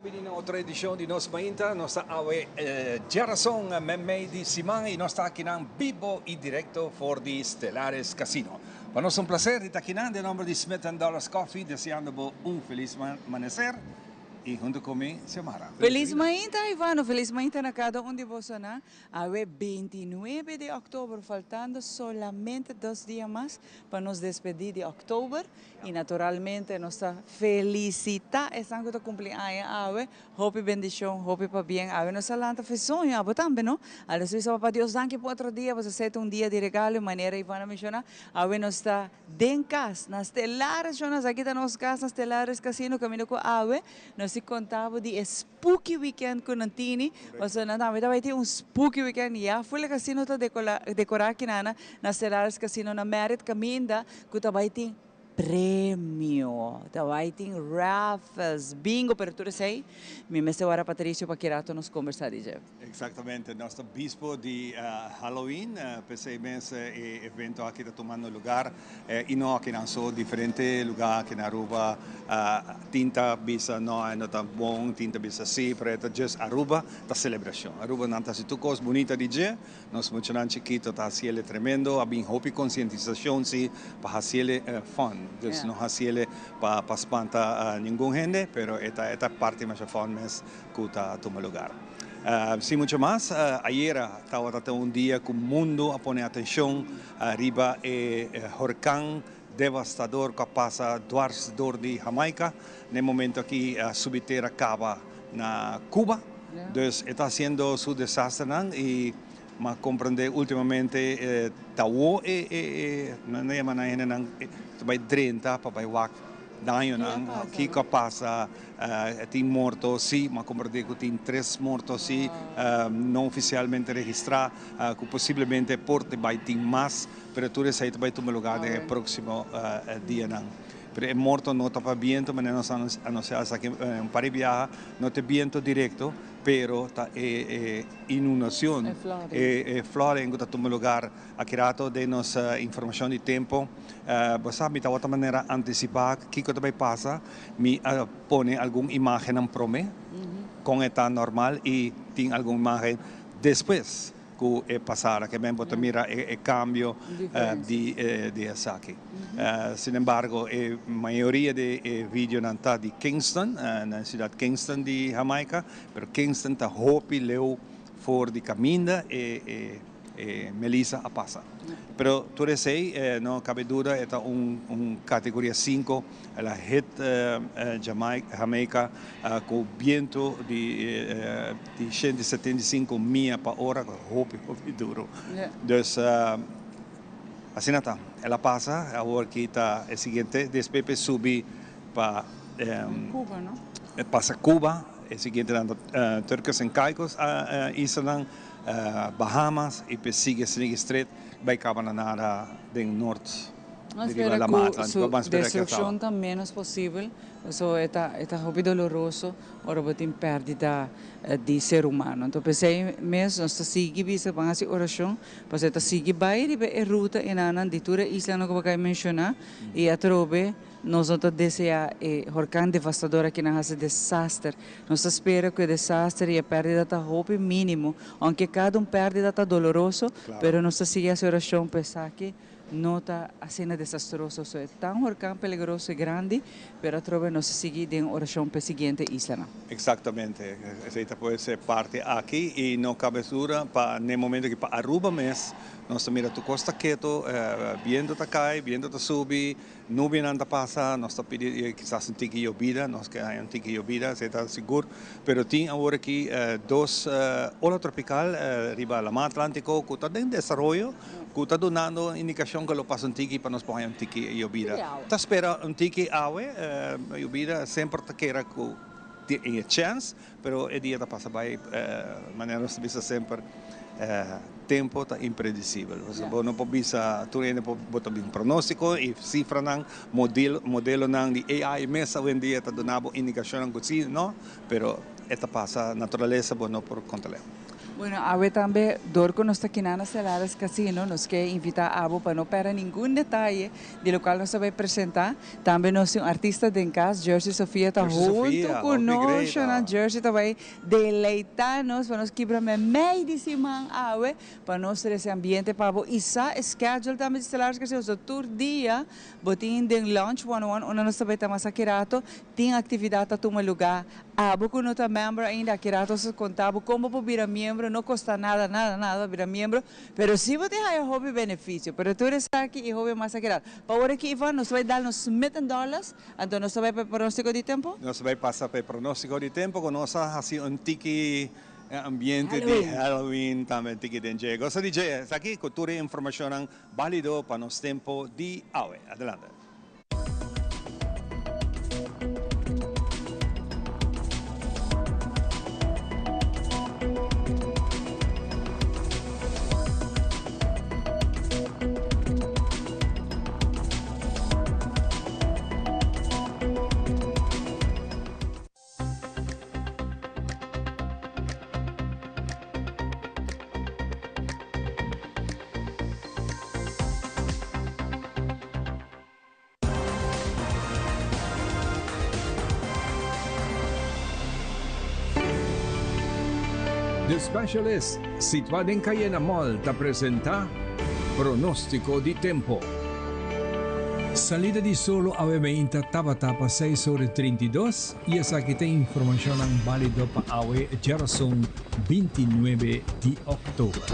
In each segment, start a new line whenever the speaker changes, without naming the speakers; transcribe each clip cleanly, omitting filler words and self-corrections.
Bini na otro edicion di Nos Mainta. Nos ta awe djarason memey di siman y nos ta akinan bibo y directo for di Stellaris Casino. Pa nos un placer di ta akinan den nomber di Smith and Dollars Coffee deseando bo un feliz manecer y hunto cu mi Xiomara.
Feliz mainta Ivano, feliz mainta na cada un di bosonan. Awe 29 di october, faltando solamente 2 dia mas pa nos despedi di october. Y naturalmente nos ta felicita esnan cu ta cumpli aña awe. Hopi bendicion, hopi pabien. Awe nos a lanta for soño, abo tambe, no? Ales bisa Papa Dios danki pa otro dia, bo ta un dia di regalo, manera Ivana a menciona. Awe nos ta den cas, na Stellaris, Jonas, aki ta nos cas na Stellaris Casino, caminda cu awe. Nos ta conta bo di Spooky Weekend cu nan tini. Osea, nan tambe bay tin un Spooky Weekend. Ya full e casino ta decora aki na Stellaris Casino na Merit caminda, cu ta bay tin premio. Ta bay tin raffles, bingo, pero tur esey. Mi mester warda Patricio pa ki rato nos combersa DJ.
Exactamente, nos ta bispo di Halloween, p'esey mes e evento aki ta tumando lugar y no aki nan so, diferente lugar aki na Aruba. Tin ta bisa no, no ta bon, tin ta bisa si, pero ta just Aruba ta celebracion. Aruba nan ta haci tur cos bunita di dje, nos muchanan chikito ta haciele tremendo, a bin hopi concientisacion si pa haciele fun, dus no haciele pa spanta ningun hende, pero e ta parti mas fun mes cu ta tuma lugar. Sin mucho mas, ayera tabata un dia cu mundo a pone atencion riba e horcan devastador cu a pasa dwars door di Jamaica. Na momento aki a subi tera caba na Cuba. Dus ta haciendo su desaster y m'a comprende ultimamente tawo e nan yama nan hende nan bay drenta pa bay wak daño nan kico a pasa. Tin morto si, m'a comprende cu tin tres morto si, no oficialmente registra, cu posiblemente por bay tin mas, pero tur esey bay tuma lugar den proximo dia nan. Pero e morto no ta pa biento, manera nos a anuncia aki un par di biaha, no ta biento directo, pero ta e inundacion, e flooding cu ta tuma lugar aki rato den nos informacion di tempo. Bo sabi, mi tabata manera anticipa kico ta bay pasa, mi a pone algun imagen prome, con ta normal y tin algun imagen despues cu e pasara, kiermen bo ta mira e cambio di esaki. Sin embargo, e mayoria di e video nan ta di Kingston, na ciudad Kingston di Jamaica, pero Kingston ta hopi leu for di caminda e Melissa a pasa. Pero tur esey, no cabe duda, ta un categoria 5, el a hit Jamaica cu biento di 175 mia pa ora, hopi, hopi duro. Dus, asina ta, el a pasa, awor cu ta e siguiente, despues subi pa
Cuba, no?
Pasa Cuba, e siguiente Turks and Caicos islanan, Bahamas y pa sigui sigui straight bay caba na nada den noord.
Nos spera cu su destruccion ta menos posibel, so e ta hopi doloroso ora bo tin perdida di ser humano. Anto, p'esey mes nos ta sigui bisa ban haci oracion, pa e ta sigui bay riba e ruta enanan di tur e islanan cu bo a menciona y atrobe nos no ta desea e horcan devastador aki nan haci desaster. Nos ta spera cu e desaster y e perdida ta hopi minimo, aunke cada un perdida ta doloroso, pero nos ta sigui haci oracion pa esaki no ta asina desastroso. So, e ta un horcan peligroso y grandi, pero atrobe nos ta sigui den oracion pa e siguiente isla.
Exactamente. Esey por ser parti aki y no cabe duda pa na momento cu pa Aruba mes nos ta mira tur cos ta keto, biento ta cay, biento ta subi, nubia nan ta pasa, nos ta pidi kisas un tiki yobida, nos kier un tiki yobida, esey ta sigur, pero tin awor aki dos ola tropical riba Lama Atlantico cu ta den desaroyo, cu ta dunando indicacion cu lo pasa un tiki pa nos por un tiki yobida. Ta spera un tiki awe, yobida semper ta kera cu tin chance, pero e dia ta pasa bay, manera nos ta bisa semper, tempo ta impredicibel. Bo no por bisa, tur hende por bota un pronostico y cifranan, modelonan di AI mes hoy en dia ta duna bo indicacion cu si, no, pero e ta pasa naturalesa, bo no por controla.
Bueno, awe tambe, dor ku nos ta kinan na Stellaris Casino, nos ke invitá abo pa no pèrdè ningun detaye di lokual nos ta bai presentá. Tambe nos tin un artista den kas, Jersey Sofia ta huntu ku nos. Shona Jersey ta bai deleitá nos pa nos kibra meimei di siman awe pa nos trese ambiente pa bo. I sa e schedule tambe di Stellaris Casino, so tur dia bo tin den Lounge 101 unda nos ta bai ta mas aki rato, tin aktividat ta tuma lugá. Abo ku no ta member ainda, aki rato nos ta konta bo kon bo por bira miembro, no kosta nada, nada, nada pa bira miembro, pero si bo tin haya hopi benefisio. Pero tur esaki i hopi mas aki rato. Pa ora aki Ivan, nos ta bai dal nos smith en dollars, anto nos ta bai pa e pronóstiko di tempu?
Nos ta bai pasa pa e pronóstiko di tempu ku nos a hasi un tiki ambiente di Halloween tambe un tiki den dje. Gosa di dje esaki ku tur e informashonnan bálido pa nos tempu di awe. Adelante.
The Specialist, situá den Cayena Mall, ta presentá Pronóstiko di Tempo. Salida di solo awe meinta tabata pa seis ora i 32 i esaki ta informashonnan bálido pa awe djarason 29 di òktober.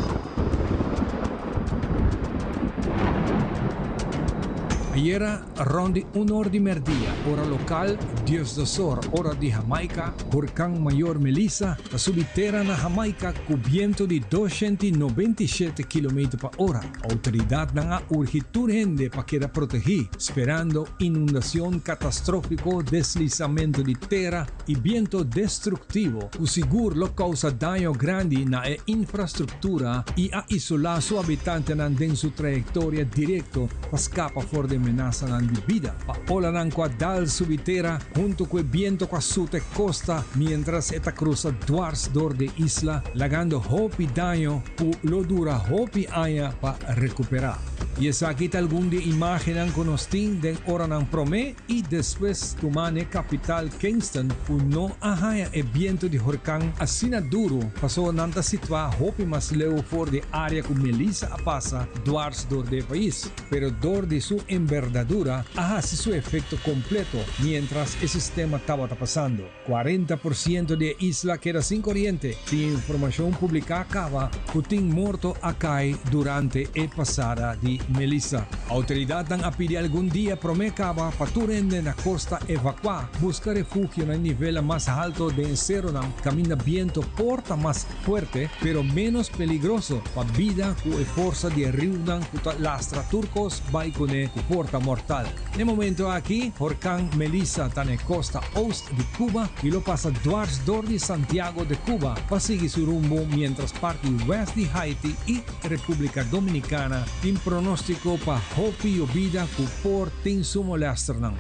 Ayera rònt di un or di mèrdia, ora lokal, diesdosor ora di Hamaika, Hurkan Mayor Melissa ta subi tera na Hamaika ku bientu di 297 kilometer pa ora. Outoridatnan a urgi tur hende pa keda protegí, sperando inundacion catastrófico, deslisamento di tera y biento destructivo cu sigur lo causa daño grandi na e infrastructura y a isolá su habitantenan den su trayectoria directo pa scapa for di e menasanan di bida. Pa olanan cu a dal subi tera hunto cu e biento cu a suta e costa mientras e ta crusa dwars door di e isla, lagando hopi daño cu lo dura hopi aña pa recuperá. Y esaki ta algun di e imagennan cu nos tin den oranan prome y despues tuma n'e capital Kingston cu no a haña e biento di horcan asina duro paso nan ta situa hopi mas leu for di area cu Melissa a pasa dwars door di e pais. Pero door di su emberdadura a haci su efecto completo mientras e sistema tabata pasando. 40% di e isla keda sin koriente. Tin informashon publiká kaba ku tin morto a kai durante e pasada di Melissa. Outoridatnan a pidi algun dia promé kaba pa tur hende na kosta evakuá, buska refugio na e nivelnan mas halto den e seronan kaminda biento por ta mas fuerte pero ménos peligroso pa bida ku e forsa di e riunan ku ta lastra tur kos bai kuné ku por ta mortal. N'e momento aki, horkan Melissa ta n'e kosta oost di Cuba i lo pasa dwars dor di Santiago de Cuba pa sigui su rumbo mientras parti west di Haiti i Republica Dominicana tin pronostico pa hopi yobida cu por tin su molesternan.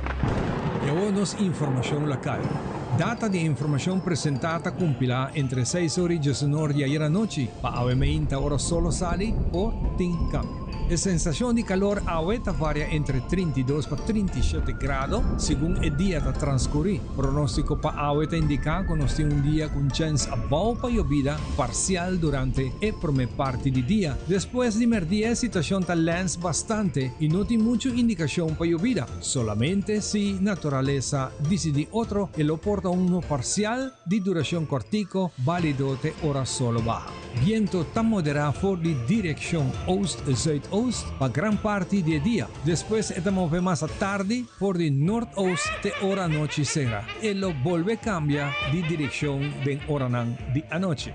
I awor nos informacion local. Data di e informacion presenta ta compila entre seis ora i diesunor di ayer anochi pa awe meinta ora solo sali por tin cambio. E sensashon di kalor awe ta varia entre 32 pa 37 grado segun e dia ta transkurí. Pronóstiko pa awe ta indiká ku nos tin un dia ku un chèns abou pa yobida parsial durante e promé parti di dia. Despues di mèrdia e situashon ta lèns bastante i no tin muchu indikashon pa yobida. Solamente si naturalesa disidí otro e lo por ta uno parsial di durashon kòrtiku bálido te ora solo baha. Biento ta moderá for di direkshon oost-zuidoost pa gran parti di e dia. Despues e ta move mas atardi for di noordoost te ora anochi sera. E lo bolbe kambia di direkshon den oranan di anochi.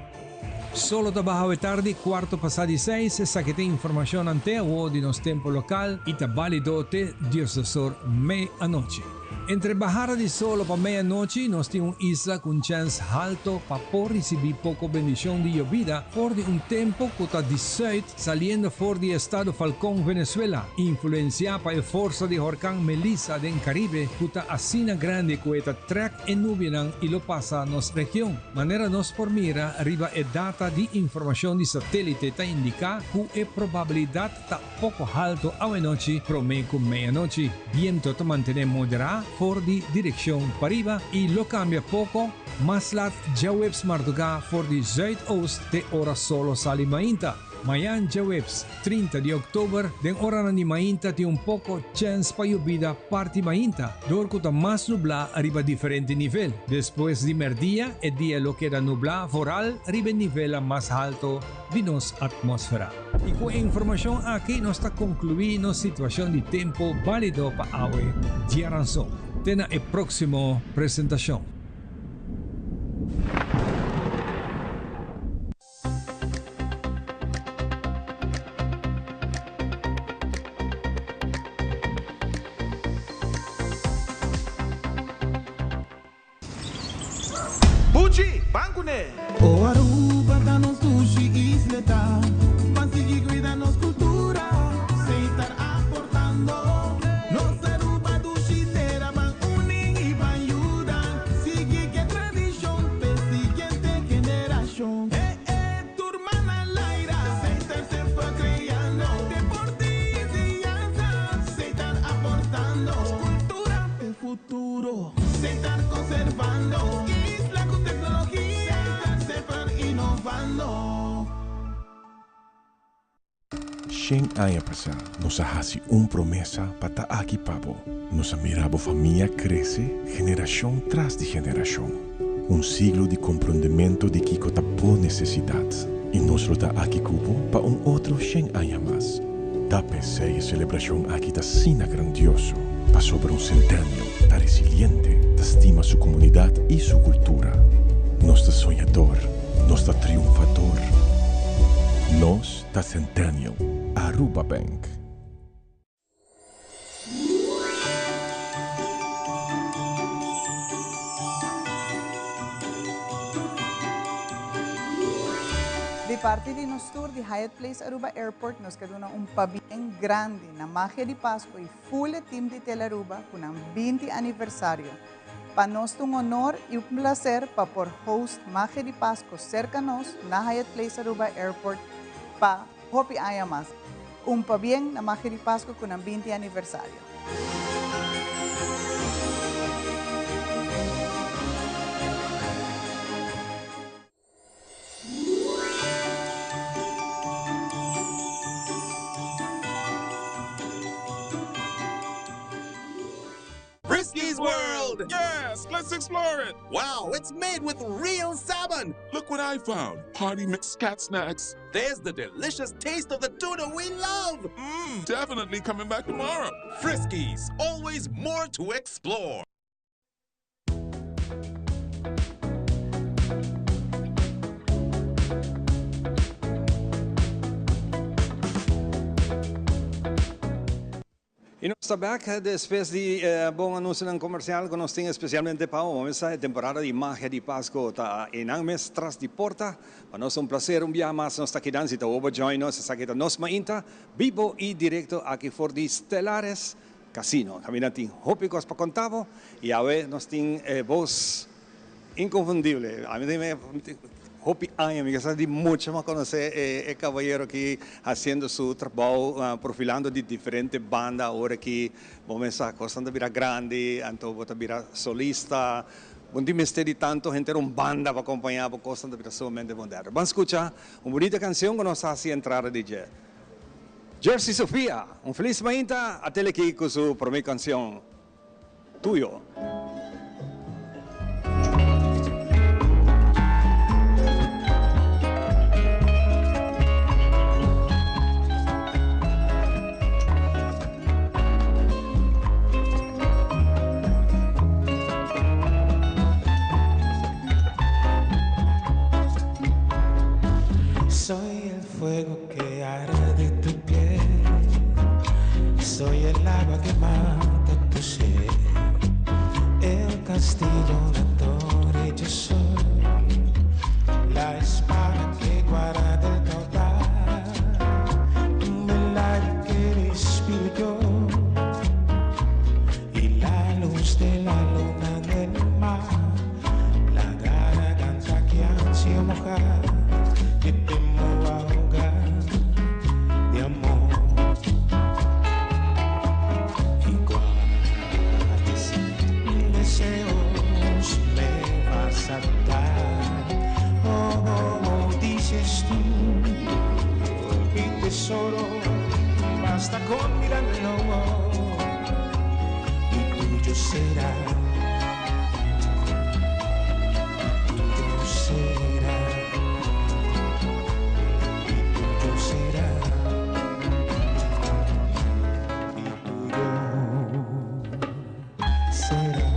Solo ta baha awe tardi kuarto pasá di seis. Esaki ta informashonnan te awo di nos tempu lokal i ta bálido te diesdosor mei anochi. Entre bahada di solo pa meianochi nos tin un isla cu un chens halto pa por ricibi poco bendicion di yobida for di un tempo cu ta di zuid saliendo for di estado Falcón, Venezuela, influencia pa e forsa di horcan Melissa den Caribe cu ta asina grandi cu e ta trek e nubianan y lo pasa nos region. Manera nos por mira riba e data di informacion di satelite ta indica cu e probabilidad ta Poko halto awenochi promé ku meianochi. Biento ta mantené moderá for di direkshon pariba i lo kambia poko mas lat djaweps mardugá for di zuidoost te ora solo sali mainta. Mayan djaweps, 30 di òktober, den oranan di mainta tin un poko chèns pa yobida parti mainta dor ku ta mas nublá riba diferente nivel. Despues di mèrdia e dia lo keda nublá vooral riba e nivelnan mas halto di nos atmósfera. I ku e informashon aki nos ta konkluí nos situashon di tempu bálido pa awe diaranson. Te na e próksimo presentashon.
Buchi, ban kuné!
O Aruba ta nos dushi isleta, ban sigui cuida nos cultura, Setar aportando. Nos Aruba dushi tera, ban uni y ban yuda, sigui ke tradicion p'e siguiente generacion. E e tur man al aire, Setar semper creando, deporte y enseñanza, Setar aportando, cultura p'e futuro. Setar conservando isla cu tecnologia. Setar semper innovando.
Shen aña pasá nos a hasi un promesa pa ta aki pa bo. Nos a mira bo famia krese generashon tras di generashon. Un siglo di komprondemento di kiko ta bo nesesidat. I nos lo ta aki ku bo pa un otro shen aña mas. Ta p'esei e selebrashon aki ta asina grandioso, pasobra un Centennial ta resiliente, ta stima su komunidat i su kultura. Nos ta soñador, nos ta triunfador. Nos ta Centennial, Aruba Bank.
Di parti di nos tur di Hyatt Place Aruba Airport nos ke duna un pabien grandi na Magia di Pasco y full e team di Telaruba cu nan 20 aniversario. Pa nos ta un honor y un placer pa por host Magia di Pasco cerca nos na Hyatt Place Aruba Airport pa hopi aña mas. Un pabien na Magia di Pasco cu nan 20 aniversario.
Friskies World!
Yes, let's explore it!
Wow, it's made with real salmon!
Look what I found! Party mix cat snacks.
There's the delicious taste of the tuna we love!
Mmm, definitely coming back tomorrow.
Friskies, always more to explore.
Y nos ta bek despues di e bon anuncionan comercial cu nos tin especialmente pa bo. Mesa e temporada di magia di Pasco ta eynan mes tras di porta. Pa nos ta un placer un biaha mas nos ta kidan. Si ta bo join nos esaki ta Nos Mainta, bibo y directo aki for di Stellares Casino. Caminda tin hopi cos pa conta bo y awe nos tin e voz Inconfundible. Ami tin me hopi aña mi sa di mucha mi a conoce e caballero aki haciendo su trabao profilando di diferente banda awor aki bo mes sa cosnan ta bira grandi anto bo ta bira solista bo no tin mester di tanto henter un banda pa acompaña bo cosnan ta bira sumamente moderno. Ban scucha un bunita cancion cu nos haci entrada di dje. Jersey Sofia, un feliz mainta a tele aki cu su prome cancion. Tuyo.
Soy el fuego que arde tu piel. Soy el agua que mata tu sed. Basta con mirarlo y tuyo será. Tuyo será. Y tuyo será. Y tuyo será.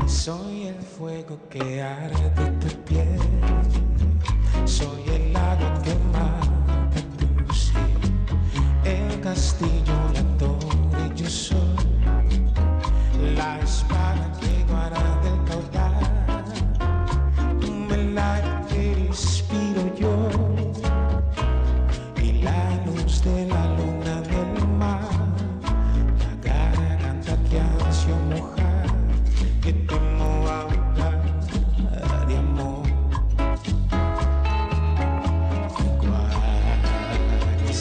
Soy el fuego que arde tu piel. Soy el agua que mata tu sed. El castillo, la torre, yo soy. La espada que guarda el caudal. El aire que respiro yo. Y la luz de la luna del mar. La garganta que ansio mojar. Que temo ahogar de amor. ¿Cuáles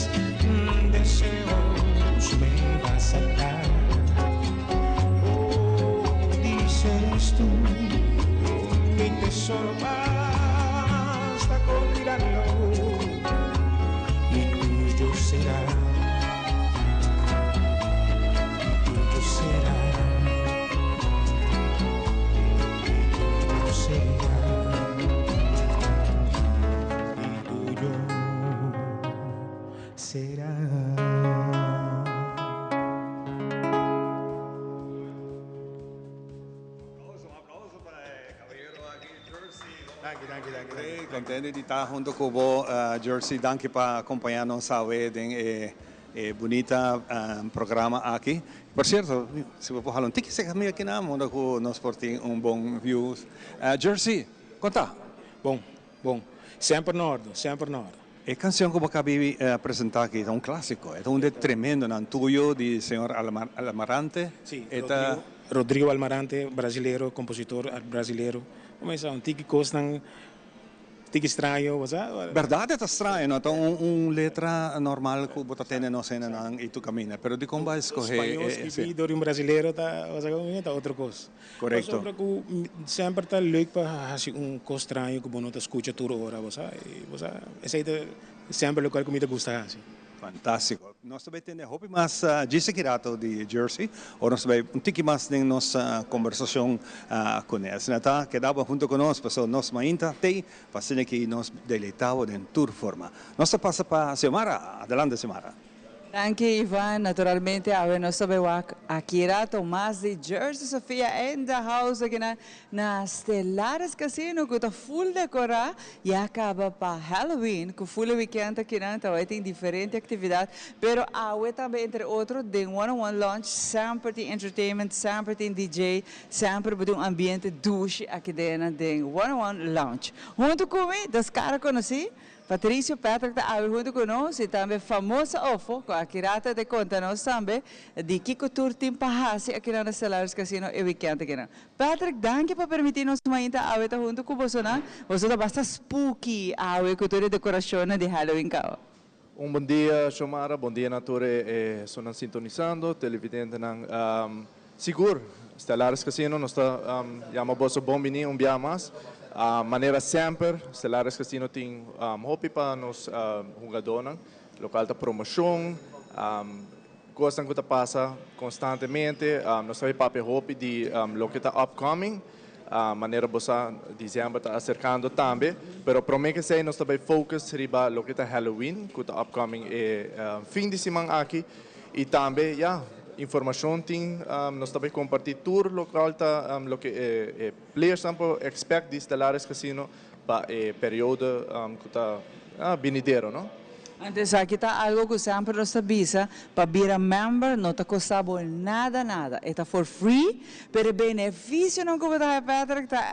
deseos me vas a dar? Oh, dices tú, mi tesoro, basta con mirarlo y tuyo será, y tuyo será, y tuyo será, y tuyo será.
Danki, danki, danki.
Hey, contento di ta hunto cu bo, Jersey. Danki pa acompaña nos awe den e bunita programa aki. Por cierto, si bo por hala un tiki cerca mi aki na, unda cu nos por tin un bon view. Jersey, conta.
Bon, bon. Semper na orde, semper na orde.
E cancion cu bo acaba di presenta aki ta un clasico. E ta un de tremendonan tuyo di señor Almarante.
Si,
E ta
Rodrigo, Rodrigo Almarante, brasilero, compositor brasilero. Cuminsa un tiki cosnan, tiki straño, bo sa?
Berdad e ta straño, no ta un letra normal cu bo ta tene nos hendenan y tu camina. Pero dicon bo a escoge
Spañol
e
scribi door di un brasilero ta, bo sa como ta otro cos.
Correcto.
Pasobra cu semper ta leuk pa haci un cos straño cu bo no ta scucha tur ora, bo sa? Y bo sa, esey ta semper locual cu mi ta gusta haci.
Fantastico. Nos ta bay tende hopi mas djis aki rato di Jersey, ora nos ta bay un tiki mas den nos conversacion cune. Asina ta, keda bo hunto cu nos, pasobra nos mainta tey pa asina ki nos deleita bo den tur forma. Nos ta pasa pa Xiomara. Adelante, Xiomara.
Danki, Ivan. Naturalmente awe nos ta bay wak aki rato mas di Jersey Sofia in the house aki na Stellaris Casino cu ta full decora ya caba pa Halloween cu full e weekend aki nan ta bay tin diferente actividad, pero awe tambe, entre otro, den One on One Lounge semper tin entertainment, semper tin DJ, semper bo tin un ambiente dushi aki den One on One Lounge. Hunto cu mi, dos cara conoci, Patricio Patrick ta awe hunto cu nos y tambe famosa Ofo, cu aki rato ta conta nos tambe di kico tur tin pa haci aki na Stellaris Casino e weekend aki nan. Patrick, danki pa permiti nos mainta awe ta hunto cu boso nan. Boso ta basta spooky awe cu tur e decoracion di Halloween caba.
Un bon dia, Xiomara. Bon dia na tur esnan sintonisando, televidentenan. Sigur, Stellaris Casino, nos ta yama boso bon bini un biaha mas. Manera semper, Stellaris Casino tin hopi pa nos hugadonan. Local ta promocion, cosnan cu ta pasa constantemente. Nos ta papia hopi di loke ta upcoming. Manera bo sa, december ta acercando tambe, pero prome cu esey nos ta bay focus riba loke ta Halloween, cu ta upcoming e fin di siman aki. Y tambe, ja, informacion tin, nos ta bay comparti tur local ta loke e players por expect di Stellaris Casino pa e periodo cu ta binidero, no?
Anto aki ta algo cu semper nos ta bisa, pa bira member no ta costa bo nada nada. E ta for free, pero beneficionan cu bo ta Patrick ta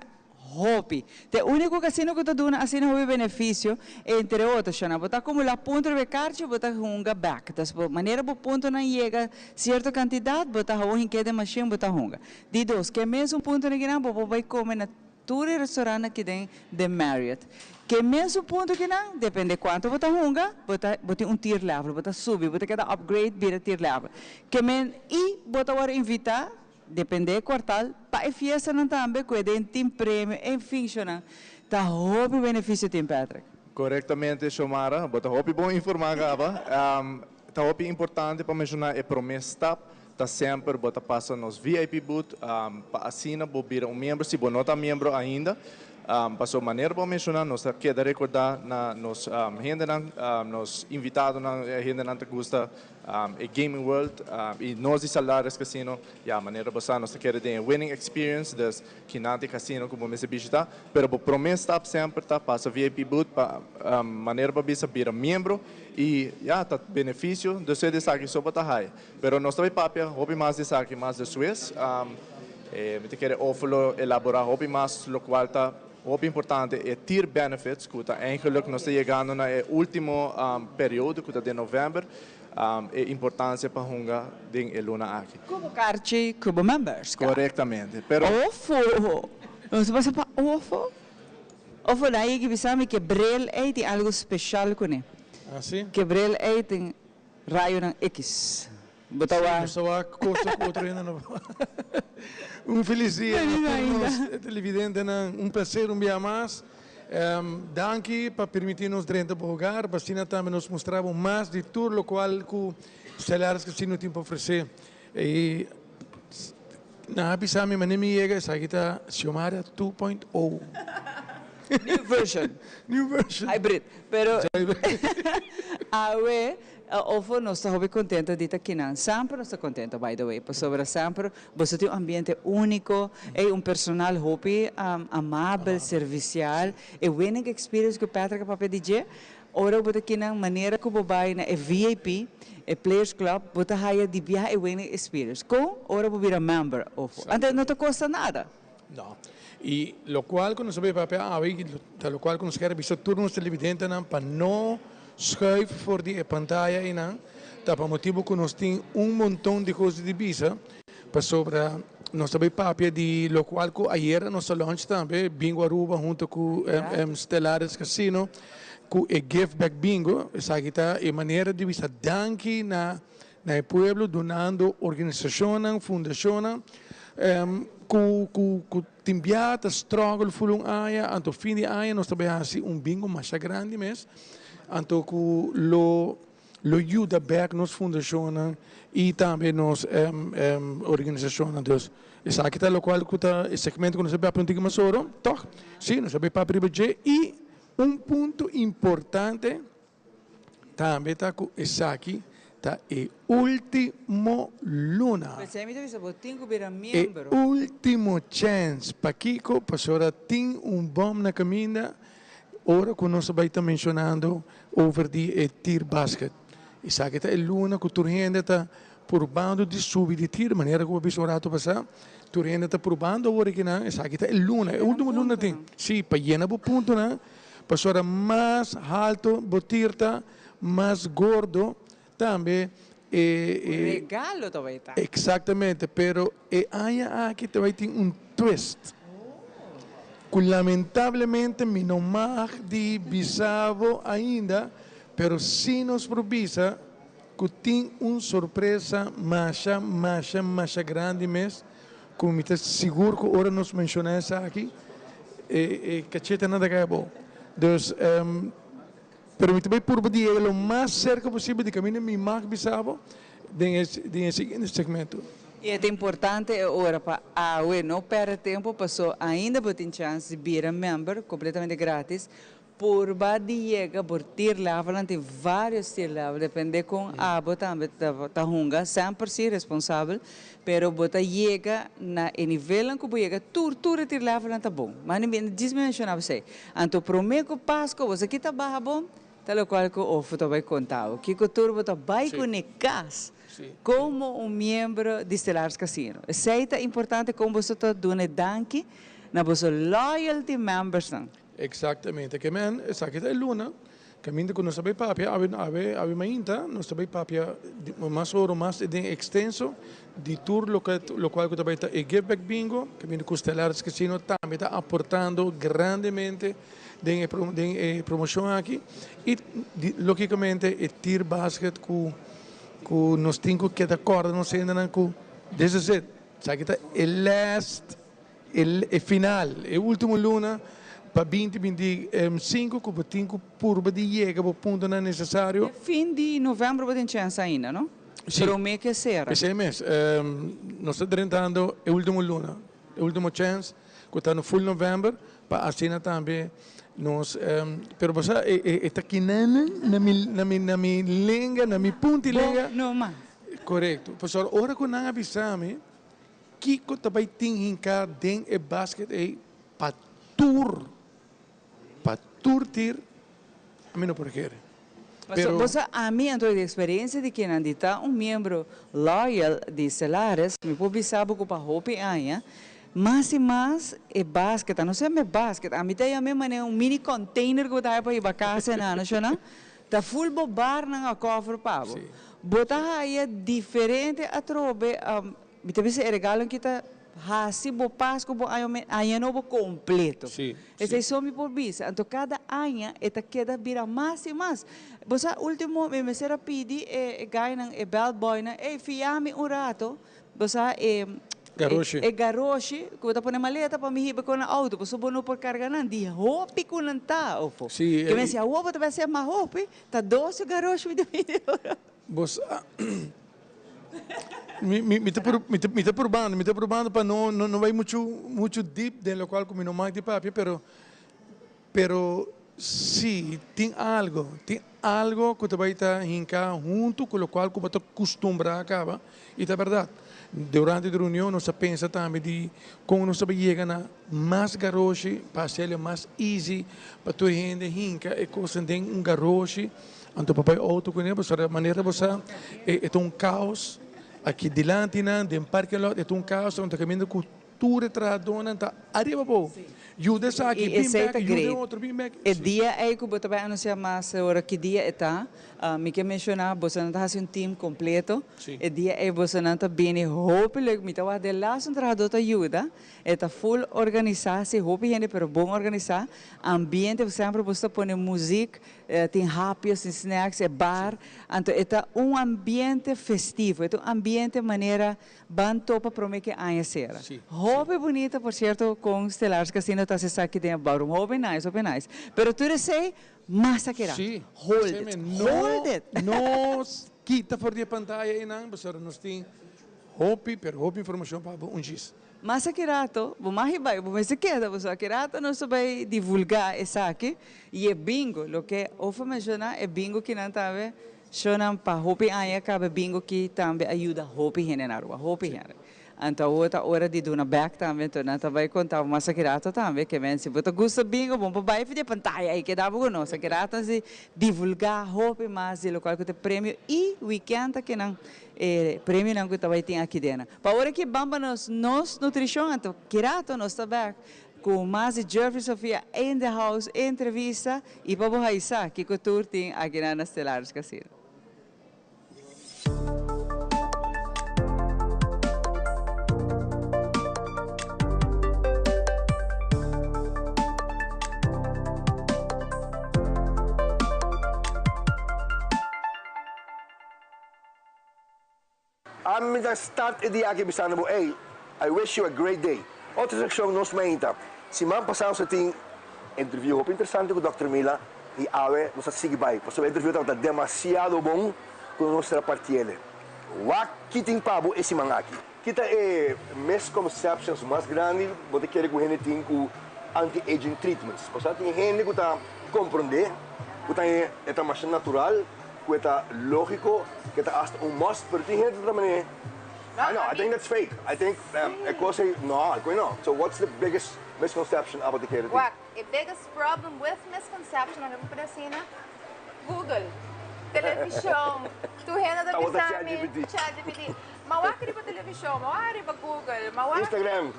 hopi. T'e unico casino cu ta duna asina hopi beneficio, entre otro, shona, bo ta acumula punto di kaartje, bo ta hunga back. Dus bo manera bo puntonan yega cierto cantidad, bo ta gewoon den machine, bo ta hunga. Di dos, cu mesun punto nan bo por bay come na Tur e restaurant aki den The Marriott. Ke mesun punto kinan, depende cuanto bo ta hunga, bo ta bo tin un tier level, bo ta subi, bo ta keda upgrade bira tier level. Ke men y bo ta wor invita, depende e kwartal, pa e fiestanan tambe cu e den tin premio, enfin shonan, ta hopi beneficio tin Patrick.
Corectamente Xiomara, bo ta hopi bon informa caba. Ta hopi importante pa menciona e prome stap ta semper bo ta pasa nos VIP booth pa asina bo bira un miembro si bo no ta miembro ainda. Paso manera bo a menciona nos ta keda recorda na nos hendenan, nos invitadonan, e hendenan ta gusta e gaming world y nos di Salares Casino ya manera bo sa nos ta kere den e winning experience dus kinan ta e casino cu bo mester bishita pero bo prome stap semper ta pasa VIP booth pa manera bo a bisa bira miembro y ya ta beneficio dus e di esaki so bo ta haya. Pero nos ta bay papia hopi mas di esaki mas despues. Mi ta kere Ofo lo elabora hopi mas locual ta hopi importante e tier benefits cu ta eigenlijk nos ta yegando na e ultimo periodo cu ta den november e importancia pa hunga den e luna aki.
Cu bo karchi cu bo members card.
Corectamente pero.
Ofo! Nos ta pasa pa Ofo? Ofo nan yegi bisa mi ke bril ey tin algo special cune.
Ah si?
Ke bril ey tin. Rayonan X. Bo ta wak.
Sí, nos ta wak cosa cu otro hende no por wak. Un feliz dia na tur nos televidentenan. Un placer un bia mas. Danki pa permiti nos drenta bo hogar pa asina tambe nos mustra bo mas di tur locual cu Stellaris Casino tin pa ofrece. Y nan a bisa mi manera mi yega esaki ta Xiomara 2.0.
New version.
New version.
Hybrid. Pero awe ofo nos ta hopi contento di ta kinan. Semper nos ta contento by the way pasobra semper boso tin un ambiente unico, ey un personal hopi amabel, servicial. E winning experience cu Patrick a papia di dje, ora bo ta kinan manera cu bo bay na e VIP, e Players Club, bo ta haya di biaha e winning experience. Con? Ora bo bira member ofo. Anto no ta costa nada.
No. Y locual cu nos a bay papia awe y ta locual cu nos kier bisa tur nos televidentenan pa no schuif for di e pantaya eynan ta pa motibo cu nos tin un monton di cos di bisa pasobra nos ta bay papia di locual cu ayera nos a launch tambe Bingo Aruba hunto cu Stellaris Casino cu e Give Back Bingo. Esaki ta e manera di bisa danki na na e pueblo dunando organisacionnan, fundacionnan cu cu cu tin bia ta struggle ful un aña, anto fin di aña nos ta bay haci un bingo masha grandi mes, anto cu lo lo yuda bek nos fundacionnan y tambe nos organisacionnan. Dus esaki ta locual cu ta e segmento cu nos a bay papia un tiki mas oro, toch? Si, nos a bay papia riba dje y un punto importante. Tambe ta ku esaki ta e ultimo luna.
P'esei mi ta bisa bo tin ku bira miembro.
E ultimo chèns. Pakiko? Pasobra tin un bòm na kaminda ora ku nos a bai ta menshonando over di e tier basket. Esaki ta e luna ku tur hende ta purbando di subi di tier, manera ku bo a bisa un rato pasá. Tur hende ta purbando awor akinan. Esaki ta e luna, e ultimo luna tin. Sí, pa yena bo puntonan. Pasobra mas halto bo tir ta, mas gordo tambe e.
Regalo ta bai ta.
Exactamente, pero e aña aki ta bai tin un twist. Cu lamentablemente mi no mag di bisa bo ainda, pero si nos por bisa cu tin un sorpresa masha, masha, masha grandi mes. Ku mi ta sigur ku ora nos menshoná esaki, e e kachetenan ta kai abou. Dus, pero mi ta bai purba di yega lo mas serka posibel di kaminda mi mag bisa bo den e den e siguiente segmento.
I e ta importante e ora pa awe no pèrdè tempu paso ainda bo tin chans di bira member kompletamente gratis. Purba di yega por tier levelnan tin varios tier level depende con abo tambe ta hunga semper si responsabel pero bo ta yega na e nivelnan cu bo yega tur tur e tier levelnan ta bon mani mi djis mi menciona esey anto prome cu Pasco bo sa kita baha bon ta locual cu Ofo ta bay conta bo kico tur bo ta bay cune cas como un miembro di Stellaris Casino esey ta importante con boso ta duna e danki na boso loyalty membersnan.
Exactamente. Ke men, esaki ta e luna. Kaminda ku nos ta bai papia awe awe awe mainta nos ta bai papia mas oro mas den ekstenso di tur loke lokual ku ta bai ta e Give Back Bingo kaminda ku Stellaris Casino tambe ta aportando grandemente den e den e promoshon aki i logikamente e Tier Basket ku ku nos tin ku keda kòrda nos hendenan ku this is it esaki ta e last E final, e ultimo luna pa binti 25 ku bo tin ku purba di yega bo puntonan nesesario.
E fin di novèmber bo tin chèns ainda, no?
Si.
Promé ke sera.
Esei mes. Nos ta drentando e ultimo luna, e ultimo chèns ku ta no full novèmber pa asina tambe nos, pero bo sa e ta kinan na mi na mi na mi lenga, na mi punti lenga.
Bo no mas.
Korekto. Pasobra ora ku nan a bisa mi. Kiko ta bai tin hinká den e basket ei pa tur, pa tur tir? Ami no por kere.
Pero. Bo sa ami anto di eksperensia di kinan di ta un miembro loyal di Celares, mi por bisa bo ku pa hopi aña, mas i mas e basket, a no ser me basket, ami ta yam'é manera un mini container ku bo ta haya pa hiba kas e nan, shona, ta full bo barnan a kòfer pa bo. Bo ta haya diferente atrobe. Mi ta bisa e regalo ki ta hasi bo Pascu bo aña nobo completo. Esei so mi por bisa. Anto cada aña e ta keda bira mas y mas. Bo sa ultimo mi mester a pidi e guynan, e bellboynan, ey fia mi un rato, bo sa e e garoshi cu bo ta pone maleta pa mi hiba con na auto pasobra bo no por carga nan. Di hopi cu nan ta ofo. Ke mi a si awor bo ta bay haci mas hopi, ta dos garoshi mi ta pidi ora.
Bo sa, mi, mi, mi ta pur, mi ta, mi ta purbando, mi ta purbando pa no, no, no bai muchu, muchu deep den lokual ku mi no mag di papia, pero, pero si tin algo, tin algo ku ta bai ta hinká huntu ku lokual ku bo ta kustumbrá kaba, i ta bèrdat. Durante di reunion nos a pensa tambe di kon nos ta bai yega na mas garoshi pa hasiel mas easy pa tur hende hinka e kosnan den un garoshi. Anto pa bai auto kuné pasobra manera bo sa e ta un kaos aki dilanti nan den parking lot e ta un kaos anto kaminda ku tur e trahadónan ta ariba abou yuda esaki
I
bin
esei
bek
ta
yuda e
great.
otro bin bek.
E dia ei ku bo ta bai anunsiá mas ora ki dia e ta, mi ke menshoná bosonan ta hasi un team kompleto. E dia ei bosonan ta bini hopi leuk, mi ta wak den las un trahadó ta yuda. E ta full organisá, si hopi hende pero bon organisá. Ambiente semper boso ta pone muzik, tin hapjes, tin snacks, e bar. Anto e ta un ambiente festivo, e ta un ambiente manera ban topa prome ke aña sera. Hopi bunita por cierto con Stellaris Casino ta haci esaki den e ballroom. Hopi nice, hopi nice. Pero tur esey mas a keda. Hold it, hold it!
No kita for di e pantaya einan pasobra nos tin hopi pero hopi informacion pa bo un djis.
Mas aki rato bo mag bai, bo mester keda pasobra aki rato nos ta bai divulga esaki y e bingo, loke Ofa menciona e bingo kinan tambe shownan pa hopi aña caba e bingo ki tambe a yuda hopi hende na Aruba, hopi hende. Anto awor ta ora di duna bek tambe, anto nan ta bai conta bo mas aki rato tambe ke men si bo ta gusta bingo bon pa bai for di e pantaya ey keda bo cu nos, aki rato nos di divulga hopi mas di locual cu ta e premio y weekend ta kinan E premionan ku ta bai tin aki dena. Pa ora ki ban pa nos nos nutrishon anto ki rato nos ta bek ku mas di Jeffrey Sofia in the house entrevista i pa bo haisa kiko tur tin aki na na Stellaris Casino.
Ami ta start e dia aki bisando bo, ey, I wish you a great day. Otro seccion nos mainta. Siman pasa nos a tin interview hopi interesante cu Dòkter Mila y awe nos a sigui bay pasobra e interview tabata demasiado bon cu nos mester a partiele. Wak ki tin pa bo e siman aki. Ki ta e misconceptions mas grandi bo ta kere cu hende tin cu anti-aging treatments? Pasobra tin hende cu ta comprende cu ta e ta masha natural. Cu e ta logico, cu e ta hasta un must, pero tin hende ta mane, I know, I think that's fake, I think e cos ey, no, e coy no. So what's the biggest misconception abo ta kere tin?
Wak, e biggest problem with misconception, ora mi por asina, Google, television, tur hende ta bisa mi, ChatGPT, ma wak riba television, ma wak riba Google, ma wak,
Instagram,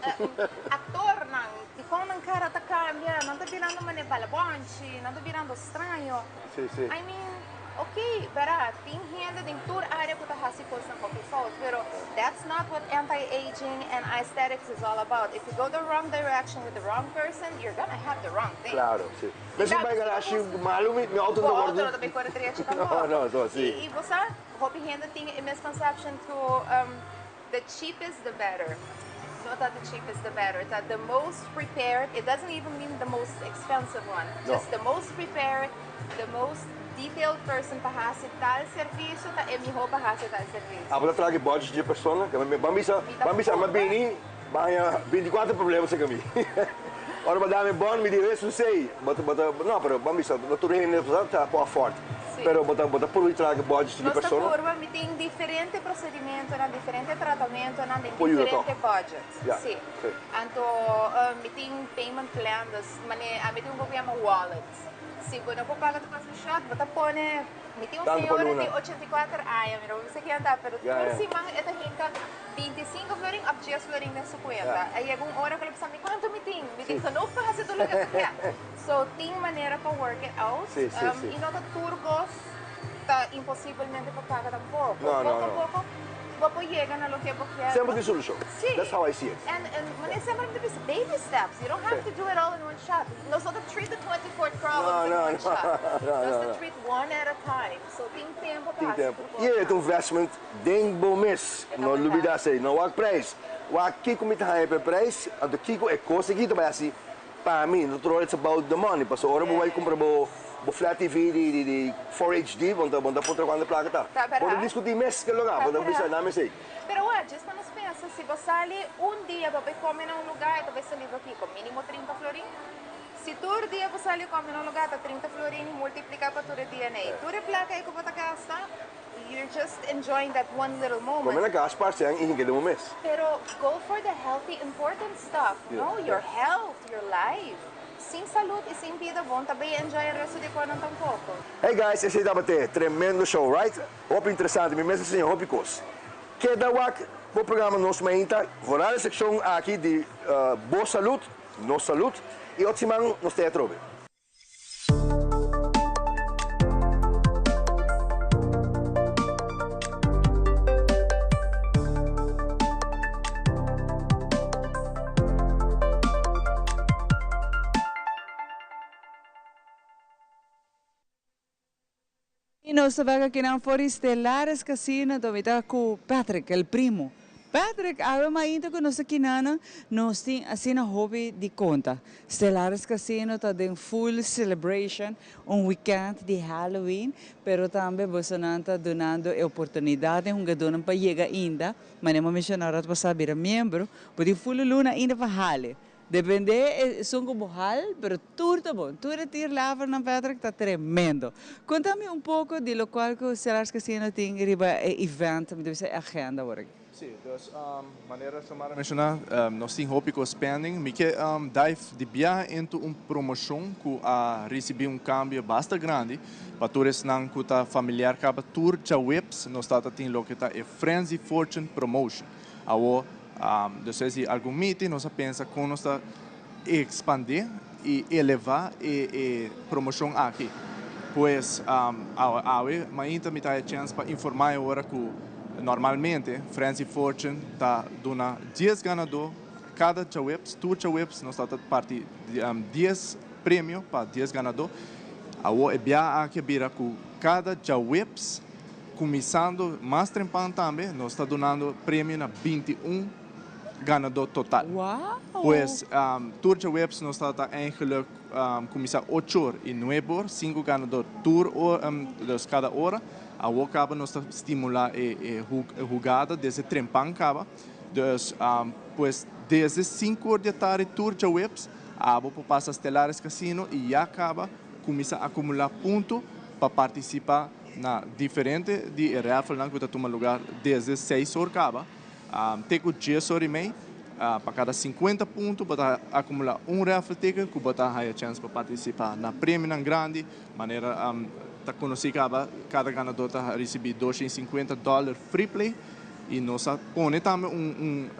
actornan. nan, dikon nan kara ta kambia, nan ta birando manera balabonchi, nan ta birando straño.
Si, si.
I mean, ok, bera, tin hende den tur área ku ta hasi kosnan hopi fout, pero that's not what anti-aging and aesthetics is all about. If you go the wrong direction with the wrong person, you're gonna have the wrong thing.
Claro, si. Mester bai garashi malu mi mi auto no
Bo
ta
auto
wordo.
no ta bai kore drechi
No,
tampoco.
no, so si.
I, i bo sa, hopi hende tin e misconception ku the cheapest the better. No ta the cheapest the better, ta the most prepared, it doesn't even mean the most expensive one.
No.
Just the most prepared, the most detailed person pa hasi tal servisio ta e miho pa hasi tal servisio.
Abo ta traha ki budget di e persona? Ban bisa, ban bisa mi a bini, bo haña binticuatro problema cerca mi. Ora bo dame bon, mi di resto sei. Bo ta, bo ta, no, pero ban bisa, no tur hende ta por afford.
Sí.
Pero bo ta, bo ta purba di traha ki budget di
Nos ta
persona?
purba, mi tin diferente procedimentonan, diferente tratamentonan den
Por yuda toch?
diferente budget.
Ja,
Sí.
sí.
Anto mi tin payment plan, dus mane, ami tin un cu yama wallet. Si bo no por paga tur kos di shot, bo ta pone, mi tin un
Tantu pa
señora
luna.
di 84 aña, mi no por bisa ken ta, pero
Ja,
tur
ja.
siman e ta hinka 25 florin of 10 florin den su kuenta.
Ja.
A yega un ora ku el a bisa mi, kuantu mi tin? Mi tin
Si.
genoeg pa hasi tur loke mi ke. So tin manera pa work it out.
Si, si, si.
I no ta tur kos ta imposibelmente pa paga tampoko.
No, no,
Poko a
no.
poko bo por yega na loke bo kier.
Semper tin solushon.
Si.
That's how I see it.
And and manera semper mi ta bisa, baby steps. You don't have to do it all in one shot. Nos no ta treat the 24 problems
No,
in
no,
one
no.
shot.
No,
Nos
no,
ta
no.
treat one at a time. So tin tempo pa
Tin
hasi
tempo.
tur
I e ta un
cosnan.
investment den bo mes.
E ta
No
verdad.
lubida esei. No wak prijs. Wak kiko mi ta haña pa e prijs, anto kiko e kos aki ta bai hasi pa mi. No tur ora it's about the money. Pasobra ora bo bai kumpra bo bo flat TV di di di 4 HD, bo ta bo ta puntra kuantu plaka ta.
Ta
Bo ta
verdad.
diskutí mes ke loga.
Ta
Bo ta bisa
verdad.
nami esei.
Pero wak, djis pa nos pensa, si bo sali un dia bo bai kome na un lugar, e ta bai sali bo kiko? Minimo 30 florin? Si tur dia bo sali kome na un lugar ta 30 florin, multiplica pa tur e dia nei. Tur e placa ei ku bo ta gasta, you're just enjoying that one little moment.
Kome na kas parce an i hinke den bo mes.
Pero go for the healthy important stuff, no? Your health, your life. Sin salud i sin bida bo no ta bay enjoy e resto di konan tampoco.
Hey guys, esei tabata e tremendo show, right? Hopi interesante, mi mes a siña hopi kos. Keda wak bo programa Nos Mainta, vooral e sekshon aki di Bo Salud, Nos Salud, i otro siman nos ta e atrobe.
Y nos ta bek akinan for di Stellares Casino ta mi ta cu Patrick, el primo. Patrick, awe mainta cu nos ta kinanan, nos tin asina hopi di conta. Stellares Casino ta den full celebration, un weekend di Halloween, pero tambe bosonan ta dunando e oportunidad den hungadornan pa yega ainda, manera mi a menciona rato pasa, bira miembro, bo tin full luna ainda pa hale. Depende esun ku bo hal, pero tur ta bon. Tur e tier levelnan, Patrick, ta tremendo. Konta mi un poko di lokual ku Stellaris Casino tin riba e event, mi ta bisa e agenda awor aki.
Sí, dus manera Xiomara a menshoná, nos tin hopi ku spending. Mi ke dive di biaha into un promoshon ku a risibí un kambio basta grandi pa tur esnan ku ta familiar kaba tur djaweps nos ta ta tin loke ta e Frenzy Fortune Promotion. Awor Despues di algun meeting nos a pensa kon nos ta ekspandé i elevá e promoshon aki. Pues awe mainta mi ta haya chèns pa informá e ora ku normalmente Frenzy Fortune ta duna dies ganadó kada djaweps, tur djaweps nos ta parti dies premio pa dies ganadó. Awor e biaha aki a bira ku kada djaweps Kuminsando mas trempan tambe nos ta dunando premio na 21 ganadó total.
Wow!
Pues tur djaweps nos ta ta eigenlijk kuminsá ocho or i nuebe or, sinku ganadó tur or, dus kada ora. Awor kaba nos ta stimulá e hugada desde trempan kaba. Dus pues desde sinku or di atardi tur djaweps abo por pasa Stellaris Casino i ya kaba kuminsá akumulá punto pa partisipá Na diferente di e rafflenan ku ta tuma lugar desde seis or kaba te ku dies or i mei. Pa kada sinkuenta punto bo ta akumulá un raffle ticket ku bo ta haya chèns pa partisipá na premionan grandi. Manera ta konosí kaba kada ganadó ta risibí 250 dòler free play. I nos a pone tambe un un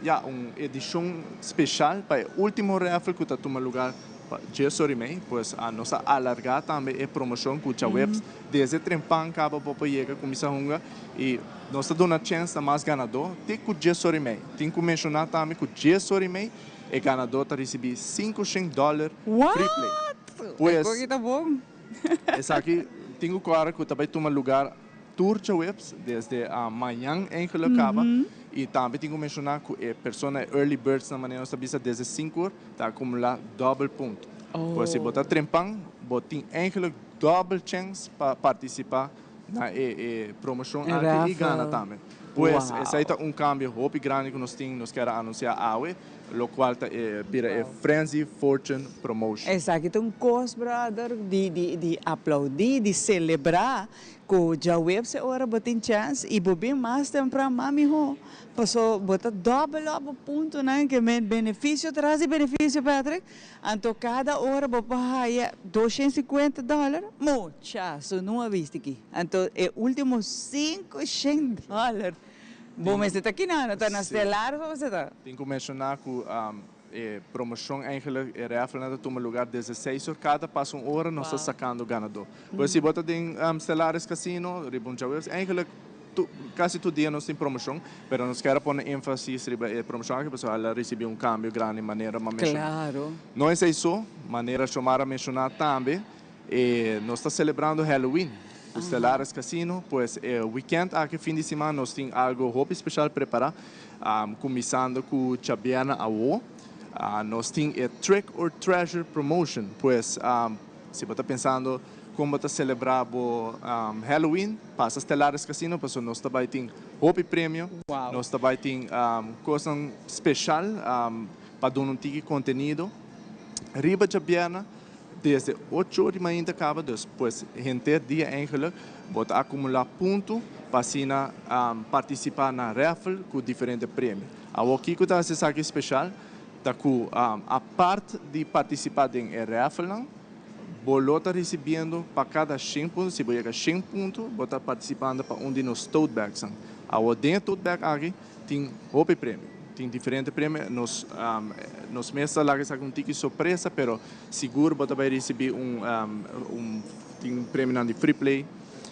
ya un edishon speshal pa e último raffle ku ta tuma lugar pa dies ora i mei. Pues nos a alargá tambe e promoshon ku djaweps desde trempan kaba bo por yega kuminsá hunga i nos ta duna chèns na mas ganadó te ku dies ora i mei. Tin ku menshoná tambe ku dies ora i mei e ganadó ta risibí sinku shen dòler free play.
What?
Pues
Esaki ta bon.
esaki tin ku kòrda ku ta bai tuma lugar tur djaweps desde mañan eigenlijk kaba i tambe tin ku menshoná ku e persona e early birds na manera nos ta bisa desde 5 or ta akumulá dòbel punto. Pues si bo ta trempan bo tin eigenlijk dòbel chèns pa partisipá na e e promoshon
E
aki i gana
raffle.
tambe. Pues esei
Wow.
ta un kambio hopi grandi ku nos tin nos kier a anunsiá awe, lokual ta e bira e Frenzy Fortune Promotion.
Esaki ta un kos, brother, di di di aplaudí, di selebrá ku djaweps e ora bo tin chèns i bo bin mas tempran mas mihó, paso bo ta dòbel òp bo puntonan ke men benefisio tras di benefisio, Patrick. Anto kada ora bo por haya 250 dòler, mucha su no a bisti aki. Anto e último 500 dòler bo mester ta kinando, ta na Stellaris bo mester ta.
Tin ku menshoná ku e promoshon eigenlijk e raffle nan ta tuma lugar desde 6 or, kada pasa un ora nos ta sakando ganadó. Pues si bo ta den Stellaris Casino riba un djaweps, eigenlijk kasi tur dia nos tin promoshon, pero nos kier a pone énfasis riba e promoshon aki pasobra el a risibí un kambio grandi manera m'a menshoná. No esei so, manera Xiomara a menshoná tambe, e nos ta selebrando Halloween ku Stellaris Casino, pues e weekend aki fin di siman nos tin algo hopi speshal prepará, kuminsando ku djabièrnè awo, nos tin e Trick or Treasure Promotion, pues si bo ta pensando kon bo ta selebrá bo Halloween, pasa Stellaris Casino pasobra nos ta bai tin hopi premio, nos ta bai tin kosnan speshal pa duna un tiki kontenido riba djabièrnè desde 8 or di mainta kaba, dus pues henter dia eigenlijk bo ta akumulá punto pa asina partisipá na raffle ku diferente premio. Awor kiko ta hasi esaki speshal ta ku apart di partisipá den e rafflenan, bo lo ta risibiendo pa kada 100 punto, si bo yega 100 punto, bo ta partisipando pa un di nos tote bagsnan. Awor den e tote bag aki tin hopi premio, tin diferente premio, nos mes ta laga esaki un tiki sorpresa, pero sigur bo ta bai risibí un tin premionan di free play,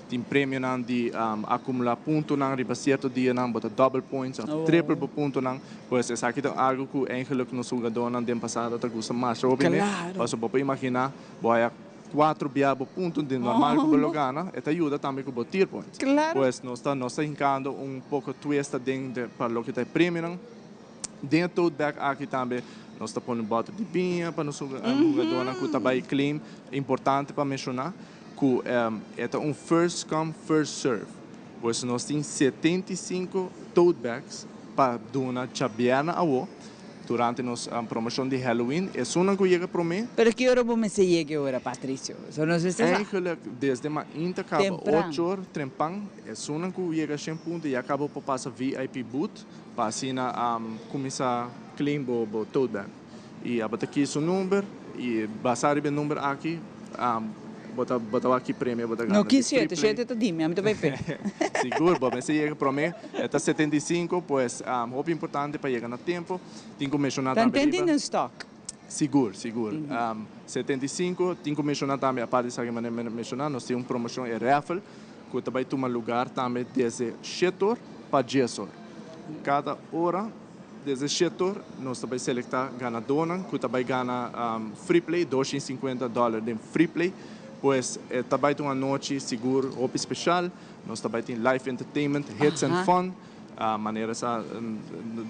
tin premionan di akumulá puntonan riba sierto dianan, bo ta double points òf triple bo puntonan. Pues esaki ta algu ku eigenlijk nos hugadónan den pasado ta gusta masha hopi mes, pasobra bo por imaginá bo haya kuatro bia bo punto di normal ku bo lo gana, e ta yuda tambe ku bo tier points. Pues nos ta hinkando un poko twist aden pa loke ta e premionan. Den e tote bag aki tambe nos ta pone un bòter di biña pa nos hugadónan ku ta bai claim. Importante pa menshoná ku e ta un first come first serve. Pues nos tin 75 tote bags pa duna djabièrnè awo durante nos promoshon di Halloween. Esunnan ku yega promé.
Pero ki ora bo mester yega e ora, Patricio? So nos mester sa.
Eigenlijk desde mainta kaba
Tempran.
8 or trempan, esunnan ku yega 100 punto ya kaba por pasa VIP booth pa asina kuminsá claim bo tote bag. I abo ta kis un number i basá riba e number aki bo ta wak ki premio bo ta gana.
No ki
Di free
7,
play.
7 ta dimi, ami ta bai pe.
Sigur, bo mester yega promé, e ta 75, pues hopi importante pa yega na tempo. Tin ku menshoná
Tan
tambe
ten
riba.
tin in stock.
Sigur, sigur. 75, tin ku menshoná tambe, aparte di esaki manera mi a menshoná, nos tin un promoshon e raffle ku ta bai tuma lugar tambe desde 7 or pa 10 or. Kada ora desde 7 or nos ta bai selektá ganadónan ku ta bai gana free play, 250 dòler den free play. Pues e ta bai ta un anochi sigur hopi speshal. Nos ta bai tin live entertainment, hits and fun. Manera sa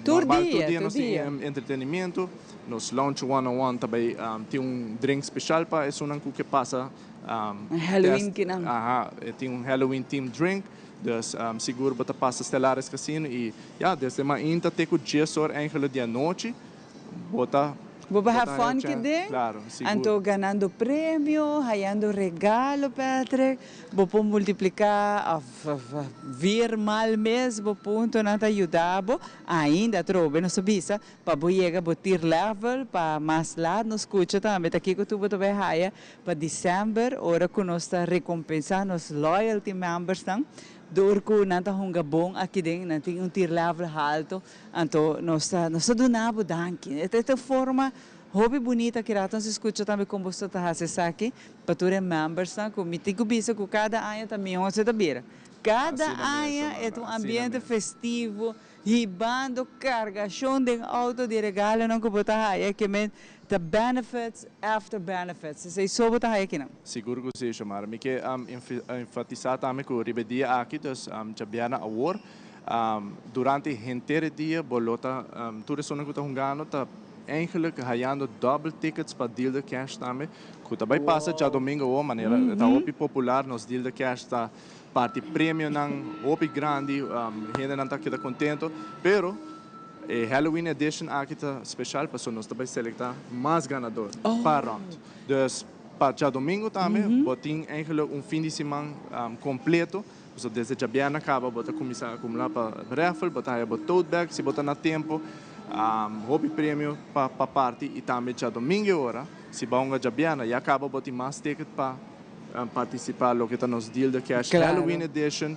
Tur
normal tur
dia,
dia
tur
nos tin
dia.
Entretenimiento. Nos Lounge 101 ta bai tin un drink speshal pa esunnan ku ke pasa
Halloween
test.
kinan.
Aha, e tin un Halloween themed drink. Dus sigur bo ta pasa Stellaris Casino i ja, desde mainta te ku 10 or eigenlijk di anochi, bo ta
Bo
bo
have
ta
fun
hecha.
ki den.
Claro, sigur.
Anto ganando premio, hayando regalo, Patrick. Bo por multipliká òf viermaal mes bo puntonan ta yuda bo. Ainda trobe nos bisa pa bo yega bo tier level pa mas laat nos skucha tambe ta kiko tu bo ta bai haya pa desèmber ora ku nos ta rekompensá nos loyalty members nan. Door cu nan ta hunga bon aki den, nan tin un tier level halto, anto nos ta nos ta duna bo danki. E ta forma hopi bunita ki rato nos scucha tambe con boso ta haci esaki pa tur e membersnan cu mi tin cu bisa cu cada aña ta mihor se ta bira. Cada aña e ta un ambiente festivo, hibando cargacion den auto di regalonan cu bo ta haya ke men ta benefits after benefits. Esey so bo ta haya kinan.
Sigur cu si, Xiomara. Mi ke enfatisa tambe cu riba e dia aki, dus djabièrnè awor, durante henter e dia bo lo ta, tur esunnan cu ta hungando ta eigenlijk hayando double tickets pa Deal the Cash tambe, cu ta bay pasa djadomingo awor, manera ta hopi popular nos Deal the Cash ta Parti premionan hopi grandi, hendenan ta keda contento, pero e Halloween edition aki ta special pasobra nos ta bay selecta mas ganador pa round. Dus pa djadomingo tambe bo tin eigenlijk un fin di siman completo, pasobra desde djabièrnè caba bo ta cuminsa acumula pa raffle, bo ta haya bo tote bag si bo ta na tempo, hopi premio pa parti y tambe djadomingo e ora si bo a hunga djabièrnè ya caba bo tin mas ticket pa Participa loke ta nos Deal the Cash Halloween Edition.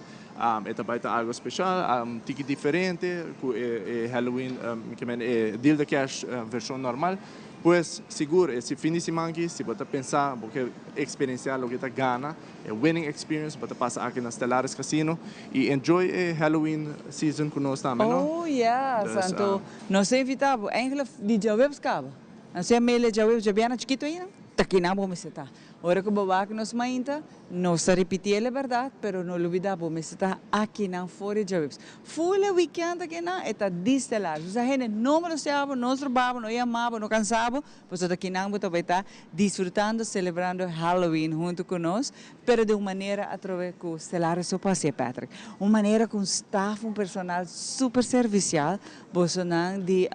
E ta bay ta algo special, un tiki diferente cu e Halloween, ke men e Deal the Cash version normal. Pues sigur e si fin di siman aki si bo ta pensa bo ke experiencia loke ta gana, e winning experience, bo ta pasa aki na Stellaris Casino y enjoy e Halloween season cu nos tambe, no?
Oh yes, anto nos ta invita bo eigenlijk di djaweps caba. Nan sea mele djaweps, djabièrnè chikito ainda, ta kinan bo mester ta. Ora ku bo wak nos mainta, nos ta ripití e bèrdat, pero no lubidá bo mester ta akinan for di djaweps. Ful e wikènt akinan e ta distelar. Su sa hende no molestiá bo, no strobá bo, no yamá bo, no kansá bo, pasobra ta kinan bo ta bai ta disfrutando, selebrando Halloween huntu ku nos, pero di un manera atrobe ku Stellaris so por hasié, Patrick. Un manera ku un staf, un personal super servisial, bosonan di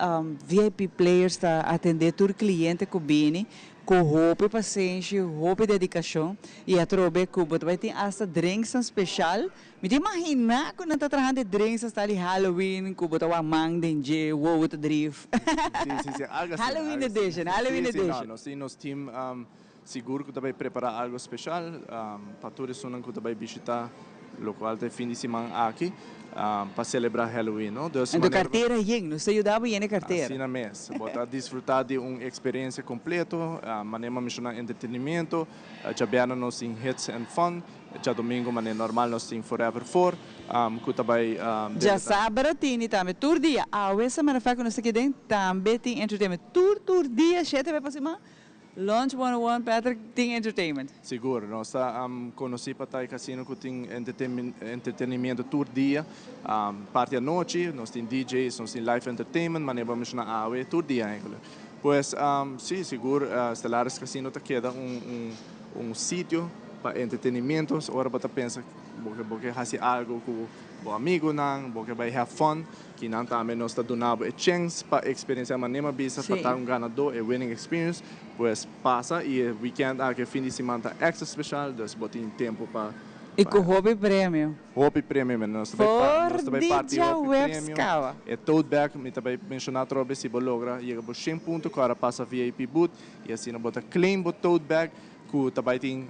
VIP players ta atendé tur kliente ku bini, Ku hopi pasenshi, hopi dedikashon i atrobe ku bo ta bai tin asta drinksnan speshal. Mi ta imaginá ku nan ta trahando e drinks asta di Halloween ku bo ta wak man den dje, wowo ta drif.
Si, si, si, algu asina.
Halloween edition, Halloween
Si, si,
edition.
no, nos tin nos team sigur ku ta bai prepará algu speshal pa tur esunnan ku ta bai bishitá lokual ta e fin di siman aki pa selebrá Halloween, no. Dus
Anto
manera.
kartera yen, nos ta yuda bo yena e kartera.
Asina mes, bo ta disfrutá di un eksperensia kompleto, manera mi a menshoná entretenimiento, djabièrnè nos tin Hits and Fun, djadomingo manera normal nos tin Forever Four, ku ta bai debe ta.
Djasabra tini tambe tur dia, awe semana fa ku nos ta keda den tambe tin entertainment tur tur dia shete be pa siman Lunch 101 Patrick tin entertainment.
Sigur, nos ta conoci pa ta e casino cu tin entretenimiento tur dia, parti anochi, nos tin DJ's, nos tin live entertainment, manera bo a menciona awe, tur dia eigenlijk. Pues, si, sigur Stellaris Casino ta keda un sitio pa entretenimiento, ora bo ta pensa bo ke haci algo cu bo amigonan, bo ke bay have fun, Kinan tambe nos ta duna bo e chens pa experiencia manera mi a bisa pa ta un ganador, e winning experience, pues pasa y e weekend aki e fin di siman ta extra special, dus bo tin tempo pa.
Y cu hopi premio.
Hopi premio men, nos ta bay pa, nos ta bay
For di
parti hopi
djaweps
premio.
caba.
E tote bag mi ta bay menciona atrobe si bo logra yega bo shen punto cu ora pasa VIP booth y asina bo ta claim bo tote bag Ku ta bai tin,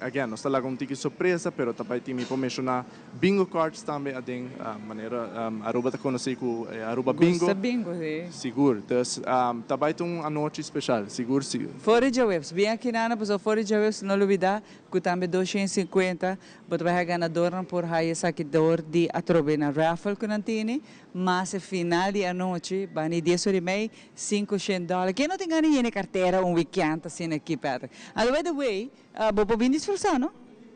again, nos ta laga un tiki sorpresa, pero ta bai tin, mi por menshoná bingo cards tambe aden, manera Aruba ta konosí ku e Aruba Bingo.
Gusta bingo, sí.
Sigur. Dus, ta bai ta un anochi speshal, sigur si.
For di djaweps, bien aki nan a pasobra for di djaweps no lubidá ku tambe 250 bo ta bai haña ganadornan por haya esaki dor di atrobe na raffle ku nan tini, mas e final di anochi, bani dies ora i mei, Sinku shen dòler. Ken no tin gana yena e kartera un wikènt asina aki, Patrick? Anto by the way, bo por bin disfrasá, no?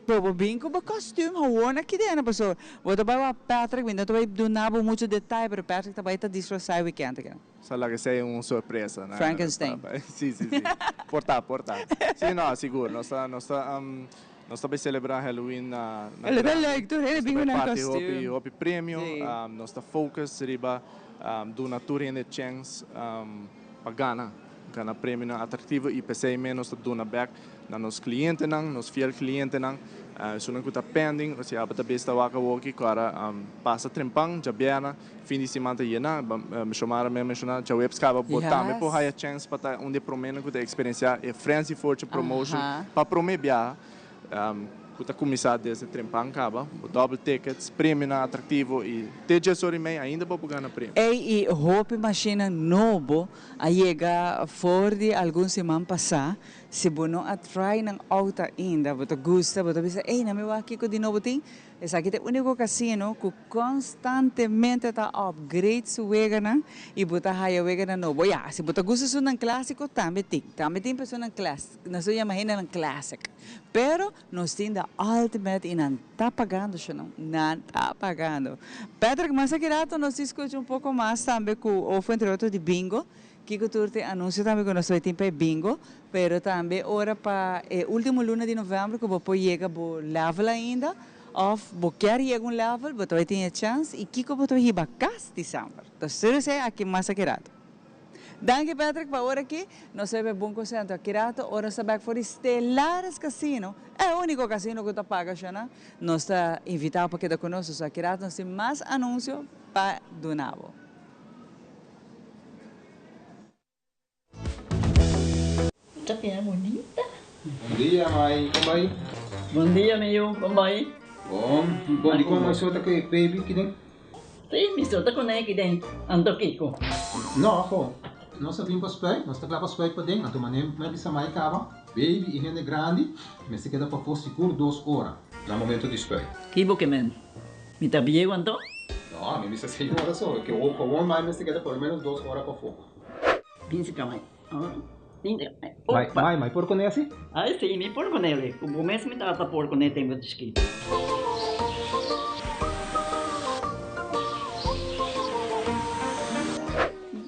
Bo por bin ku bo kòstüm hawon aki den, pasobra bo ta bai wak Patrick, mi no ta bai duna bo muchu detaye, pero Patrick ta bai ta disfrasá e wikènt aki.
Sa laga esei un sorpresa, no?
Frankenstein.
Si, si, si. Por ta, por ta. Si, no, sigur. Nos ta, nos ta, nos ta bai selebrá Halloween na, na
Lo ta
grandi.
leuk, tur hende
Nos ta
bin ku
bai
nan
parti hopi,
kòstüm.
hopi premio.
Si.
Nos ta focus riba Duna tur hende chèns pa gana, gana premionan atraktivo i p'esei mes nos ta duna bèk na nos klientenan, nos fiel klientenan, esunnan ku ta pending, osea abo ta bes ta wak awoki ku ora pasa trempan, djabièrnè, fin di siman ta yená, Xiomara mes a menshoná djaweps kaba bo tambe por haya chèns pa ta un di e proménan ku ta eksperensiá e Frenzy Fortune Promotion pa promé biaha. Ku ta kuminsá desde trempan kaba, bo double tickets, premionan atraktivo i te djes ora i mei ainda bo por gana premio.
Ey i hopi mashinnan nobo a yega for di algun siman pasá. Si bo no a try nan out ainda, bo ta gusta, bo ta bisa, ey, na mi wak kiko di nobo tin. Esaki ta e úniko kasino ku konstantemente ta upgrade su weganan i bo ta haya weganan nobo. Ya, si bo ta gusta esunnan klásiko, tambe tin. Tambe tin pa esunnan klas, nos ta yama hendenan classic. Pero nos tin the ultimate i nan ta pagando sho no, nan ta pagando. Patrick, mas aki rato nos tin skucha un poko mas tambe ku ofo entre otro di bingo. Kiko tur tin anunsio tambe ku nos ta tin pa e bingo, pero tambe ora pa e ultimo luna di november ku bo por yega bo level ainda of bo kier yega un level bo ta bai tin e chance i kiko bo ta bai hiba kas december. Entonces tur esei aki mas aki rato. Danki Patrick pa ora aki nos ta bai pa e bon konsento aki rato ora nos ta bek for di Stellaris Casino e uniko casino ku ta paga shona nos ta invita bo pa keda ku nos so aki rato nos tin mas anunsio pa duna bo.
Ta bira bunita.
Bon dia mai, kon bai?
Bon dia mi yu, kon bai?
Bon, bon di kon mai so ta ku e baby kiden?
Si, mi so ta kuné kiden, anto kiko?
No, ho, nos a bin pa spuit, nos ta kla pa spuit paden, anto manera mi a bisa mai kaba, baby i hende grandi mester keda pafó sigur dos ora na momento di spuit.
Kibo ke men? Mi ta bieu anto?
No, mi bisa señora so, ke gewoon mai mester keda por lo menos dos ora pafó.
Bin si ka mai.
Mai, mai, mai por kuné asi?
Ai si, mi por kuné. Ku bo mes mi tata por kuné tempu di chikito.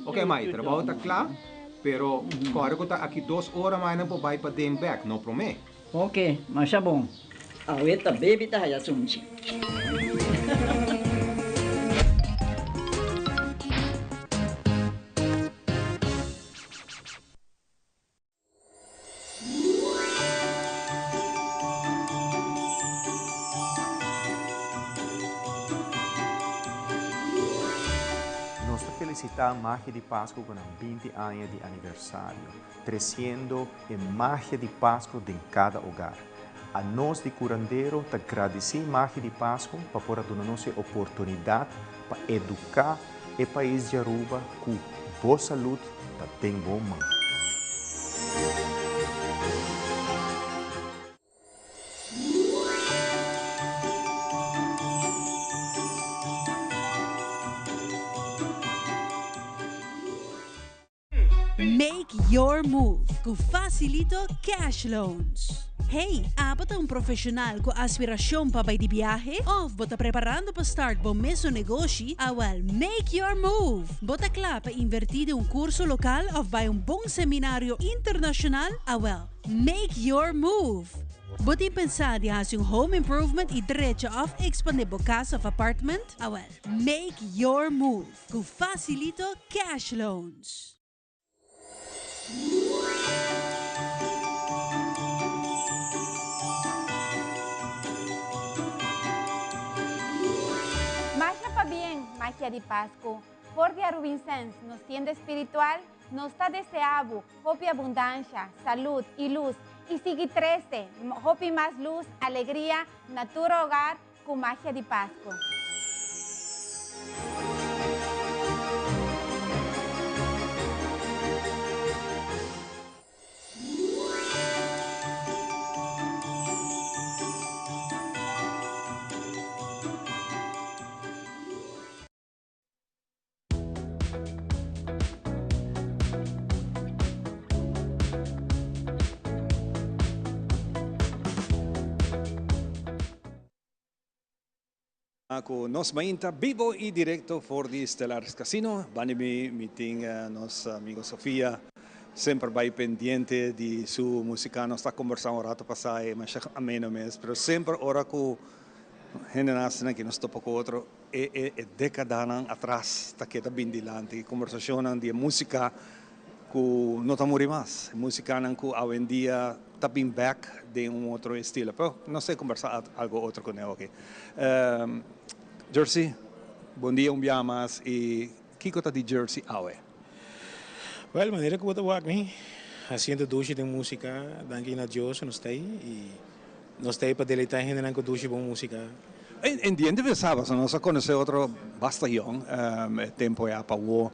Ok mai, trabou ta kla, pero kòrda ku ta aki dos ora mai nan por bai paden bèk, no promé.
Ok, masha bon. Awe ta baby ta haya sunchi.
Nos ta felicita Magia di Pasco cu nan 20 aña di aniversario, treciendo e magia di Pasco den cada hogar. Anos di Curandero ta gradici Magia di Pasco pa por a duna nos e oportunidad pa educa e pais di Aruba cu bo salud ta den bo man.
Make your move ku Facilito Cash Loans. Hey, abo ta un profesional ku aspiracion pa bai di biahe? Of bo ta preparando pa start bo mesun negoshi? Awel, make your move! Bo ta kla pa inverti den un curso local of bai un bon seminario internacional? Awel, make your move! Bo tin pensa di haci un home improvement y drecha of expande bo cas of apartment? Awel, make your move! Ku Facilito Cash Loans.
Masha pabien, Magia di Pascu. For di Arubinsens, nos tienda espiritual, nos ta desea bo hopi abundansha, salud y luz y sigui trece hopi mas luz, alegria na tur hogar Ku magia di Pasku.
Cu nos mainta bibo y directo for di Stellaris Casino. Bani mi mi tin nos amigo Sofia semper bay pendiente di su musica. Nos ta conversa un rato pasa e masha ameno mes, pero semper ora cu hendenan asina ki nos topa cu otro e e e decadanan atras ta keda bin dilanti. Conversacionnan di e musica cu no ta muri mas, e musicanan cu awendia ta bin bek den un otro estilo. Pero nos ta conversa algo otro cu ne oki. Jersey, bon dia un bia mas y kico ta di Jersey awe?
Well, manera cu bo ta wak mi, haciendo dushi den musica, danki na Dios nos ta ahi y. Nos ta ei pa deleitá e hendenan ku dushi bon músika.
En diente bes a pasobra nos a konosé otro basta yòn e tempu ei a pa awor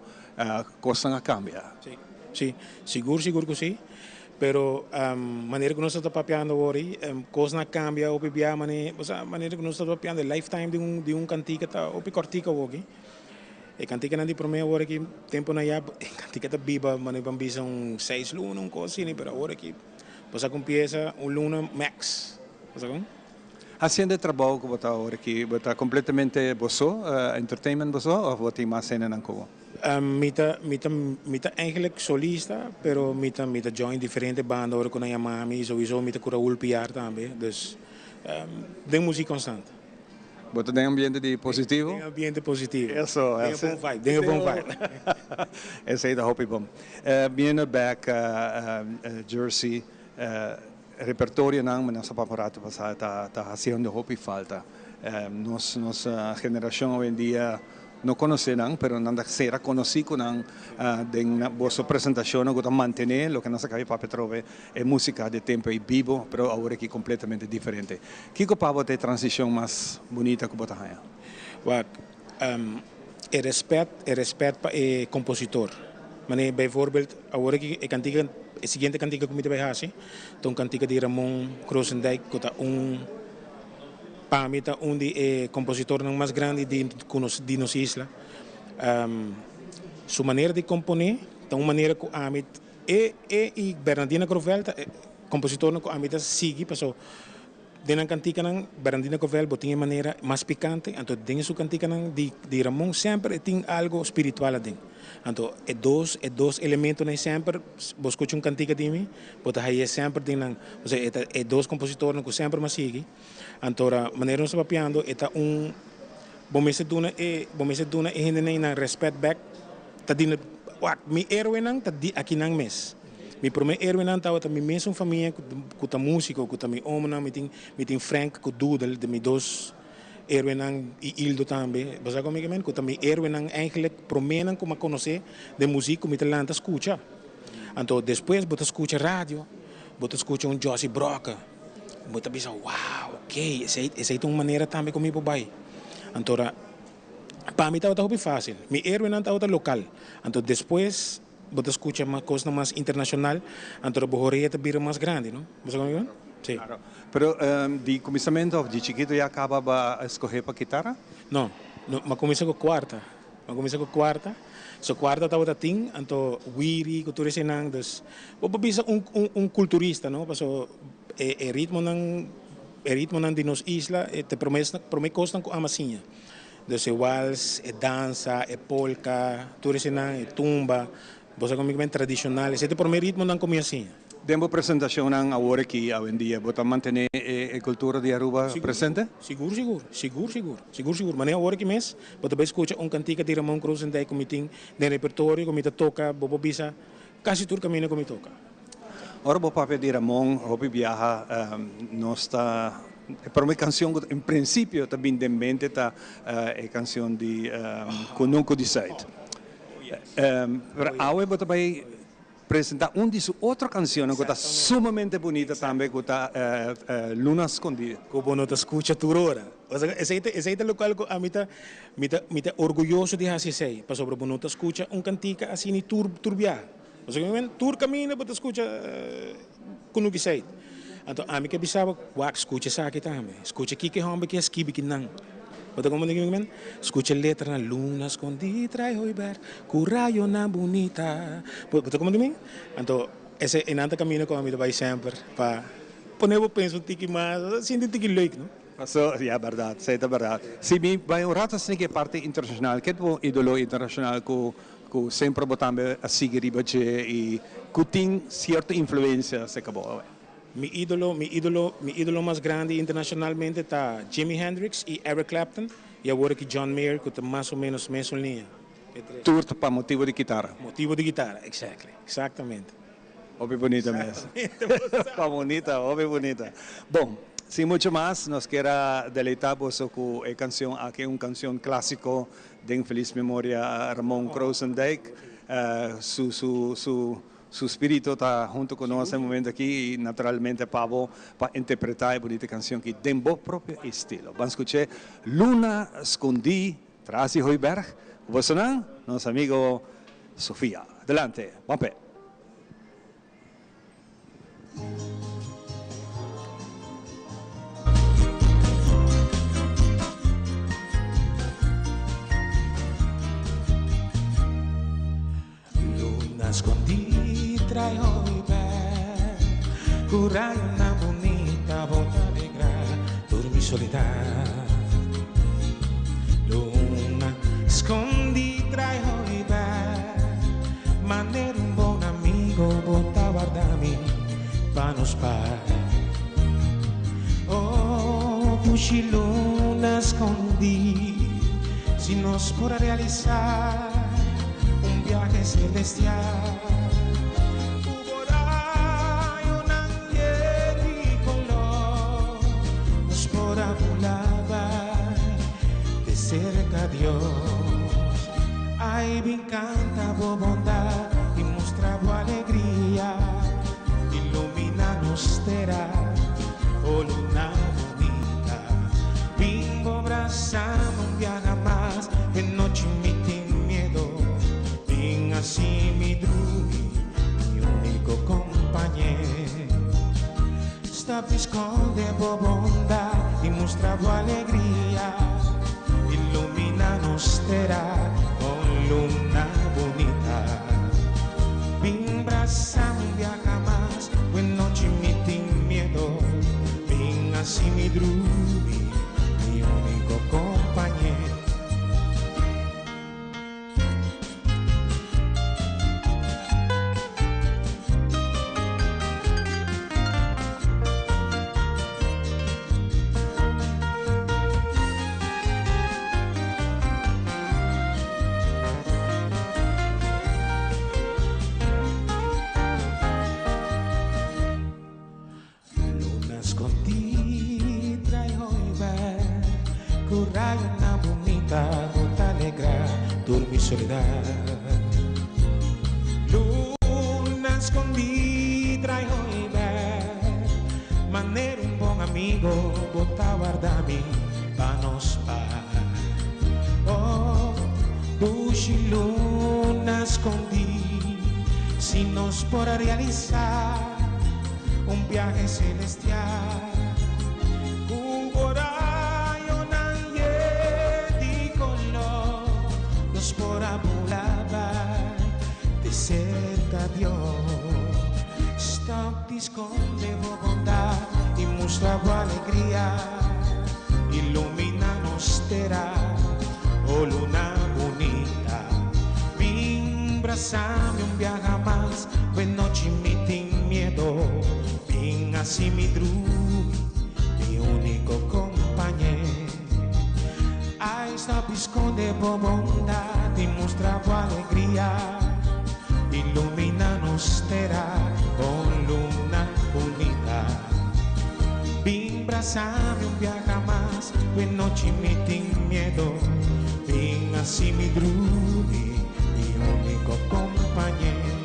kosnan a kambia.
Sí, sí, sigur sigur ku sí. Pero manera ku nos ta papiando awor ei kosnan a kambia hopi bia mane bo sa manera ku nos ta papiando e lifetime di un di un kantika ta hopi kòrtiku awor aki. E kantikanan di promé awor aki tempunan ya e kantika ta biba manera ban bisa un seis luna un kos asina pero awor aki bo sa ku empiesa un luna max bo sa kon.
Hasiendo e trabou ku bo ta awor aki bo ta kompletamente bo so entertainment bo so òf bo tin mas hendenan ku bo?
Mi ta mi ta mi ta eigenlijk solista pero mi ta mi ta join diferente banda ora ku nan yama mi y sowiso mi ta ku Raul Piar tambe dus den muziek konstant.
Bo ta den ambiente di positivo?
Den ambiente positivo.
Eso.
Den e bon vibe, den e bon vibe.
Esey ta hopi bon. Biendo bek Jersey, repertorionan mi nos a papia un rato pasa ta ta haciendo hopi falta. Nos nos generacion awendia no conoce nan, pero nan ta sera conoci cu nan den boso presentacionnan cu ta mantene loke nos a caba di papia atrobe e musica di e tempo ey bibo, pero awor aki completamente diferente. Kico pa bo ta e transicion mas bunita cu bo ta haña?
Wak, e respet, e respet pa e compositor. Manera bijvoorbeeld awor aki e cantica, e siguiente cantica cu mi ta bay haci ta un cantica di Ramon Krozendijk cu ta un, pa mi ta un di e compositornan mas grandi di cu nos, di nos isla. Su manera di compone ta un manera cu ami E e i Bernardina Grovel ta e kompositornan ku ami ta sigui paso den nan kantikanan Bernardina Grovel bo tin e manera mas pikante anto den su kantikanan di di Ramon semper e tin algo spiritual aden anto e dos e dos elementonan semper bo skucha un kantika di mi bo ta haye semper den nan osea e ta e dos kompositornan ku semper mi a sigui anto ora manera nos ta papiando e ta un bo mester duna e bo mester duna e hendenan nan rèspèt bèk ta dina wak mi héroenan ta di akinan mes. Mi promé héroenan tabata mi mesun famia ku ta músiko, ku ta mi omonan, mi tin mi tin Frank ku Doodle, di mi dos héroenan i Ildo tambe, bo sa kon mi ke men? Ku ta mi héroenan eigenlijk proménan ku mi a konosé den muzik ku mi ta lanta skucha. Anto despues bo ta skucha radio, bo ta skucha un Jossy Brokke, bo ta bisa wow, ok, esei esei ta un manera tambe ku mi por bai. Anto ora Pa mi tabata hopi fácil. Mi héroenan tabata lokal. Anto despues bo ta skucha mas kosnan mas internashonal, anto bo horea ta bira mas grandi, no? Bo sa kon mi ta? Sí.
Claro. Pero di kuminsamentu òf di chikitu ya kaba bo a skohe pa kitara?
No. No, mi a kuminsá ku kuarta. Mi a kuminsá ku kuarta. So kuarta tabata tin, anto wiri ku tur eseinan. Dus bo por bisa un un kulturista, no? Paso e e ritmonan e ritmonan di nos isla e ta e promé promé kosnan ku ama siña. Dus e wals, e dansa, e polka, tur esenan, e tumba, bo sa komo tradishonal, esei ta e promé ritmonan ku mi a siña.
Den bo presentashonnan awor aki, awendia, bo ta mantené e kultura di Aruba presente?
Sigur, sigur, sigur, sigur, sigur, sigur. Manera awor aki mes, bo ta bai skucha un kantika di Ramon Krozendijk ku mi tin den repertorio ku mi ta toka, bo por bisa kasi tur kaminda ku mi toka.
Ora bo papia di Ramon hopi biaha nos ta e prome cancion cu en principio ta bin den mente ta e cancion di Cunucu di Zuid. Pero awe bo ta bay presenta un di su otro cancionnan cu ta sumamente bunita tambe cu ta Luna Scondi.
Cu bo no ta scucha tur ora. Esey ta esey ta locual cu ami ta mi ta mi ta orguyoso di haci esey pasobra bo no ta scucha un cantica asina tur tur biaha. Pasobra mi men tur kaminda bo ta skucha kunuki seit. Anto ami ke bisa bo, wak skucha esaki tambe. Skucha kiko e hòmber ke a skibi ki nan. Bo ta komprende kiko mi men? Skucha e letranan, Luna skondí trai hooiberg ku rayonan bunita. Bo ta komprende mi? Anto esei e nan ta kaminda ku ami ta bai semper pa pone bo pensa un tiki mas, sinti un tiki leuk, no?
Paso, ya bèrdat, esei ta bèrdat. Si mi bai un rato asina ku e parti internashonal, ke ta bo idolo internashonal ku Ku semper bo tambe a sigui riba dje i ku tin sierto influensia serka bo awe.
Mi idolo, mi idolo, mi idolo mas grandi internacionalmente ta Jimi Hendrix i Eric Clapton i awor aki John Mayer ku ta mas o menos mesun liña. E tres.
Tur ta pa motibu di kitara.
Motibu di kitara, exactly, exactamente.
Hopi bunita mes. Pa bunita, hopi bunita. Bon, sin mucho mas, nos kier a deleita boso ku e kansion aki, un kansion klasiko Den feliz memoria Ramon Krozendijk su su su Su spirito ta hunto cu nos e momento aki y naturalmente pa bo pa interpreta e bunita cancion aki den bo propio estilo. Ban scuch'e Luna Scondi tras di Hooiberg cu bosonan nos amigo Sofia. Adelante, ban p'e.
Luna skondí trai hopi bèk Ku rayonan bunita bo ta alegrá tur mi soledat Luna skondí trai hopi bèk Manera un bon amigo bo ta warda mi pa nos bai Oh pushi luna skondí Si nos por a realisá Un biahe celestial Ku bo rayonan yen di kolor Nos por a bula bai te serka Dios Ai bin kanta bo bondat i mustra bo alegria Ilumina nos tera, oh luna bunita Bin bo brasami un biaha mas E nochi mi tin miedo Bin asi mi drumi Mi unico compañe Stop di sconde bo bondad Y mustra bo alegria Ilumina nos tera Con luna bunita Bin brasa mi un biaha mas E nochi mi tin miedo Bin asi mi drumi Mi unico compañe. Luna skondí trai hoy bèk Ku rayonan bunita bo ta alegrá tur mi soledat Luna skondí trai hoy bèk Manera un bon amigo bo ta warda mi pa nos bai Oh dushi luna skondí Si nos por a realisá Un biahe celestial Cu bo rayonan yen di color Nos por a bula bai te cerca Dios Stop di sconde bo bondad Y mustra bo alegria Ilumina nos tera Oh luna bunita Bin brasami un biaha mas Cu e nochi mi tin miedo Bin haci mi drumi Mi unico compañe Ay stop di sconde bo bondad Y mustra bo alegria Ilumina nos tera Con luna bunita Bin brasami un biaha mas Cu e nochi mi tin miedo Bin haci mi drumi Mi unico compañe.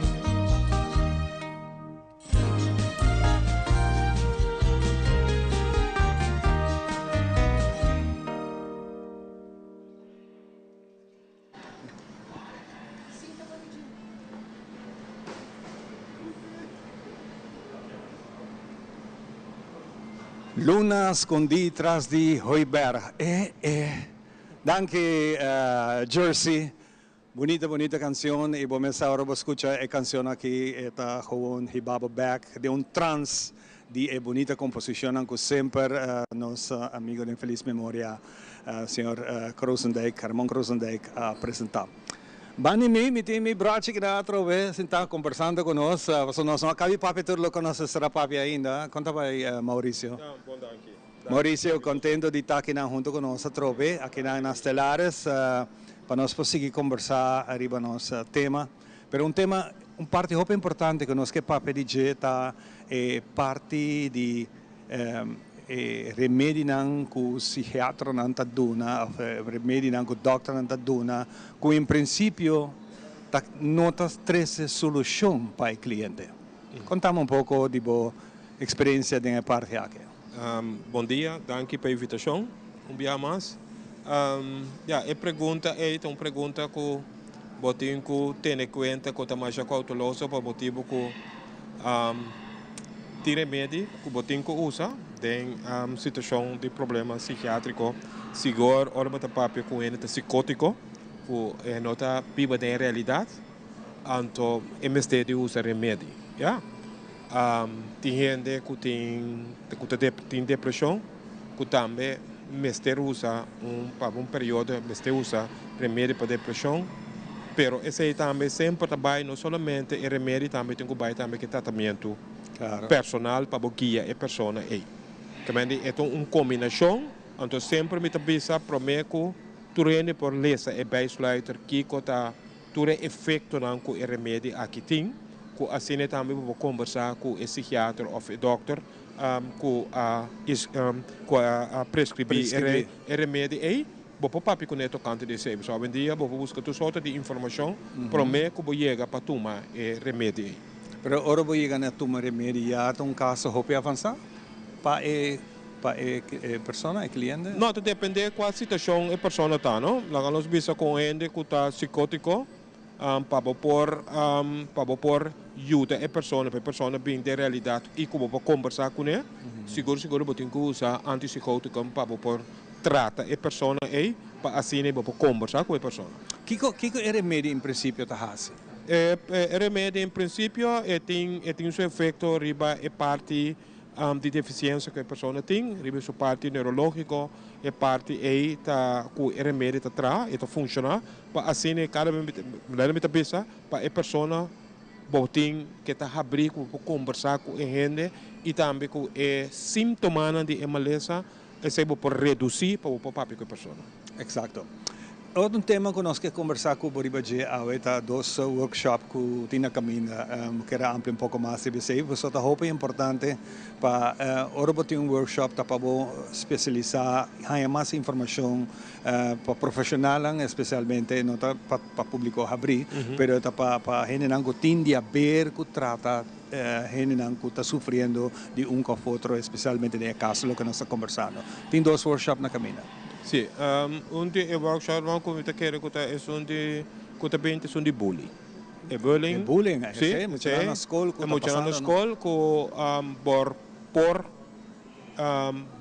Luna skondí tras di Hooiberg. E e. Danki Jersey. Bunita bunita cancion y bo mester ora bo scucha e cancion aki e ta gewoon hiba bo bek den un trans di e bunita composicionnan cu semper nos amigo den feliz memoria señor Krozendijk, Ramon Krozendijk a presenta. Bani mi, mi tin mi brochi keda atrobe sinta combersando cu nos pasobra nos no a cabi papia tur loke nos a sera papia ainda. Con ta bay Mauricio?
Bon danki.
Mauricio contento di ta akinan hunto cu nos atrobe akinan na Stellaris. Pa nos por sigui kombersá riba nos tema. Pero un tema, un parti hopi importante ku nos ke papia di dje ta e parti di e remedinan ku sigiatronan ta duna òf e remedinan ku dòkternan ta duna ku en prinsipio ta no ta trece solucion pa e cliente. Contami un poco di bo experiencia den e parti aki.
Bon dia, danki pa e invitacion un bia mas. Ya, e pregunta ey ta un pregunta cu bo tin cu tene cuenta cu ta masha cauteloso pa motibo cu tin remedi cu bo tin cu usa den situacion di problema psikiatrico, sigur ora bo ta papia cu hende ta psicotico cu e no ta biba den e realidad, anto e mester di usa remedi, ya. Tin hende cu tin cu ta tin depresion cu tambe mester usa un pa un periodo mester usa remedi pa depresion, pero esey tambe semper ta bay no solamente e remedi tambe tin cu bay tambe cu e tratamiento personal pa bo guia e persona ey. Kemende e ta un combinacion, anto semper mi ta bisa prome cu tur hende por lesa e bijsluiter kico ta tur e efectonan cu e remedi aki tin, cu asina tambe bo por combersa cu e psichiater of e dokter cu a cu a prescribi e remedi ey, bo por papia cune tocante di esey. Pasobra awendia bo por busca tur sorto di informacion prome cu bo yega pa tuma e remedi ey.
Pero ora bo yega na tuma remedi ya ta un caso hopi avansa pa e Pa e persona, e cliente?
No, ta depende cua situacion e persona ta, no. Laga nos bisa cu un hende cu ta psicotico, pa bo por, pa bo por yuda e persona, pa e persona bin den realidad y cu bo por combersa cune, sigur sigur bo tin cu usa antipsicoticum pa bo por trata e persona ey, pa asina bo por combersa cu e persona.
Kico, kico e remedi en principio ta haci?
E remedi en principio e tin, e tin su efecto riba e parti Di defisiensia ku e persona tin riba su parti neurológiko, e parti ei ta ku e remedi ta traha, e ta funshoná pa asina e kada bes mi ta bisa pa e persona bo tin ke ta habrí ku bo por kombersá ku e hende i tambe ku e síntomanan di e malesa esei bo por redusí pa bo por papia ku e persona.
Eksakto. Otro tema ku nos ke kombersá ku bo riba dje awe ta dos workshop ku tin na kaminda. Bo kier a amplia un poko mas riba esei? Pasobra ta hopi importante pa ora bo tin un workshop ta pa bo spesialisá, haña mas informashon pa profeshonalnan espesialmente, no ta pa públiko habrí, pero ta pa hendenan ku tin di haber ku trata hendenan ku ta sufriendo di un òf otro, espesialmente den e kaso loke nos ta kombersando. Tin dos workshop na kaminda.
Si, un di e workshopnan ku mi ta kere ku ta esun di ku ta binti esun di bullying. E bullying.
E bullying,
si,
e muchanan na skol ku
E
ta
muchanan na
pasando.
skol ku bor por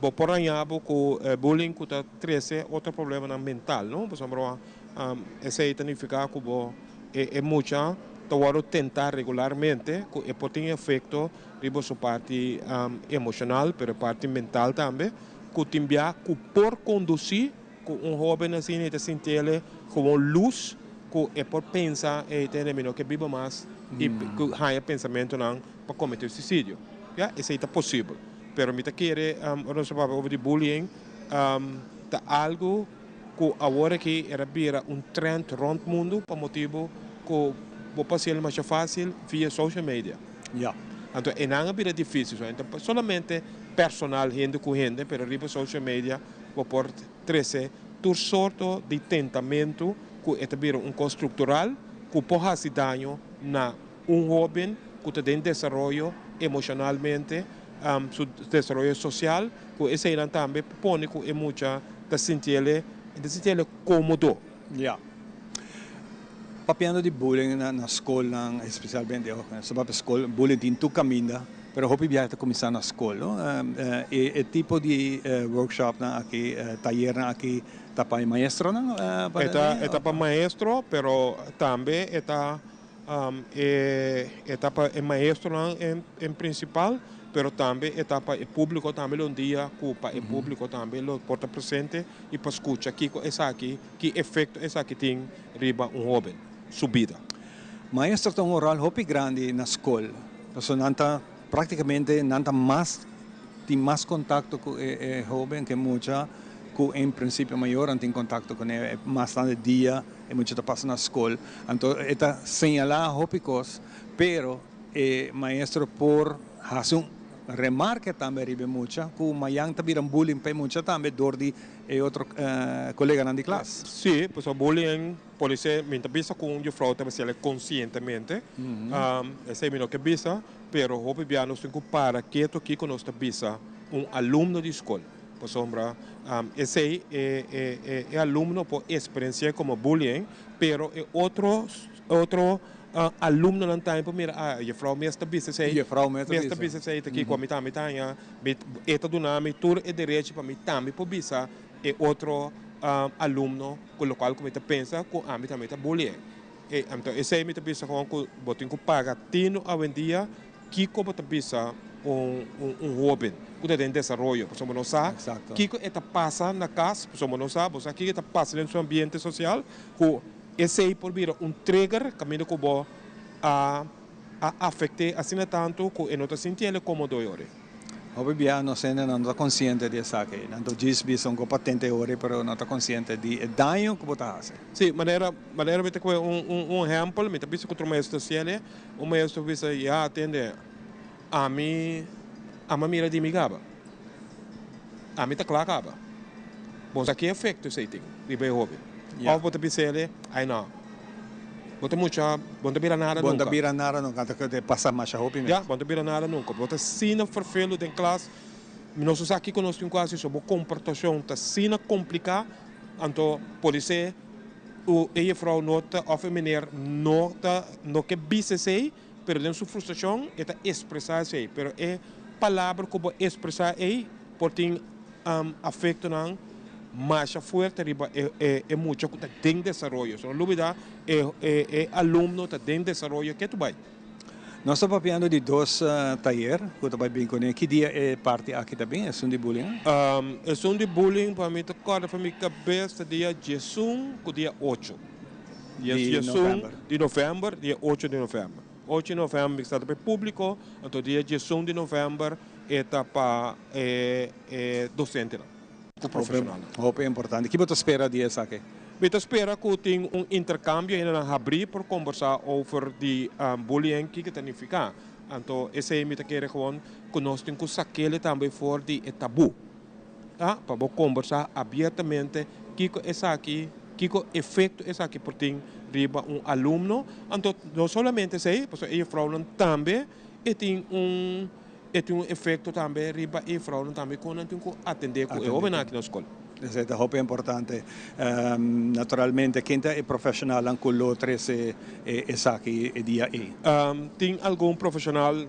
bo por haña bo ku e bullying ku ta trese otro problemanan mental, no? Pasobra esei ta nifiká ku bo e e mucha ta wòrdu tentá regularmente ku e por tin efekto riba su parti emoshonal pero e parti mental tambe. ku tin bia ku por kondusí ku un hóben asina e ta sintiel gewoon lus ku e por pensa ey tende mi no ke biba mas i ku haña pensamentunan pa kometé suisidio. Ya, esei ta posibel. Pero mi ta kere ora nos ta papia over di bullying ta algu ku awor aki era bira un trend rònt mundu pa motibu ku bo por hasiel masha fásil via social media.
Ya.
Anto enan a bira difícil. So, enta solamente personal hende ku hende, pero riba social media bo por trese tur sorto di tentamentu ku e ta bira un kos struktural ku por hasi daño na un hóben ku ta den desaroyo emoshonalmente, su desaroyo sosial, ku eseinan tambe por pone ku e mucha ta sintiel, e ta sintiel kómodo.
Ya. Papiando di bullying na skolnan, especialmente so papia skol, bullying tin tur kaminda, pero hopi biaha ta kuminsá na skol, no? E tipo di workshopnan aki, tayernan aki ta pa e maestronan?
E ta e ta pa maestro, pero tambe e ta e ta pa e maestronan en principal, pero tambe e ta pa e publico tambe lo un dia cu pa e publico tambe lo por ta presente y pa scucha kico esaki Ki efekto esaki tin riba un hóben su bida?
Maestro ta un ròl hopi grandi na skol, pasobra nan ta práktikamente nan ta mas tin mas kontakto ku e hóben, ku e mucha, ku en prinsipio mayornan tin kontakto kuné mas tantu e dia e mucha ta pasa na skol. Anto e ta señalá hopi kos, pero e maestro por hasi un. remarke tambe riba e mucha ku mayan ta bira un bullying pa e mucha tambe dor di e otro koleganan di klas.
Sí, pasobra bullying por ser mi ta bisa ku un juffrouw ta hasiel konsientemente, esei mi no ke bisa, pero hopi bia nos tin ku para ketu kiko nos ta bisa un alumno di skol, pasobra esei e alumno por eksperensi'é komo bullying, pero e otro otro alumnonan tambe por mira, ah, juffrouw mes ta bisa esei,
Juffrouw mes ta
mes ta
bisa.
bisa esei, ta kiko ami tambe ta haña, e ta duna mi tur e derechi pa mi tambe por bisa e otro alumno ku lokual ku mi ta pensa ku ami tambe ta bullying. E, anto esei mi ta bisa gewoon ku bo tin ku paga tinu awendia kiko bo ta bisa un un un hoben ku ta den desaroyo, pasobra bo no sa kiko e ta pasa na kas, pasobra bo no sa, bo sa kiko e ta pasa den su ambiente sosial ku Esei por bira un trigger kaminda ku bo a a afekt'é asina tantu ku e no ta sinti el komodo e ora.
Hopi bia nos hendenan no ta konsiente di esaki. Nan ta djis bisa un ko patente e ora pero no ta konsiente di e daño ku bo ta hasi.
Sí, manera manera mi ta kohe un un un ehèmpel, mi ta bisa ku otro maestro ta hasiel, un maestro bisa, ya tende, ami ama mira di mi kaba. Ami ta kla kaba. Bo sa ki efekto esei tin riba e hopi? Òf bo ta bisa el, ai no, bo ta mucha, bo no ta bira nada
Bo no ta
nunka.
bira nada nunka, anto ke pasa masha hopi mes.
Ya, bo no ta bira nada nunka. Bo ta asina ferfelu den klas, nos no sa kiko nos tin ku hasi, so bo komportashon ta asina kompliká, anto podisé ku e jefrou no ta òf e meneer no ta no ke bisa esei, Pero den su frustracion e ta expresa esey. Pero e palabra cu bo expresa ey por tin afectonan masha fuerte riba e mucha cu ta den desaroyo. So no lubida e alumno ta den desaroyo ketu bay.
Nos ta papiando di dos tayer cu ta bay bin cune. Ki dia e parti aki ta bin, esun di bullying?
Esun di bullying pa mi ta corda pa mi cabes ta dia diesun cu dia ocho.
Di november.
Di november, dia ocho di november. Ocho di november mi ta pa e publico, anto dia diesun di november e ta pa e e docentenan, e profesionalnan.
Hopi importante. Ki bo ta spera di esaki?
Mi ta spera cu tin un intercambio, hendenan habri por combersa over di bullying, kiko ta nifica. Anto esey mi ta kere gewoon cu nos tin cu sakele tambe for di e tabu. Ta pa bo kombersá abiertamente kiko esaki, kiko efekto esaki por tin riba un alumno. Anto no solamente esei, pasobra e jefrounan tambe e tin un e tin un efekto tambe riba e jefrounan tambe kon nan tin ku atendé ku e hóbennan aki na skol.
Esei ta hopi importante. Naturalmente ken ta e profeshonalnan ku lo trese esaki e dia ei?
Tin algun profeshonal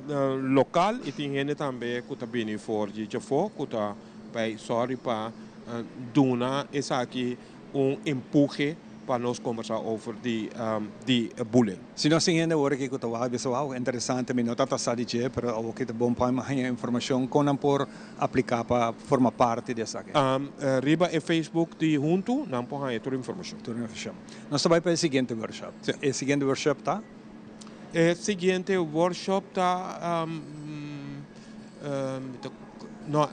lokal i tin hende tambe ku ta bini for di djafó ku ta bai sòri pa duna esaki un empuhe pa nos kombersá over di di bullying.
Si nos tin hende awor aki ku ta wak bisa wou interesante mi no tabata sa di dje pero awor ki ta bon pa haña informashon kon nan por apliká pa forma parti di esaki.
Riba e Facebook di Huntu nan por haña tur informashon.
Tur informashon. Nos ta bai pa e siguiente workshop. E siguiente workshop ta?
E siguiente workshop ta, no,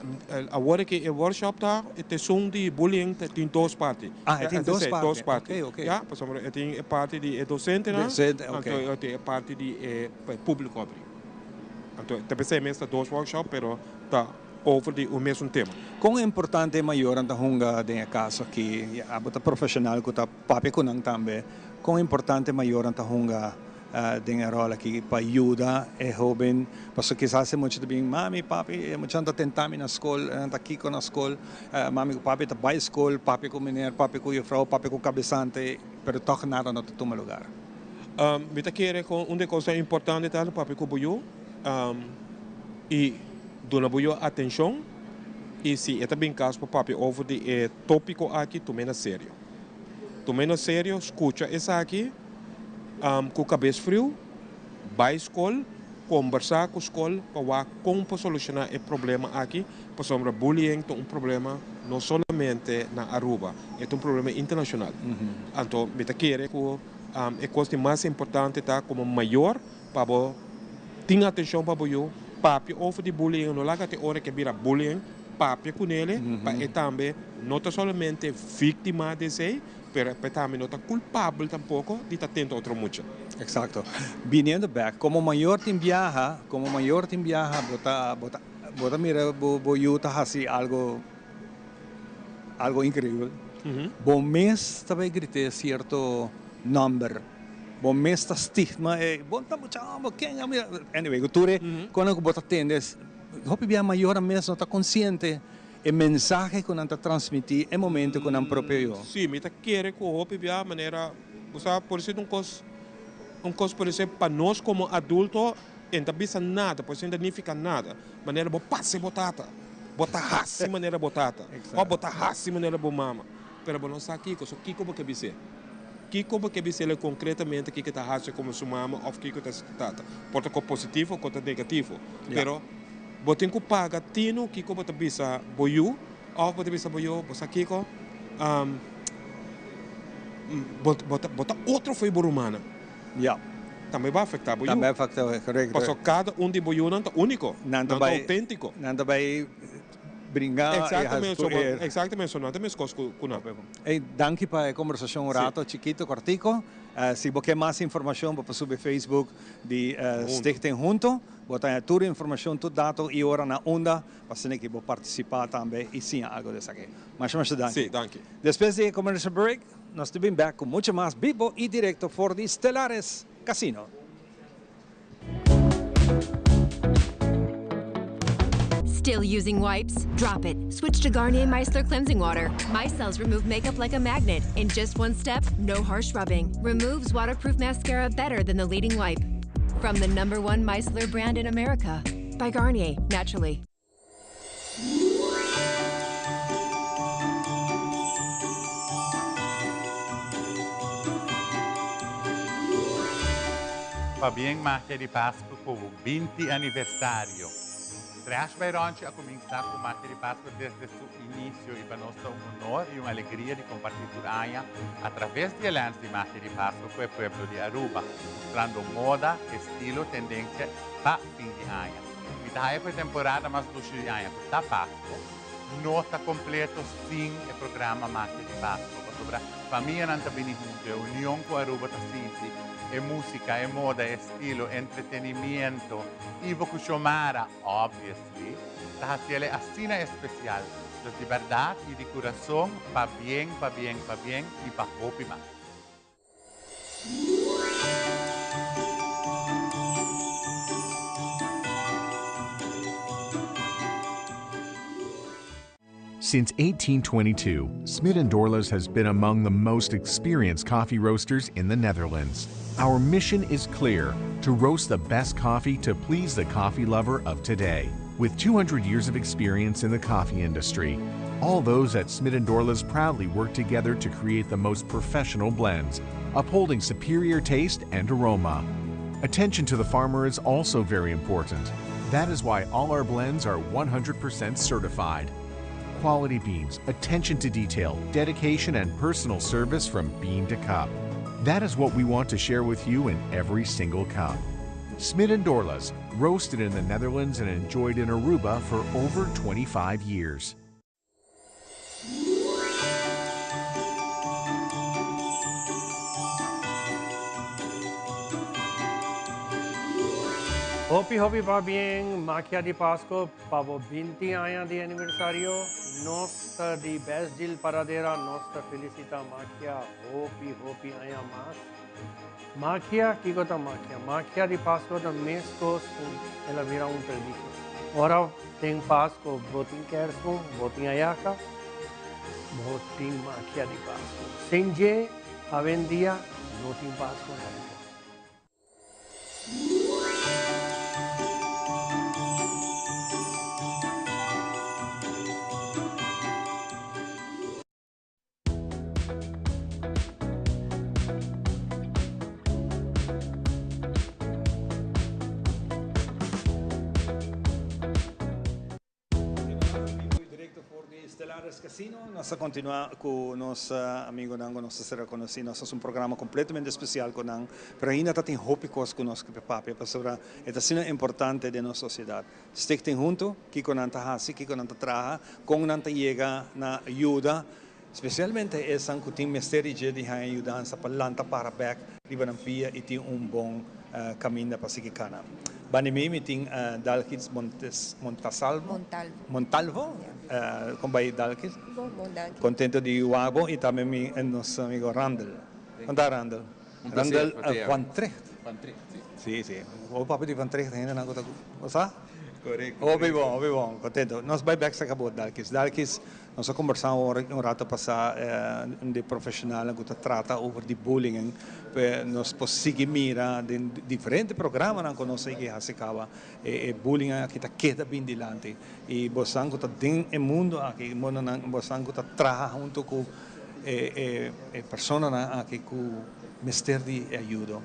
awor aki e workshop ta, ta esun di bullying ta tin dos parti.
Ah, e tin dos parti.
Dos parti.
Oké, oké.
Ya, pasobra e tin e parti di e docentenan,
Docente, oké.
anto e tin e parti di e publico abri. Anto ta pensei mes ta dos workshop, pero ta over di un mesun tema.
Kon importante e mayornan ta hunga den e kaso aki? Abo ta profeshonal ku ta papia ku nan tambe. Kon importante e mayornan ta hunga den e ròl aki pa yuda e hóben? Pasobra kisas e mucha ta bin, Mami, papi, e muchanan ta tenta mi na skol, nan ta kiko na skol. Mami ku papi ta bai skol, papia ku meneer, papia ku jufrou, papia ku kabesante, pero tòg nada no ta tuma lugar.
Mi ta kere ku un di e kosnan importante ta papia ku bo yu i Duna bo yu atencion y si e ta bin cas pa papia over di e topico aki tum'e na serio. Tum'e na serio, scucha esaki cu cabes friu, bay scol, combersa cu scol pa wak con por soluciona e problema aki, pasobra bullying ta un problema no solamente na Aruba, e ta un problema internacional. Anto mi ta kere cu e cos di mas importante ta como mayor Pa bo tin atencion pa bo yu, papia over di bullying, no laga te ora ke bira bullying, papia ku nele pa e tambe no ta solamente victima di esey, pero pa e tambe no ta culpabel tampoco di ta tenta otro mucha.
Exacto. Biniendo bek, como mayor tin biaha, como mayor tin biaha bo ta bo ta. Bo ta mira bo bo yu ta hasi algo algo increibel. Bo mes ta bay grite cierto nomber. Bo mes ta stigma e bo ta mucha homber ken a mira. Anyway cu tur e conan cu bo ta tende hopi bia mayornan mes no ta consciente e mensahe cu nan ta transmiti e momento cu nan propio yu.
Si, mi ta kere cu hopi bia manera bo sa por esei ta un cos un cos por esei pa nos como adulto E no ta bisa nada, por eso e no ta nifica nada. Manera bo pasa bo tata, bo ta haci manera bo tata, of bo ta haci manera bo mama. Pero bo no sa kico, so kico bo ke bis'é? Kico bo ke bis'é concretamente kico e ta haci como su mama of kico ta haci su tata? Por ta co positivo o co ta negativo. Pero bo tin cu paga tino kico bo ta bisa bo yu of bo ta bisa bo yu, bo sa kico? Bo ta otro fo'i bo rumannan.
Ya.
Tambe bo afecta bo yu.
Tambe afecta, correcto.
Pasobra cada un di bo yunan ta unico.
Nan
ta autentico.
Nan ta bay bringa y haci tur e.
Exactamente, so nan ta mescos cu nan.
Ey, danki pa e conversacion un rato chikito, cortico. Si bo ke mas informacion bo por subi Facebook di Stichting Hunto. Bo ta haña tur informacion, tur dato y ora na unda pa asina ki bo participa tambe y siña algo di esaki. Masha masha danki.
Si, danki.
Despues di e commercial break. Nos ta bin bek ku mucho mas bibo i direkto for di Stellares Casino.
Still using wipes? Drop it. Switch to Garnier Micellar Cleansing Water. Micelles remove makeup like a magnet. In just one step, no harsh rubbing. Removes waterproof mascara better than the leading wipe. From the number one micellar brand in America. By Garnier, naturally.
Pabien Magia di Pasco cu bo 20 aniversario. Trash by Ronchi a cuminsa cu Magia di Pasco desde su inicio y pa nos ta un honor y un alegria di comparti tur aña a traves di e lens di Magia di Pasco cu e pueblo di Aruba, mustrando moda, estilo, tendencia pa fin di aña. Mi ta haya ku e temporada mas dushi di aña ku ta Pasco no ta kompleto sin e programa Magia di Pasco pasobra famianan ta bini huntu, e union ku Aruba ta sinti, e musika, e moda, e estilo, entretenimiento, Ivo ku Xiomara, obviously, ta hasiel e asina espesial. Dus di bèrdat i di kurason, pabien, pabien, pabien i pa hopi mas.
Since 1822, Smit & Dorlas has been among the most experienced coffee roasters in the Netherlands. Our mission is clear, to roast the best coffee to please the coffee lover of today. With 200 years of experience in the coffee industry, all those at Smit & Dorlas proudly work together to create the most professional blends, upholding superior taste and aroma. Attention to the farmer is also very important. That is why all our blends are 100% certified. Quality beans, attention to detail, dedication and personal service from bean to cup. That is what we want to share with you in every single cup. Smit & Dorlas, roasted in the Netherlands and enjoyed in Aruba for over 25 years.
Hopi hopi pabien Magia di Pasco pa bo 20 aña di aniversario. Nos ta di Best Deal Paradera, nos ta felicita Magia hopi hopi aña mas. Magia, kico ta magia? Magia di Pasco ta mescos cu el a bira un tradicion. Ora den Pasco bo tin kerstboom, bo tin ayaca, bo tin magia di Pasco. Sin dje, awendia no tin Pasco na Aruba.
Stellares Casino. Nos ta continua cu nos amigonan cu nos ta ser reconoci. Nos haci un programa completamente especial cu nan, pero ainda ta tin hopi cos cu nos ke papia pasobra e ta asina importante den nos sociedad. Stichting Hunto, kiko nan ta hasi, kiko nan ta traha, kon nan ta yega na yuda, spesialmente esnan ku tin mester di dje di haña yudansa pa lanta para bèk riba nan pia i tin un bon kaminda pa sigui kana. Band'i mi mi tin Dalkis Montes Montasalvo.
Montalvo.
Montalvo. Kon bai Dalkis?
Bon, bon danki.
Kontento di wak bo i tambe mi nos amigo Randel. Kon ta Randel?
Un placer
Randel
pa te
Van Tricht.
Van Tricht, si.
Si, si. Bo papia di Van Tricht hendenan ku ta bo sa?
Korekto,
Hopi
korekto.
bon, hopi bon. Kontento. Nos bai bek saka bo Dalkis. Dalkis, nos a kombersá un rato pasá di profeshonalnan ku ta trata over di bullying. Nos por sigui mira den diferente programanan ku nos a yega hasi kaba e bullying aki ta keda bin dilanti. I bosan ku ta den e mundu aki, mundunan bosan ku ta traha huntu ku e personanan aki ku mester di e ayudo.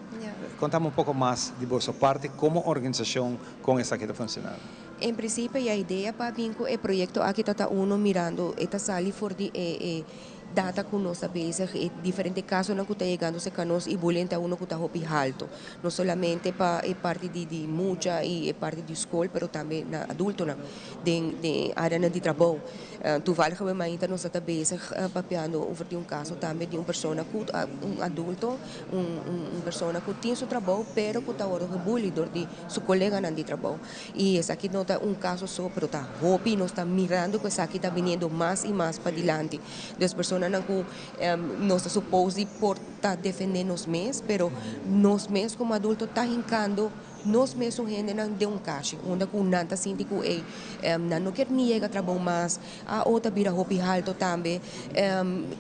Kontami un poko mas di boso parti komo organisashon kon esaki ta funshoná.
En prinsipio e idea pa bin ku e proyekto aki ta ta uno mirando e ta sali for di e data ku nos ta bezig, e diferente kasonan ku ta yegando serka nos i bullying ta uno ku ta hopi halto. No solamente pa e parti di di mucha i e parti di skol pero tambe na adultonan den den areanan di trabou. Toevallig mainta nos ta bezig papiando over di un kaso tambe di un persona ku un adulto, un un persona ku tin su trabou pero ku ta wòrdu gebully dor di su koleganan di trabou. I esaki no ta un kaso so pero ta hopi nos ta mirando ku esaki ta biniendo mas i mas padilanti. Dus personanan ku nos ta supos di por ta defende nos mes pero nos mes komo adulto ta hinkando nos mesun hendenan den un kashi unda ku nan ta sinti ku ey nan no kier ni yega trabou mas, a o ta bira hopi halto tambe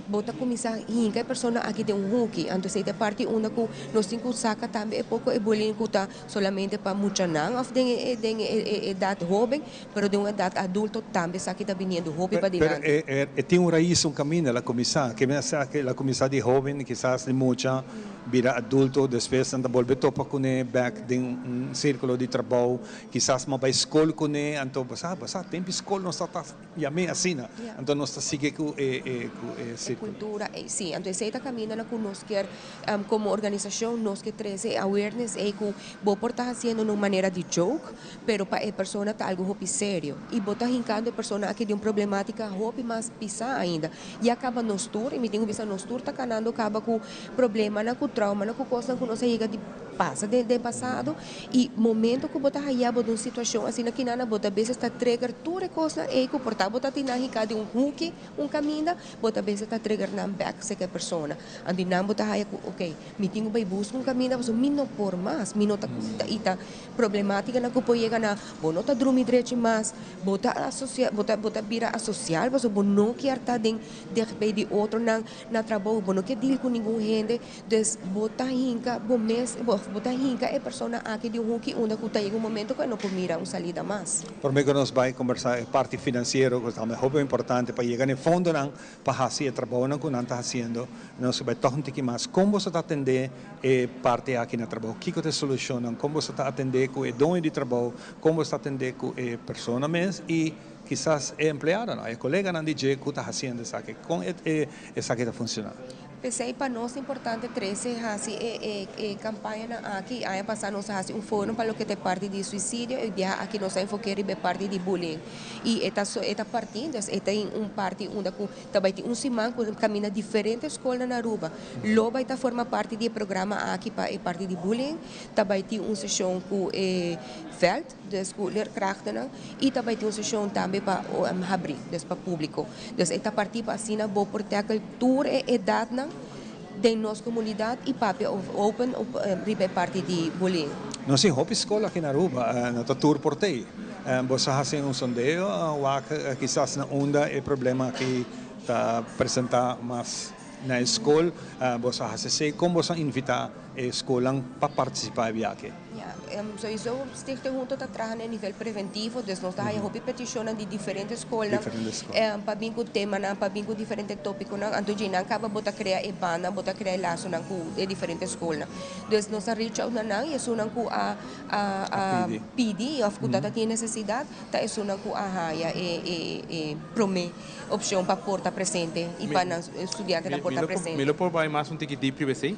bo ta kuminsá hinka e persona aki den un huki anto esei ta e parti unda ku nos tin ku saka tambe e poko e bullying ku ta solamente pa muchanan òf den e den e edat hóben pero den un edat adulto tambe esaki ta biniendo hopi
Pero
padilanti.
e tin un rais un kaminda el a kuminsá ke mi sa ke el a kuminsá di hóben kisas di mucha bira adulto despues nan ta bolbe topa kuné bèk den un sirkulo di trabou kisas mo bai skol kuné anto bo sa bo sa tempu skol nos ta ta yam'é asina anto nos ta sigui ku e e ku e
E
sirkulo.
kultura ei si anto esei ta kaminda na ku nos kier komo organisashon nos ke trese e awareness ei ku bo por ta hasiendo na un manera di joke pero pa e persona ta algo hopi serio y bo ta hincando e persona aki den un problematica hopi mas pisa ainda. Ya caba nos tur, y mi tin cu bisa nos tur ta canando caba cu problemanan, cu traumanan, cu cosnan cu nos a yega di pasa den den pasado y momento cu bo ta haya bo den un situacion asina kinana bo ta bes ta trigger tur e cosnan ey cu por ta bo ta tin nan hinca den un huki, un caminda, bo ta bes ta trigger nan bek cerca e persona. Anto nan bo ta haya cu ok, mi tin cu bay busca un caminda pasobra mi no por mas, mi no ta y ta Problemátikanan ku por yega na bo no ta drumi drechi mas, bo ta asosia, bo ta bo ta bira asosial pasobra bo no kier ta den dichtbij di otronan na trabou, bo no kier deal ku ningun hende, dus bo ta hinka bo mes, bo bo ta hinka e persona aki di un huki unda ku ta yega un momento ku e no por mira un salida mas.
Prome ku nos bai kombersá e parti finansiero ku ta hopi importante pa yega na e fondonan pa hasi e trabounan ku nan ta hasiendo, nos bai tòg un tiki mas. Kon boso ta atendé e parti aki na trabou? Kiko ta e solushonnan? Kon boso ta atendé ku e doño di trabou? Kon boso ta atendé ku e persona mes i kisas e empleadonan, e koleganan di dje ku ta hasiendo esaki? Kon esaki ta funshoná?
P'esei pa nos ta importante trese hasi e e kampañanan aki. Aña pasá nos a hasi un forum pa loke ta e parti di suisidio i biaha aki nos a enfoké riba e parti di bullying. I e ta e ta partí, dus e ta un parti unda ku ta bai tin un siman ku kaminda diferente skolnan na Aruba lo bai ta forma parti di e programa aki pa e parti di bullying. Ta bai tin un seshon ku e vèlt. Dus ku leerkrachtnan i ta bai tin un seshon tambe pa habrí, dus pa públiko. Dus e ta partí pa asina bo por tackle tur e edatnan den nos komunidat i papia open riba e parti di bullying.
Nos tin hopi skol aki na Aruba, no ta tur por tei. Bo sa hasi un sondeo wak kisas na unda e problema aki ta presentá mas na e skol. Bo sa hasi esei? Kon bo sa invitá e skolnan pa partisipá e biaha?
Ya, sowieso Stichting Hunto ta traha na e nivel preventivo, dus nos ta haya hopi peticionnan di diferente skolnan pa bin ku temanan, pa bin ku diferente topiconan, anto dje nan kaba bo ta krea e bannan, bo ta krea e lasonan ku e diferente skolnan. Dus nos ta reach out na nan i esunnan ku a a a pidi òf ku ta ta tin nesesidat ta esunnan ku a haya e e e promé opshon pa por ta presente i pa nan studiantenan por ta presente.
Mi lo por bai mas un tiki dip riba esei?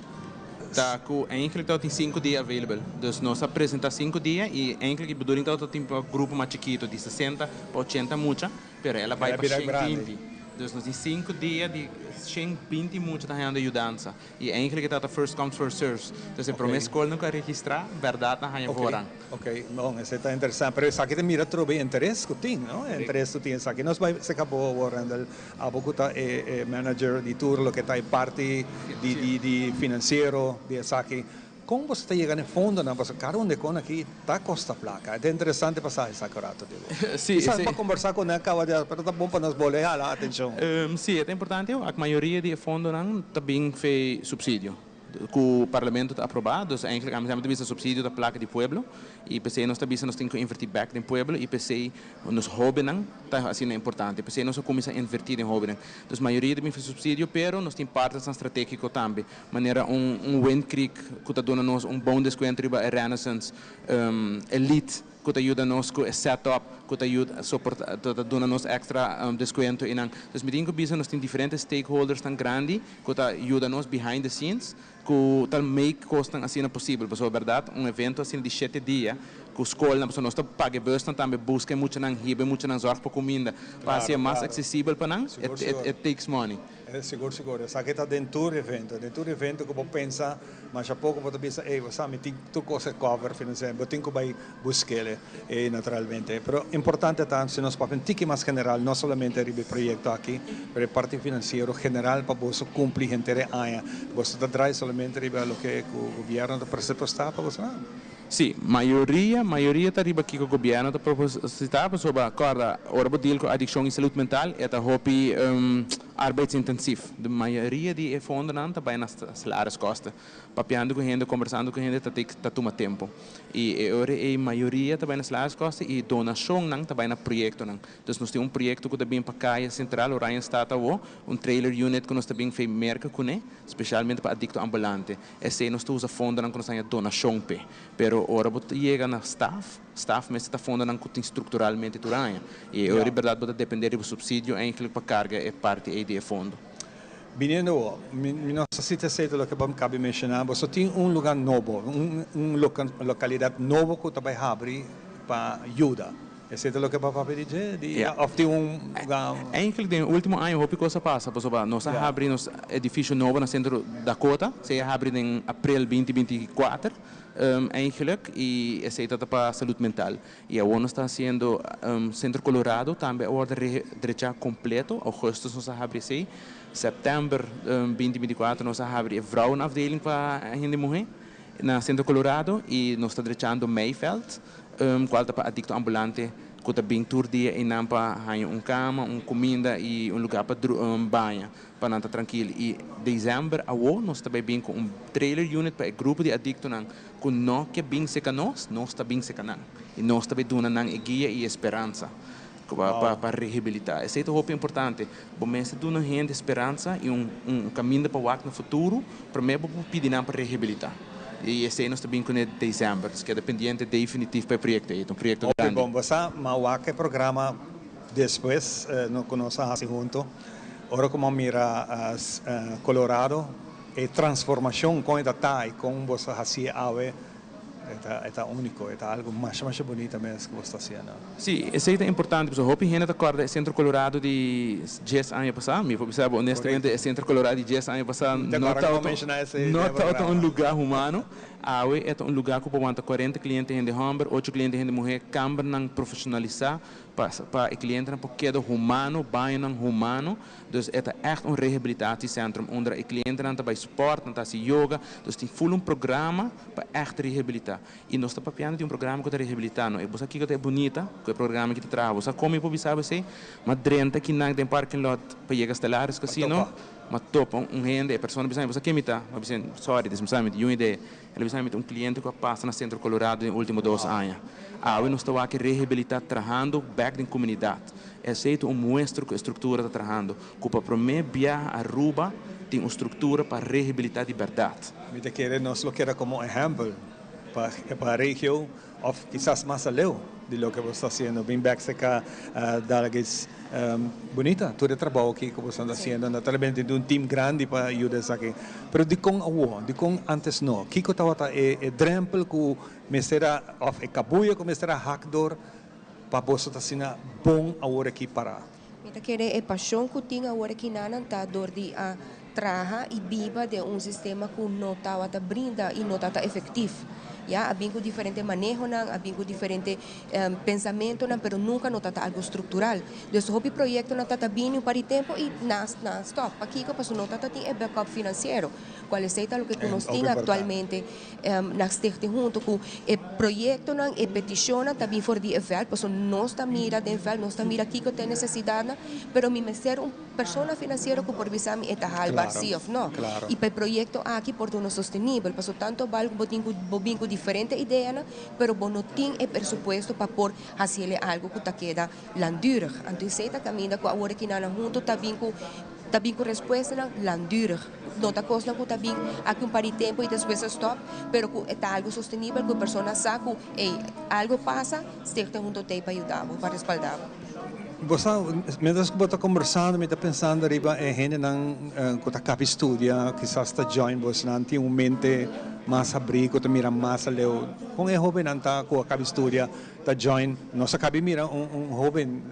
Ta cu eigenlijk tabatin cinco dia available. Dus nos a presenta cinco dia y eigenlijk e bedoeling tabata tin pa grupo mas chikito di sesenta pa ochenta mucha, pero el a bay pa shen binti. Dus nos tin sinku dia di 120 mucha ta hañando yudansa. I eigenlijk e ta first comes first serves. Dus e promé skolnan ku a registrá, bèrdat nan haña voorrang.
Ok, bon, esei ta interesante. Pero esaki ta mira trobe e interes ku tin, no? E interes ku tin esaki. Nos bai seka bo awor, Randall, abo ku ta e manager di tur loke ta e parti di di finansiero di esaki. Kon boso ta yega na e fondonan? Pasobra kada un dekon aki ta kosta plaka. E ta interesante pa sa esaki un rato di bo.
Sí,
Kisas
esei.
pa kombersá ku nan kaba di pero ta bon pa nos bolbe hala atenshon.
Sí, e ta importante. Wak mayoria di e fondonan ta bin fe supsidio ku parlamento ta aprobá. Dus eigenlijk ami semper ta bisa supsidio ta plaka di pueblo i p'esei nos ta bisa nos tin ku invertí bèk den pueblo i p'esei nos hóbennan ta asina importante. P'esei nos a kuminsá invertí den hóbennan. Dus mayoria ta bin fe supsidio pero nos tin partnersnan stratégiko tambe. Manera un un Wind Creek ku ta duna nos un bon deskuento riba e Renaissance Elite ku ta yuda nos ku e setup ku ta yuda soporta ta duna nos extra deskuento einan. Dus mi tin ku bisa nos tin diferente stakeholdersnan grandi ku ta yuda nos behind the scenes ku ta make kosnan asina posibel. Pasobra bèrdat un evento asina di shete dia ku skolnan pasobra nos ta paga e busnan tambe buska e muchanan hiba e muchanan zòrg pa kuminda pa hasi e mas aksesibel pa nan it takes money.
Sigur sigur, esaki ta den tur evento, den tur evento ku bo pensa masha poko bo ta bisa ey bo sa mi tin tur kos e cover financier, bo tin ku bai busk'el ey naturalmente. Pero importante ta si nos papia un tiki mas general, no solamente riba e proyecto aki, pero e parti financiero general pa boso cumpli henter e aña. Boso ta draai solamente riba loke ku gobierno ta presupuesta pa boso nan?
Sí, mayoria, mayoria ta riba kiko gobierno ta proposita pasobra corda ora bo deal cu adiccion y salud mental e ta hopi arbeidsintensief. De mayoria di e fondonan ta bay na salariskosten. Papiando cu hende, combersando cu hende ta take ta tuma tempo. Y e ora ey mayoria ta bay na salariskosten y donacionnan ta bay na proyectonan. Dus nos tin un proyecto cu ta bin pa Caya Central, Oranjestad awo, un trailer unit cu nos ta bin fey merca cune, specialmente pa adicto ambulante. Esei nos ta usa fondonan ku nos haña donashon p'e. Pero ora bo ta yega na staf, staf mester ta fondonan ku tin strukturalmente tur aña. I e ora di bèrdat bo ta dependé riba supsidio eigentlik pa karga e parti ei di e fondo.
Biniendo awor, mi no sa si ta esei ta loke bo kabi menshoná, boso tin un lugá nobo, un lokalidat nobo ku ta bai habri pa yuda. Esei ta loke bo papia di dje? Di
Ja.
of tin un luga.
Eigenlijk den e ultimo aña hopi kos a pasa pasobra nos a habri nos edifisio nobo na Sentro Dakota. Esei a habri den aprel 2024 eigenlijk y esei ta pa salud mental. Y awor nos ta haciendo Sentro Colorado tambe a wordo drecha completo. Augustus nos a habri esei. September 2024 nos a habri e vrouwenafdeling pa hende muhe na Sentro Colorado y nos ta drechando Meiveld. Cual ta pa adicto ambulante cu ta bin tur dia eynan pa haña un cama, un cuminda y un lugar pa baña pa nan ta trankil. Y december awo nos ta bay bin cu un trailer unit pa e grupo di adictonan cu no ke bin seca nos, nos ta bin seca nan. Y nos ta bay duna nan e guia y e speransa pa rehabilita. Esey ta hopi importante. Bo mester duna hende speransa y un caminda pa wak na futuro prome bo por pidi nan pa rehabilita. Y esey nos ta bin cune december. Nos keda pendiente definitif pa e proyecto ey. Ta un proyecto
Hopi
grandi.
bon. Bo sa, m'a wak e programa despues cu nos a haci hunto. Ora cu m'a mira Colorado, e transformacion con e ta ta y con bo sa haci'e awe, E ta úniko, e ta algu masha masha bunita mes ku bo sta hasiendo.
Sí, esei ta importante pasobra hopi hende ta kòrda e Sentro Colorado di dies aña pasá. Mi por bisa bo honestamente e Sentro Colorado di dies aña pasá no tabata no tabata un lugá humano. Awe e ta un lugá ku por wanta kuarenta kliente hende hòmber, ocho kliente hende muhé, kambernan profeshonalisá pa pa e klientenan por keda humano, bañonan humano. Dus e ta ègt un rehabilitatiecentrum unda e klientenan ta bai spòrt, nan ta hasi yoga. Dus tin ful un programa pa ègt rehabilitá. I nos ta papiando di un programa ku ta rehabilitá no. E bo sa kiko ta e bunita ku e programa aki ta traha. Bo sa kon mi por bisa bo esei? M'a drenta kinan den parking lot pa yega Stellaris Casino, m'a topa un hende, e persona bisa mi, bo sa ken mi ta? M'a bisa, sorry, des mi sa mi tin yun idea. El a bisa mi ta un cliente cu a pasa na Centro Colorado den ultimo dos aña. Awe nos ta wak rehabilita trahando bek den comunidad. Esey ta un muestra cu e structura ta trahando, cu pa prome biaha Aruba tin un structura pa rehabilita di berdad.
Mi ta kere nos lo keda como ehempel pa pa regio of kisas mas aleu di loke bo sta haciendo. Bin bek cerca Dalgis bunita tur e trabou aki ku boso ta haciendo. Naturalmente tin un team grandi pa yuda esaki. Pero dikon awo? Dikon antes no? Kiko tabata e e drempel ku mester a of e kabuya ku mester a hak dor pa boso ta asina bon awor aki para?
Mi ta kere e pashon ku tin awor akinan ta dor di a traha i biba den un sistema ku no tabata brinda i no tabata efektif. Ya, a bin ku diferente manehonan, a bin ku diferente pensamentonan, pero nunka no tabata algu struktural. Dus hopi proyektonan tabata bini un par di tempu i nan a stòp. Pakiko? Pasobra no tabata tin e backup finansiero. Kual esei ta loke ku nos tin aktualmente na Stichting Hunto, ku e proyektonan, e petishonnan ta bin for di e vèlt, pasobra nos ta mira den vèlt, nos ta mira kiko ta e nesesidatnan, pero mi mester un persona finansiero ku por bisa mi e ta haalbaar si òf no. I pa e proyekto aki por ta uno sostenibel, pasobra tantu bal ku bo tin ku bo bin ku diferente ideanan, pero bo no tin e presupuesto pa por hasiel e algu ku ta keda langdurig. Anto esei ta kaminda ku awor aki nan hunto ta bin ku ta bin ku respuestanan langdurig. No ta kosnan ku ta bin aki un par di tempu i despues a stòp, pero ku e ta algu sostenibel ku e persona sa ku ey, algu pasa, Stichting Hunto t'ey pa yuda bo, pa respaldá bo.
Bo sa, mientras ku bo ta kombersando mi ta pensando riba e hendenan ku ta kabi studia, kisas ta join bosnan, tin un mente mas habrí, ku ta mira mas aleu. Kon e hóbennan ta ku a kabi studia ta join? Nos a kabi mira un hóben,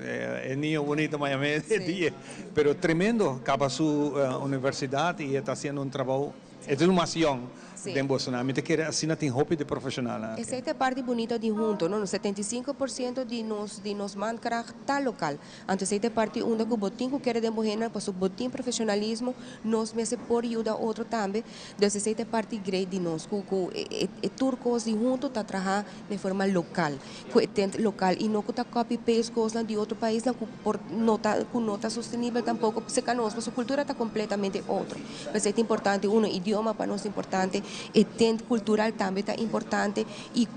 e niño bonito Miami e dia. Pero tremendo, caba su universidad y e ta haciendo un trabou, e ta un mas yong den boso nan. Mi ta kere asina tin hopi di profesionalnan aki.
Esey ta e parti bunito di hunto, no? Nos 75% di nos di nos mankracht ta local. Anto esey ta e parti unda cu bo tin cu kere den bo hendenan pasobra bo tin profesionalismo, nos mester por yuda otro tambe. Dus esey ta e parti great di nos, cu cu e tur cos di hunto ta traha den forma local, cu e tent local y no cu ta copy paste cosnan di otro paisnan cu por no ta cu no ta sostenibel tampoco cerca nos pasobra cultura ta completamente otro. P'esey ta importante uno idioma pa nos ta importante, e tent cultural tambe ta importante y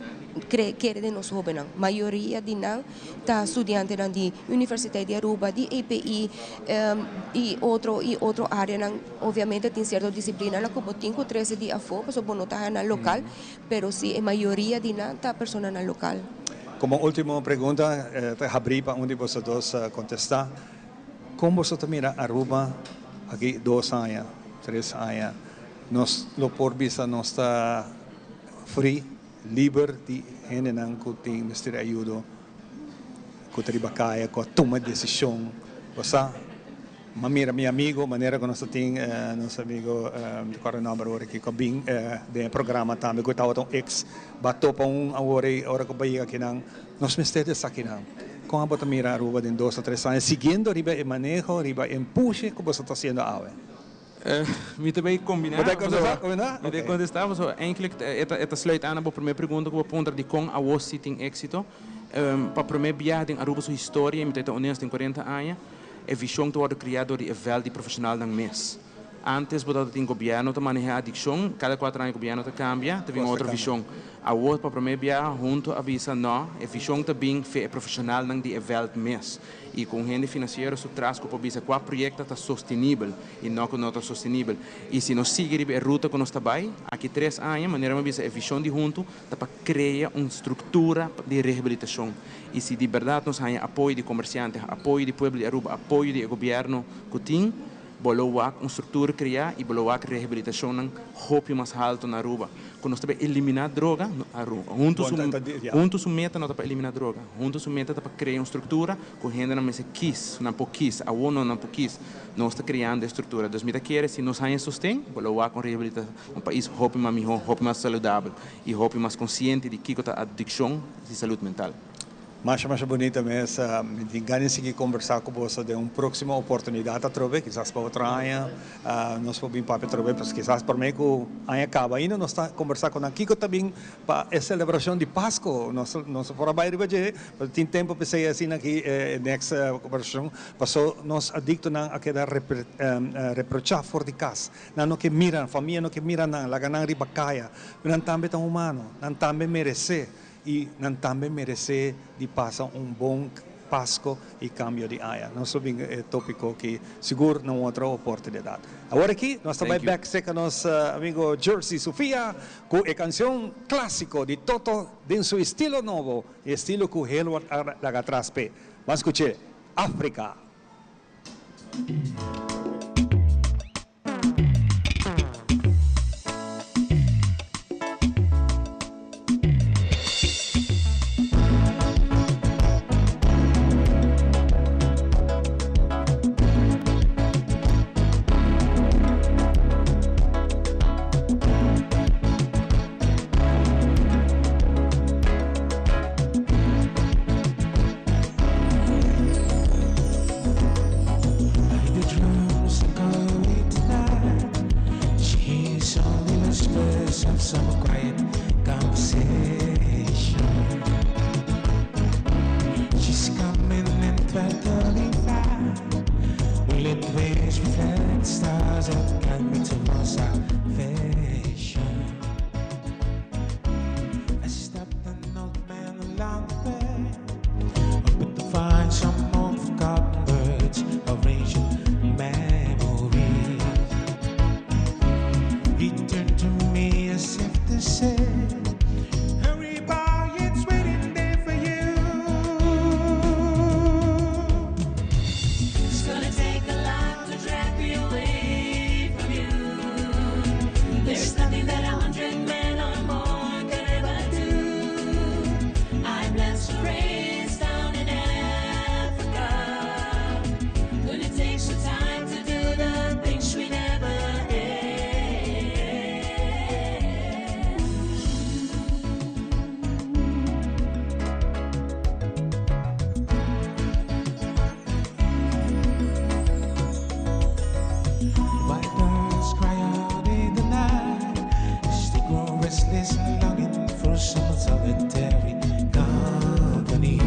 cre kere den nos hobennan. Mayoria di nan ta studiantenan di Universiteit di Aruba, di EPI y otro y otro areanan. Obviamente tin cierto disciplinanan cu bo tin cu trece di afo pasobra bo no ta haya nan local. Pero si e mayoria di nan ta personanan lokal.
Komo ultimo pregunta ta habrí pa un di boso dos kontestá, Kon boso ta mira Aruba aki dos aña, tres aña? Nos lo por bisa nos ta free, liber di hendenan ku tin mester ayudo, ku ta riba kaya, ku a tuma desishon? Bo sa? M'a mira mi amigo, manera ku nos ta tin nos amigo, mi ta kòrda e nòmber awor aki, ku a bin den e programa tambe ku tabata un eks, ba topa un awor ei ora ku bo yega akinan. Nos mester di esakinan. Kon abo ta mira Aruba den dos o tres aña siguiendo riba e maneho, riba e empuje ku boso ta hasiendo awe?
Mi ta bay kombiná.
Bo ta kontestá? Kombiná?
Mi ta kontestá pasobra eindelijk e ta sluit aan na bo promé pregunta ku bo puntra dikon awor si tin éksito. Pa promé biaha den Aruba su historia, i mi ta e ta honesto, den kuarenta aña, E vision ta wordo cria door di e veld di profesionalnan mes. Antes bo tabata tin gobierno ta maneha adiccion, cada cuater aña gobierno ta cambia, ta bin otro vision. Awor pa prome biaha hunto a bisa no, e vision ta bin fe e profesionalnan di e veld mes. Y cu un hende financiero su tras cu por bisa cua proyecto ta sostenibel y no cu no ta sostenibel. Y si nos sigui riba e ruta cu nos ta bay, aki tres aña, manera mi a bisa e vision di hunto ta pa crea un structura di rehabilitacion y si di berdad nos haña apoyo di comerciante, apoyo di pueblo di Aruba, apoyo di e gobierno cu tin, bo lo wak un structura crea y bo lo wak rehabilitacionnan hopi mas halto na Aruba. Cu nos ta bay elimina droga, hunto su hunto su meta no ta pa elimina droga, hunto su meta ta pa crea un structura cu hendenan mester kies, nan por kies, awor no nan por kies, nos ta creando e structura. Dus mi ta kere si nos haña sosten, bo lo wak un rehabilitacion. Un pais hopi mas mihó, hopi mas saludabel i hopi mas konsiente di kiko ta adikshon di salud mental.
Masha masha bunita mes. Mi tin gana di sigui kombersá ku boso den un próksimo oportunidat atrobe, kisas pa otro aña nos por bin papia atrobe, pasobra kisas promé ku aña kaba ainda nos ta kombersá ku nan kiko ta bin pa e selebrashon di Pasko. Nos nos por a bai riba dje, pero tin tempu p'esei asina aki e next kombersashon, paso nos adiktonan a keda reprochá for di kas. Nan no ke mira, famia no ke mira nan, laga nan riba kaya. Pero nan tambe ta humano, nan tambe meresé i nan tambe meresé di pasa un bon Pasko i kambio di aña. Nos lo bin e topiko aki sigur na un otro oportunidat. Awor aki nos ta bai bek serka nos amigo Jersey Sofia ku e kansion klasiko di Toto den su estilo nobo, e estilo ku Helward a laga atras p'e. Ban skuch'é, Afrika.
Red waves reflect stars that guide me to my salvation. I stopped an old man along the way, hoping to find some old forgotten words of ancient memories. He turned to me as if to say, Hurry, boy, it's waiting there for you.
It's gonna take a lot to drag me away from you. There's nothing that 100 men or more could ever do. I bless the rains down in Africa. Gonna take some time to do the things we never had.
White birds cry out in the night as they grow restless and longing for some solitary company.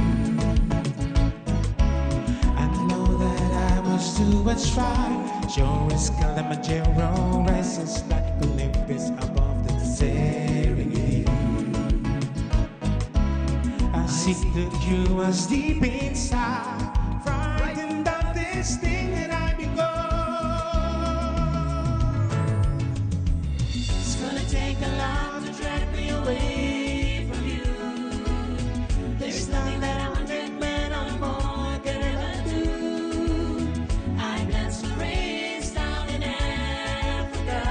I know that I must do what's right. Sure as Kilimanjaro rises like Olympus above the Serengeti. I seek the cures deep inside, frightened of this thing that I become.
It's gonna take a lot to drag me away from you. There's nothing that 100 men or more could ever do. I bless the rains down in Africa.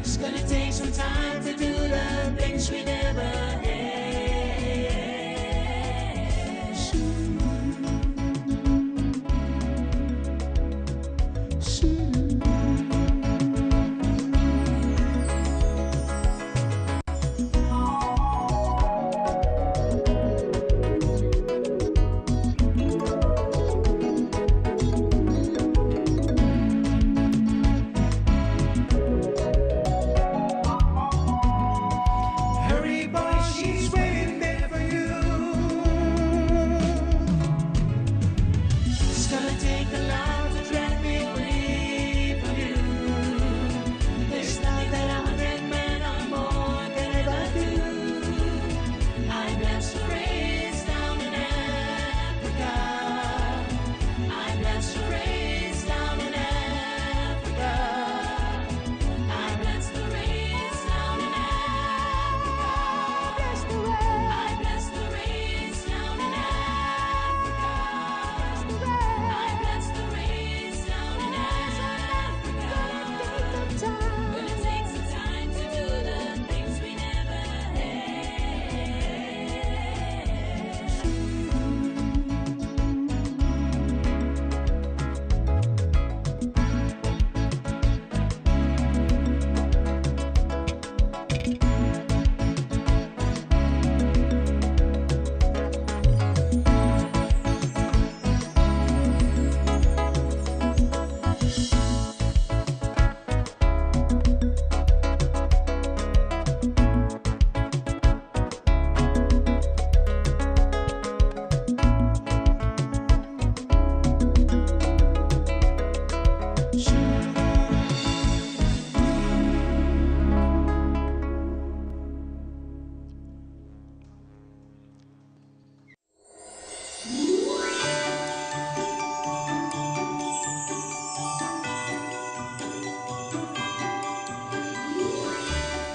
It's gonna take some time to do the things we never had.
Hurry, boy, she's waiting there for you.
It's gonna take a lot to drag me away from you. There's nothing that 100 men or more could ever do. I bless the rains down in Africa. I bless the rains down in Africa. I bless the rains down in Africa. I bless the rains down in Africa. I bless the rains down in Africa. Gonna take some time to do the things we never had.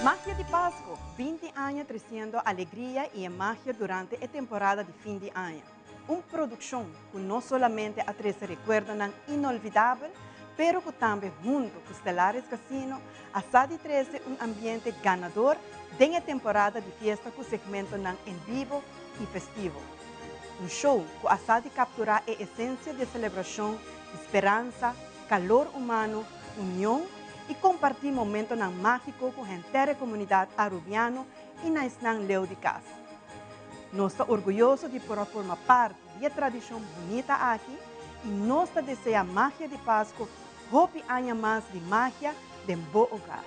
Magia di Pasco, 20 aña treciendo alegria y magia durante e temporada di fin di aña. Un produccion cu no solamente a trece recuerdonan inolvidabel, pero cu tambe hunto cu Stellaris Casino a sa di trece un ambiente ganador den e temporada di fiesta cu segmentonan en bibo y festivo. Un show cu a sa di captura e esencia di celebracion, speransa, calor humano, union y comparti momentonan magico cu henter comunidad Arubiano y na esnan leu di cas. Nos ta orguyoso di por forma parti di e tradicion bunita aki y nos ta desea Magia di Pasco hopi aña mas di magia den bo hogar.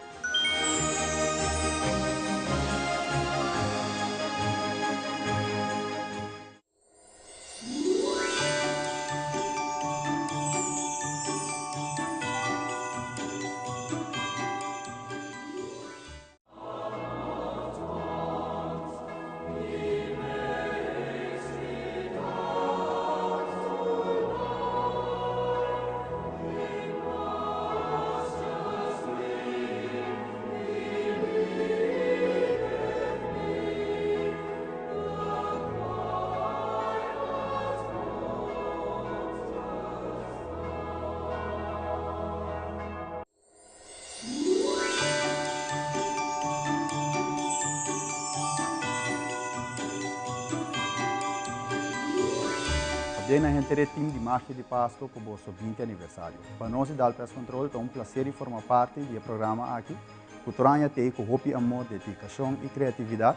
Pabien na henter e team di Magia di Pasco cu boso 20 aniversario. Pa nos di Dal Pest Control ta un placer di forma parti di e programa aki cu tur aña t'ey cu hopi amor, dedicacion y creatividad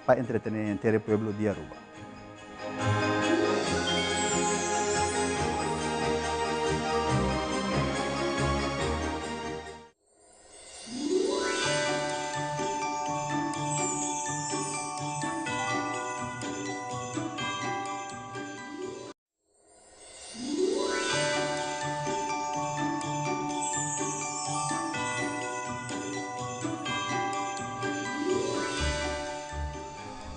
pa entretene henter e pueblo di Aruba.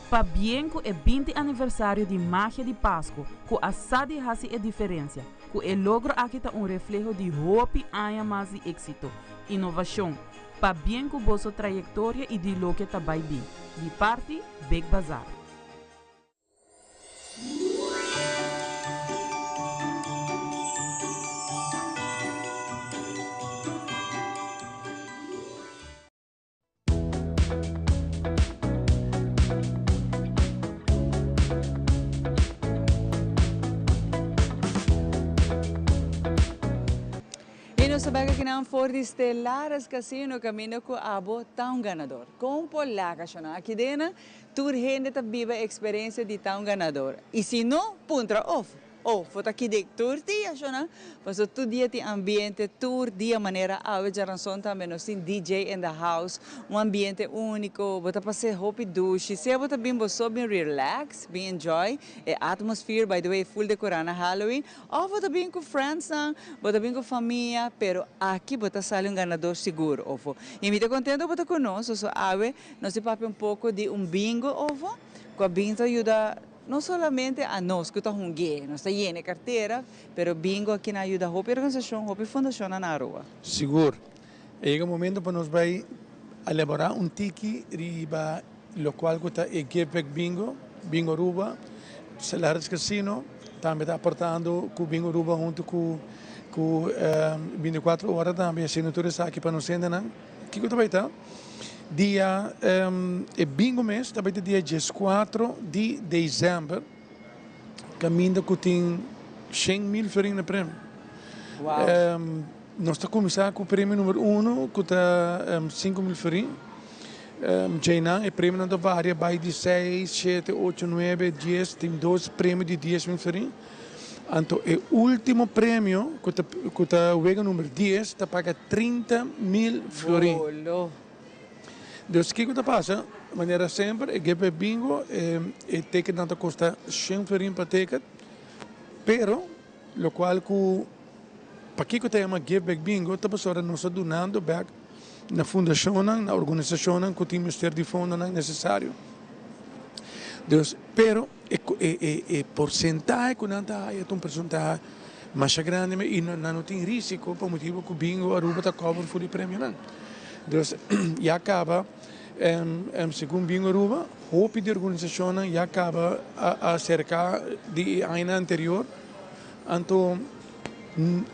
Pabien ku e 20 aniversario di Magia di Pasco, ku a sa di hasi e diferensia. Ku e logro aki ta un refleho di hopi aña mas di éksito, inovashon, pabien ku boso trayektoria i di loke ta bai bin. Di parti Big Bazaar.
Y nos ta bek akinan for di Stellares Casino caminda cu abo ta un ganador. Con por laga shona aki dena tur hende ta biba e experiencia di ta un ganador. Y si no, puntra of. Oh, fo ta kidek tur dia shona, paso tur dia tin ambiente, tur dia manera awe djaranson tambe nos tin DJ in the house, un ambiente unico, bo ta pase hopi dushi, sea bo ta bin bo so bin relax, bin enjoy e atmosphere, by the way full decora na Halloween, of bo ta bin cu friendsnan, bo ta bin cu famia, pero aki bo ta sali un ganador sigur, ofo. Y mi ta contento bo ta cu nos, paso awe nos tin papia un poco di un bingo, ofo, cu a bin ta yuda. No solamente a nos ku ta hung'é, nos ta yena e kartera, pero bingo aki na yuda hopi organisashon, hopi fundashonnan na Aruba.
Sigur. A yega momento pa nos bai elaborá un tiki riba lokual ku ta e Give Back Bingo, Bingo Aruba, Stellaris Casino tambe ta aportando ku Bingo Aruba huntu ku ku 24 ora tambe hasiendo tur esaki pa nos hendenan. Kiko ta bai ta? Dia e bingo mes ta bai ta dia dieskuatro di desèmber kaminda ku tin 100,000 florin na premio. Nos ta kuminsá ku premio number uno ku ta 5000 florin. Djeinan e premionan ta varia bai di seis, shete, ocho, nuebe, dies, tin dos premio di 10,000 florin. Anto e ultimo premio ku ta ku ta wega number dies ta paga 30,000 florin.
Bolo.
Dus kiko ta pasa? Manera semper e GP Bingo e e ticketnan ta kosta shen florin pa ticket, pero lokual ku pakiko ta yama Give Back Bingo ta pasobra nos ta dunando bek na fundashonnan, na organisashonnan ku tin mester di fondonan nesesario. Dus pero E e porsentahe ku nan ta haya ta un porsentahe masha grandi i nan no tin risiko pa motibu ku Bingo Aruba ta cover for di premionan. Dus ya kaba segun Bingo Aruba hopi di organisashonnan ya kaba a aserka di e añanan anterior anto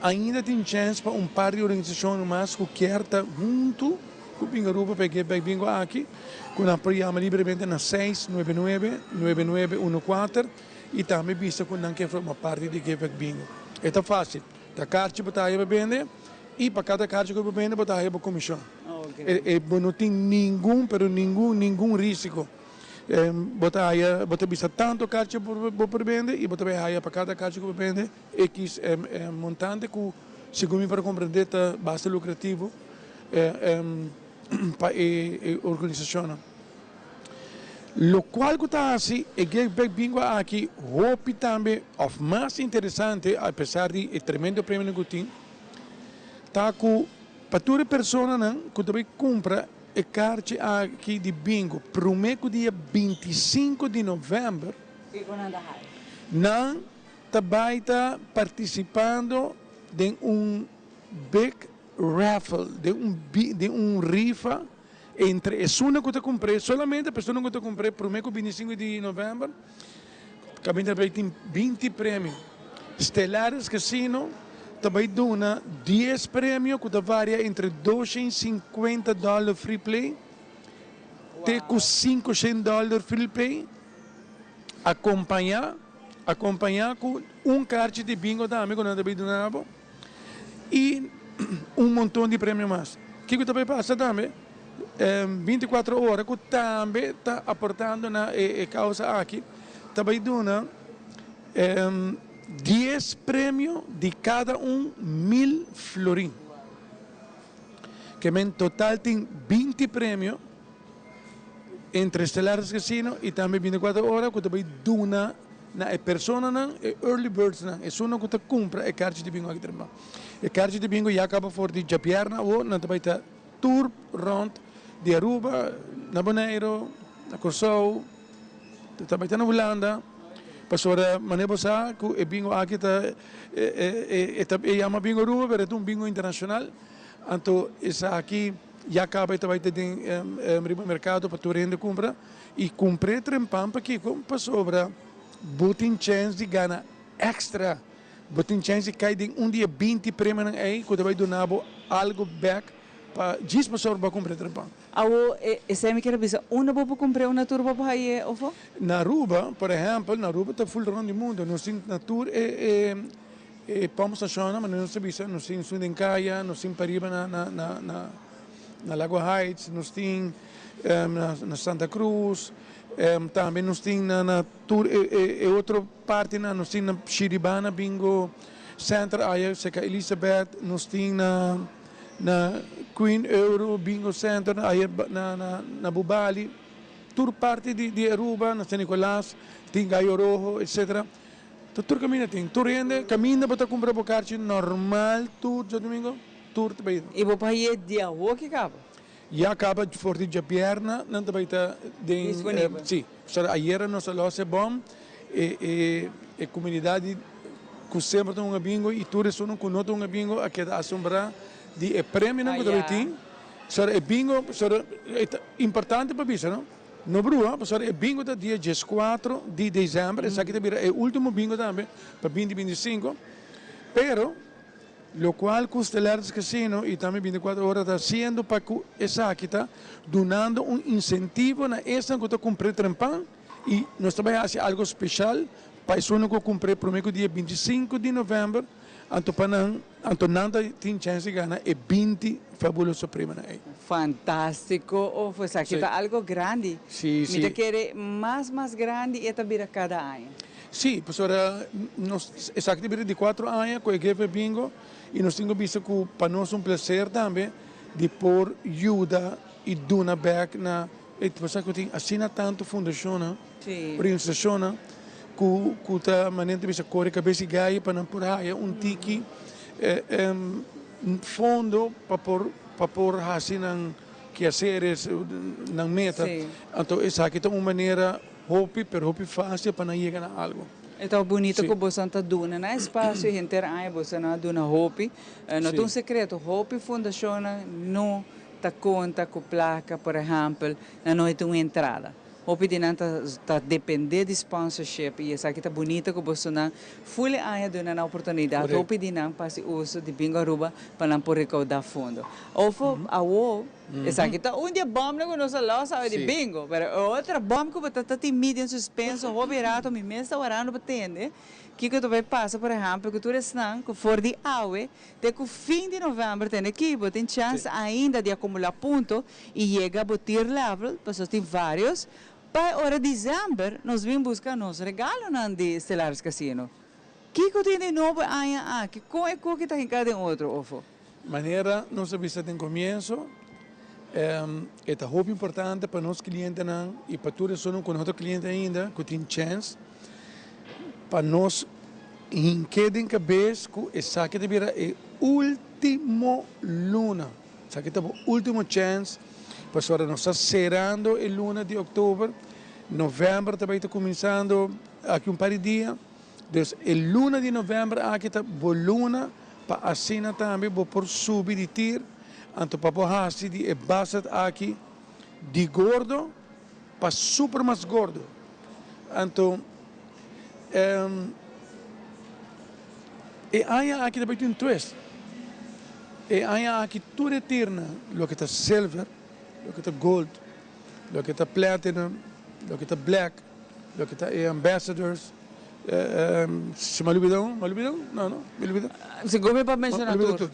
ainda tin chèns pa un par di organisashonnan mas ku kier ta huntu ku Bingo Aruba pa e Give Back Bingo aki. Ku nan por yama libremente na seis nuebe nuebe, nuebe nuebe uno kuater i tambe bisa ku nan ke forma parti di Give Back Bingo. E ta fásil, ta karchi bo ta haya pa bende i pa kada karchi ku bo bende bo ta haya bo komishon. E bo no tin ningun pero ningun ningun risiko. Bo ta haya bo ta bisa tantu karchi bo por bende i bo ta bai haya pa kada karchi ku bo bende ekis montante ku segun mi por komprende ta basta lukrativo. Pa e organisashonnan. Lokual ku ta hasi e Give Back Bingo aki hopi tambe òf mas interesante apesar di e tremendo premionan ku tin, ta ku pa tur e personanan ku ta bai kumpra e karchi aki di bingo promé ku dia 25 di novèmber, nan ta bai ta partisipando den un big Raffle, den un den un rifa entre esunnan ku ta kumpr'é, solamente personanan ku ta kumpr'é promé ku 25 di novèmber, kaminda ta bai tin 20 premio. Stellaris Casino ta bai duna 10 premio ku ta varia entre 250 dòler free play te ku 500 dòler free play, akompañá. Acompaña cu un carchi di bingo tambe cu nan ta bay duna bo y un monton di premio mas. Kico ta bay pasa tambe? 24 ora cu tambe ta aportando na e causa aki ta bay duna dies premio di cada un mil florin. Ke men total tin 20 premio entre Stellaris Casino y tambe 24 ora cu ta bay duna na e personanan, e early birdsnan, esunnan cu ta cumpra e carchi di bingo aki trempa. E carchi di bingo ya caba for di djabièrnè awo, nan ta bay ta tur rond di Aruba, na Bonaire, na Corsou, ta bay ta na Hulanda, pasobra manera bo sa cu e bingo aki ta e ta e yama bingo Aruba pero e ta un bingo internacional, anto esaki ya caba e ta bay ta den riba mercado pa tur hende cumpra y cumpr'e trempan pakico? Pasobra bo tin chens di gana extra, bo tin chens di cay den un di e 20 premionan ey cu ta bay duna bo algo bek pa djis pasobra bo a cumpra e trempan.
Awo, esei mi kier a bisa, unda bo por cumpr'e un natuur bo por haye ofo?
Na Aruba, por ehempel, na Aruba ta full rond di mundo, nos tin na tur e e pump stationnan, manera nos ta bisa, nos tin esun den Caya, nos tin pariba na na na na na Lago Heights, nos tin na na Santa Cruz, tambe nos tin na na tur e e e otro partinan, nos tin na Shiribana Bingo Center aya cerca Elizabeth, nos tin na. Na Queen Euro Bingo Center aya na na Bubali, tur parti di di Aruba, na San Nicolas tin Gallo Rojo etcetera. Ta tur caminda tin, tur hende caminda bo ta cumpra bo carchi normal tur djadomingo tur ta bay.
Y bo pa haye di awo ki caba?
Ya caba for di djabierna nan ta bay ta den.
Disponibel.
Si, pasobra ayera nos a los e bom e e e comunidad di cu semper ta hunga bingo y tur esunnan cu no ta hunga bingo a keda asombra di e premionan cu ta bay tin. Pasobra e bingo, pasobra e ta importante pa bisa no, no bruha, pasobra e bingo ta dia 14 di december, esaki ta bira e ultimo bingo tambe pa binti 25, pero Locual cu Stellaris Casino y tambe 24 Ora ta haciendo pa cu esaki ta dunando un incentivo na esnan cu ta cumpr'e trempan y nos ta bay haci algo special pa esunnan cu cumpr'e prome cu dia 25 di november anto pa nan anto nan ta tin chance di gana e 20 fabuloso premionan ey.
Fantastico of esaki ta algo grandi.
Si, si.
Mi ta kere mas mas grandi e ta bira cada aña.
Sí, pasobra nos esaki ta bira di cuatro aña cu e Gefe Bingo y nos tin cu bisa cu pa nos un placer tambe di por yuda y duna bek na e pasobra cu tin asina tanto fundacionnan, organisacionnan cu cu ta manera ta bisa core cabes y gaya pa nan por haya un tiki fondo pa por pa por haci nan quehaceres, nan meta. Anto esaki ta un manera. Hopi, pero hopi fácil pa nan yega na algo.
E ta bunito ku boso ta duna nan espasio i henter aña boso a duna hopi. No ta un sekreto, hopi fundashonnan no ta konta ku plaka, por ehèmpel, nan no tin un entrada. Hopi di nan ta ta dependé di sponsorship i esaki ta bunito ku bosonan ful e aña duna nan oportunidat hopi di nan pa hasi uso di Bingo Aruba pa nan por rekoudá fondo. Ofo awo Esaki ta un di e bòmnan ku nos a lòs awe di bingo, pero e otro bòm ku bo ta ta tin mi den suspenso hopi rato, mi mes ta warando pa tende kiko ta bai pasa, por ehèmpel ku tur esnan ku for di awe te ku fin di novèmber tende aki bo tin chèns ainda di akumulá punto i yega bo tier level, pasobra tin vários, pa e ora desèmber nos bin buska nos regalonan di Stellaris Casino. Kiko tin di nobo e aña aki? Kon e koki ta hinká den otro, ofo?
Manera nos a bisa den comienso, e ta hopi importante pa nos clientenan y pa tur esunnan cu no ta cliente ainda cu tin chance pa nos hinke den cabes cu esaki ta bira e ultimo luna. Esaki ta bo ultimo chance pasobra nos ta cerando e luna di october, november ta bay ta cuminsando aki un par di dia. Dus e luna di november aki ta bo luna pa asina tambe bo por subi di tir, anto pa bo hasi di e basset aki di gordo pa super mas gordo. Anto e aña aki ta bay tin un twist. E aña aki tur e tirnan, loke ta silver, loke ta gold, loke ta platinum, loke ta black, loke ta e ambassadors. Si mi a lubida un, mi a lubida un? No, no, mi a lubida.
Segun mi pa menciona tur.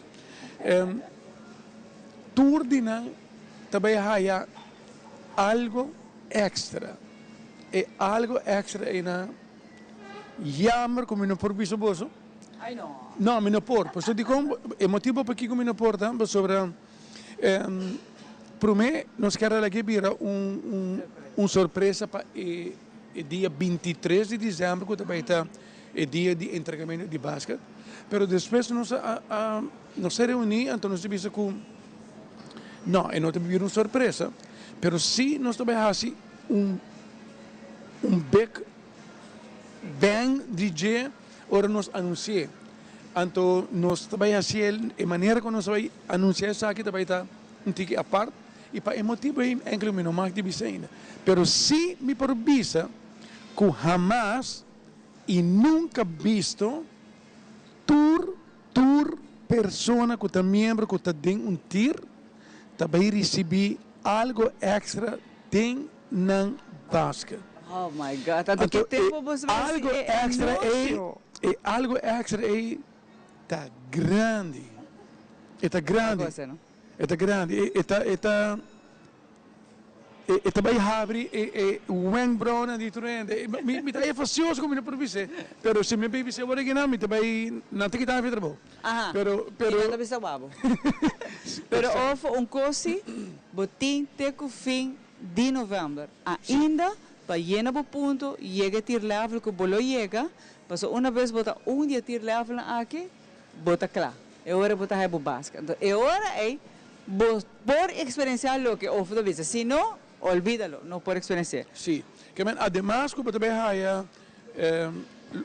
Tur di nan ta bay haya algo extra. E algo extra eynan jammer cu mi no por bisa boso. No, mi no por. Pasobra dicon? E motibo pakico mi no por ta pasobra prome nos kier a laga bira un sorpresa pa e dia bintitres di december cu ta bay ta e dia di entregamento di basket. Pero despues nos a nos a reuni anto nos a bisa cu no, e no ta bira un sorpresa, pero si nos ta bay haci un un big bang di dje ora nos anunci'e. Anto nos ta bay haci el, e manera cu nos ta bay anuncia esaki ta bay ta un tiki apart y pa e motibo ey enkele mi no mag di bisa ainda. Pero si mi por bisa cu hamas y nunca bisto tur tur persona cu ta miembro cu ta den un tir ta bay ricibi algo extra den nan basket.
Oh my God, anto ki tempo boso bay haci e anuncio?
E algo extra ey ta grandi, e ta grandi, e ta grandi, e ta, e ta, e ta bay habri e e wenkbrauwnan di tur hende. Mi mi ta e fasioso ku mi no por bis'é, pero si mi bay bis'é awor aki nan mi ta bay, nan ta kita mi trabou.
Aha,
Pero, pero.
I nan ta bisa wou. Pero of un kos si, bo tin te ku fin di novèmber ainda pa yena bo punto, yega e tier level ku bo lo yega, pasobra una bes bo ta un di e tier levelnan aki, bo ta kla. E ora bo ta haya bo basket. Anto e ora ei bo por eksperensiá loke Ofo ta bisa. Si no, olvídalo, no por eksperensi'é.
Sí. Ke men ademas ku bo ta bai haya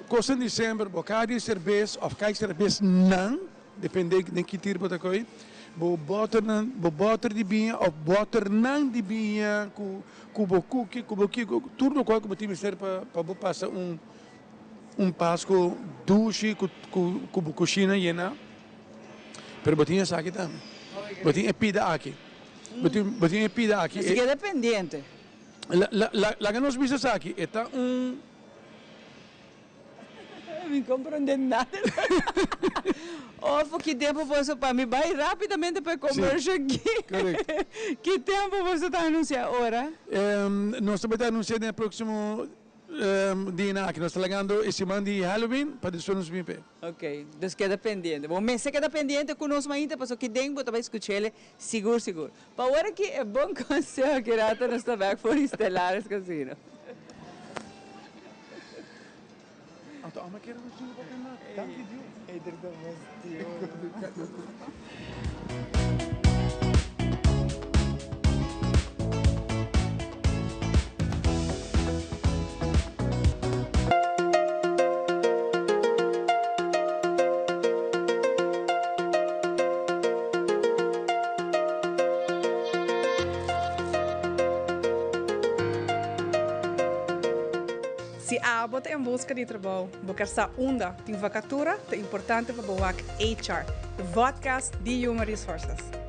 kos den disember, bo kai di serbes òf kai serbesnan, depende den ki tir bo ta koi, bo bòternan, bo bòter di biña òf bòternan di biña ku ku bo kuki, ku bo kiko, tur lokual ku bo tin mester pa pa bo pasa un Un Pasku dushi ku ku bo kushina yena, pero bo tin esaki tambe. Bo tin e pida aki. Bo tin bo tin e pida aki.
Nos keda pendiente.
La la la laga nos bisa esaki, e ta un.
Mi comprende nada. Ofo ki tempo boso pa mi bai rapidamente pa e commercial aki.
Correcto.
Ki tempo boso ta anuncia ora?
Nos ta bai ta anuncia den e proximo Dina, aki nos ta lagando e siman di Halloween pa despues nos bin p'e.
Ok, dus keda pendiente. Bo mester keda pendiente ku nos mainta pasobra ki den bo ta bai skuch'el sigur sigur. Pa awor aki e bon konseho ki rato nos ta bek for di Stellaris Casino.
Anto amo kere nos duna papel na danki Dios.
Si abo ta en buska di trabou, bo ker sa unda tin vakatura, ta importante pa bo wak HR, e vodcast di Human Resources.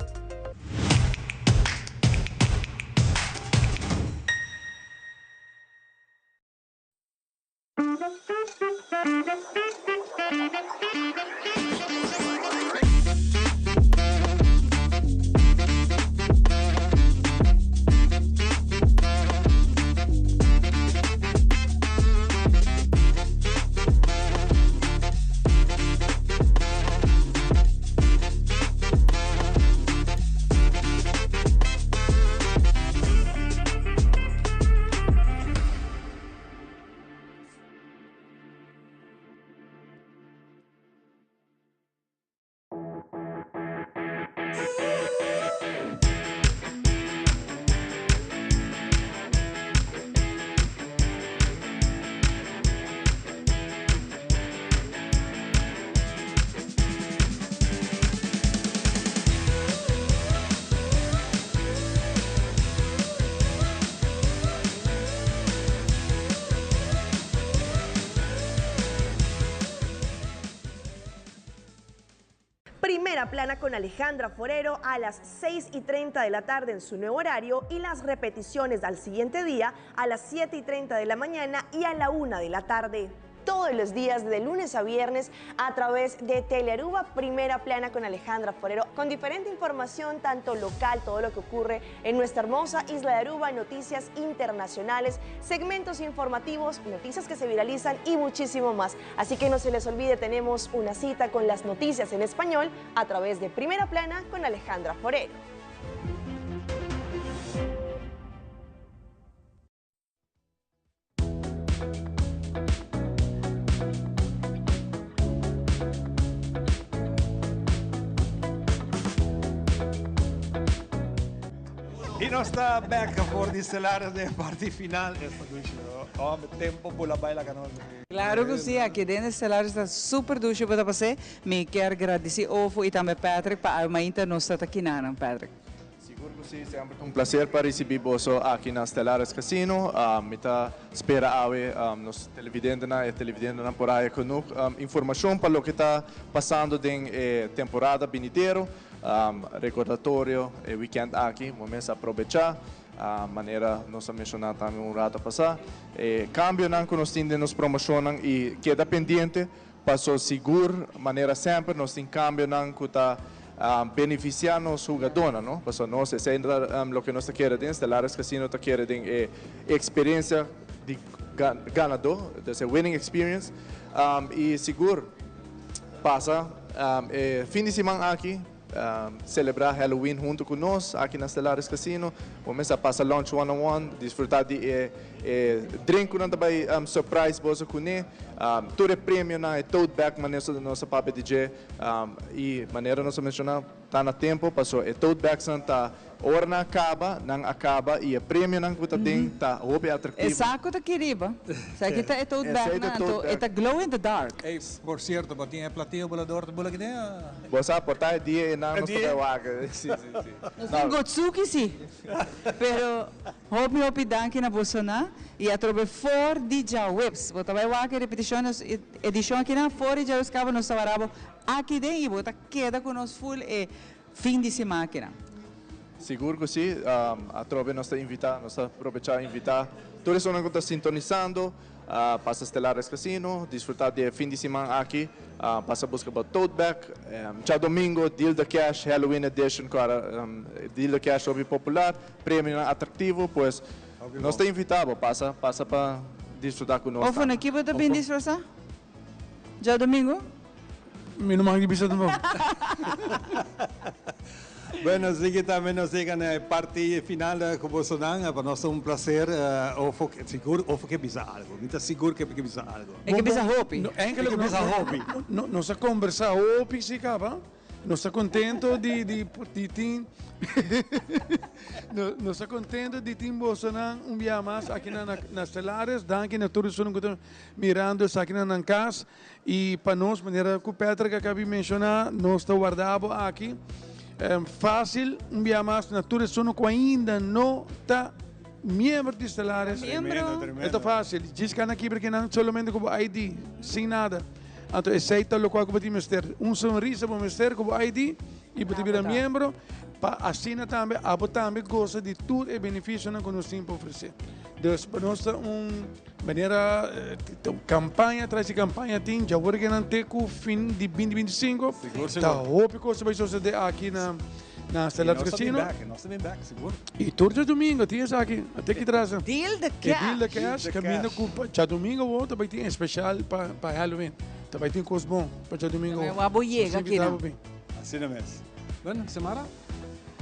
Primera Plana con Alejandra Forero a las 6 y 30 de la tarde en su nuevo horario y las repeticiones al siguiente día a las 7 y 30 de la mañana y a la 1 de la tarde. todos los días de lunes a viernes a través de Telearuba Primera Plana con Alejandra Forero, con diferente información, tanto local, todo lo que ocurre en nuestra hermosa isla de Aruba, noticias internacionales, segmentos informativos, noticias que se viralizan y muchísimo más. Así que no se les olvide, tenemos una cita con las noticias en español a través de Primera Plana con Alejandra Forero.
Y nos ta back for di Stellaris den parti final. Esta dushi, no? Oh, mi tempo bula bai laga nos.
Claro cu si, aki den Stellaris ta super dushi bo ta pas'é. Mi kier gradici Ofo y tambe Patrick pa awe mainta nos ta ta kinanan, Patrick.
Sigur cu si, semper ta un placer pa ricibi boso aki na Stellaris Casino. Mi ta spera awe nos televidentenan e televidentenan por haya genoeg informacion pa loke ta pasando den e temporada binidero. Recordatorio, e weekend aki bo mes aprobecha, manera nos a menciona tambe un rato pasa, e cambionan cu nos tin den nos promocionnan y keda pendiente Paso sigur, manera semper nos tin cambionan cu ta beneficia nos hugadornan, no? Paso nos, esey ta loke nos ta kere den Stellaris Casino, ta kere den e experiencia di ganador, dus e winning experience. Y sigur pasa e fin di siman aki Celebra Halloween hunto cu nos aki na Stellaris Casino. Bo mes a pasa lunch one on one, disfruta di e e drink cu nan ta bay surprise boso cune. Tur e premionan, e tote bag manera nos a papia di dje y manera nos a menciona ta na tempo paso e tote bagsnan ta Ora nan a caba, nan a caba y e premionan cu ta den ta hopi atractivo.
E saco ta aki riba. Esaki ta e tote bag nan, anto e ta glow in the dark.
Ey, por cierto, bo tin e platillo volador ta bula aki den?
Bo sa, por ta e dia e nan nos ta bay wak. Si, si, si.
Nos tin gotsuki si. Pero hopi hopi danki na bosonan y atrobe for di djaweps. Bo ta bay wak e repeticion nos edicion aki nan for di djaweps caba nos ta wara bo aki den y bo ta keda cu nos full e Fin di siman akinan.
Sigur ku si. Atrobe nos ta invitá, nos ta probechá invitá tur esunnan ku ta sintonisando pasa Stellares Casino, disfrutá di e fin di siman aki, pasa buska bo tote bag. Djadomingo Deal the Cash Halloween Edition ku ara Deal the Cash hopi popular, premionan atraktivo, pues nos ta invitá bo pasa, pasa pa disfrutá ku nos
Ofo
tambe.
na ki bo ta bin disfrasá djadomingo?
Mi no mag di bisa tampoco.
Bueno, sigui tambe nos yega na e parti final cu bosonan. Pa nos ta un placer. Ofo, sigur Ofo ke bisa algo. Mi ta sigur ke ke bisa algo.
E ke bisa hopi.
No, enkele
E ke bisa hopi.
No, nos a conversa hopi si caba. Nos ta contento di di di tin Nos ta contento di tin bosonan un bia mas aki na na Stellaris. Danki na tur esunnan cu ta mirando esaki na nan cas. I pa nos, manera ku Patrick a kabi menshoná, nos ta warda bo aki fásil un bia mas na tur esun ku ainda no ta miembro di Stellaris.
Miembro.
E ta fásil. Djis kana kibra kinan solamente ku bo ID, sin nada. Anto esei ta lokual ku bo tin mester. Un sonrisa bo mester ku bo ID i bo ta bira miembro pa asina tambe abo tambe gosa di tur e benefisionan ku nos tin pa ofresé. Dus pa nos ta un. Manera campaña tras di campaña tin, djawor ke nan te cu fin di binti binti sinku, ta hopi cos ta bay sucede aki na na Stellaris Casino.
Y nos ta bin back, sigur.
Y tur djadomingo tin esaki, a te ki trasa.
Deal the cash.
E deal the cash, caminda cu djadomingo awor ta bay tin especial pa pa Halloween. Ta bay tin cos bon pa djadomingo awor.
Wou bo yega aki nan.
Asina mes.
Bueno, Xiomara.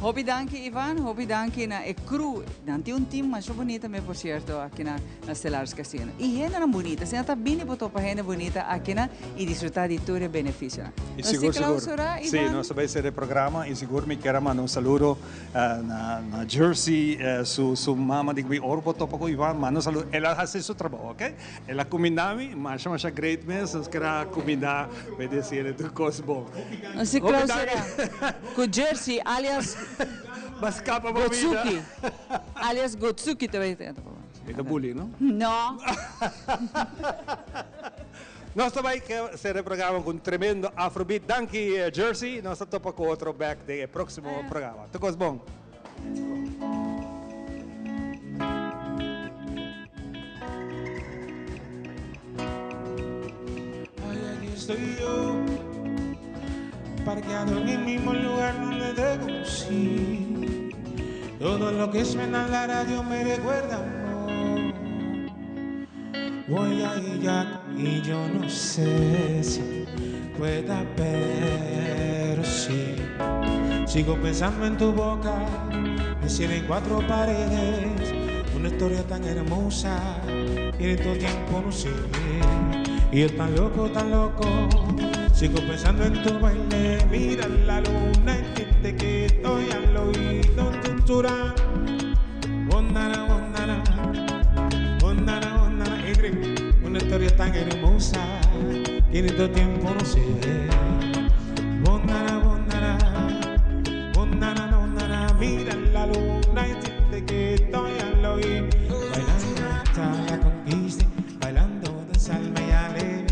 Hopi danki Ivan, hopi danki na e crew. Nan tin un team masha bunita me por cierto aki na na Stellaris Casino. Y hendenan bunita, asina ta bini bo topa hende bunita aki na y disfruta di tur e beneficionan.
Y
Nos
sigur
tin
sigur.
clausura
Sí,
Ivan?
nos ta bay cera e programa y sigur mi kier a manda un saludo na na Jersey, su su mama di cu mi ora bo topa cu Ivan manda un saludo. El a haci su trabao, ok? El a cuminda mi masha masha great mes, nos kier a cuminda bay deci el tur cos bon.
Nos tin clausura cu Jersey alias Gotsuki. Alias Gotsuki ta bay.
E ta bully no?
No.
Nos ta bay cera e programa cu un tremendo afrobeat. Danki Jersey. Nos ta topa cu otro bek den e proximo programa. Tur cos bon.
Estoy yo, parqueado en el mismo lugar donde te conocí. Todo lo que suena en la radio me recuerda amor. Voy a ir y yo no sé si pueda, pero sí. Sigo pensando en tu boca, me en cuatro paredes, una historia tan hermosa y en tu tiempo no se ve. Y yo tan loco, tan loco, sigo pensando en tu baile. Mira la luna y que estoy al oído susurrando. Ondana, ondana, ondana, ondana, una historia tan hermosa que en tu tiempo no se ve. Ondana, ondana, ondana, ondana, mira la luna y siente que estoy al oído. Bailando hasta la conquista, bailando danza y alegre.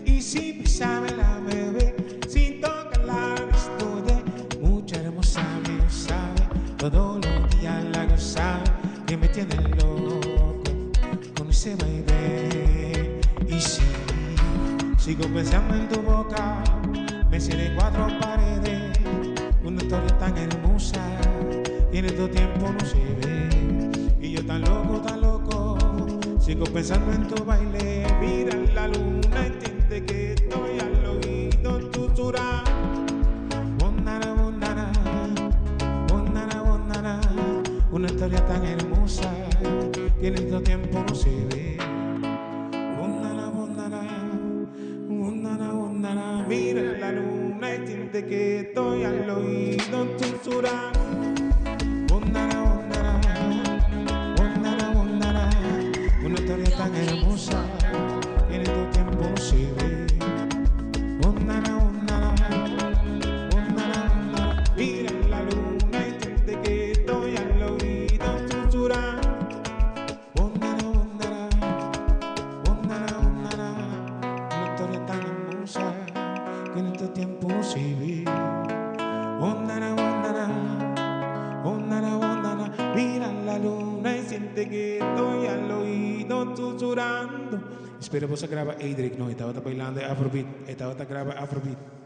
Y sin pisarme la bebé, sin tocar la desnude. Mucha hermosa me sabe, todos los días la gozaba, que me tiene loco con ese baile. Y si sigo pensando en tu boca, me cierre cuatro paredes, una historia tan hermosa y en este tiempo no se ve. Y yo tan loco, tan loco, sigo pensando en tu baile. Mira la luna, entiende que estoy al oído susurrando. Ondana, ondana, ondana, ondana, una historia tan hermosa que en este tiempo no se ve. Ondana, ondana, ondana, ondana, mira la luna y siente que estoy al oído susurrando. Ondana, ondana, ondana, ondana, una historia tan hermosa que en este tiempo no se ve. Ondana, ondana, ondana, ondana, mira la luna y siente que estoy al oído susurrando. Ondana, ondana, ondana, ondana, una historia tan hermosa que en este tiempo no se ve. Ondana, ondana, ondana, ondana, mira la luna y siente que estoy al oído susurrando. Espero bo a graba Adric, no, tabata bailando Afrobeat, tabata graba Afrobeat.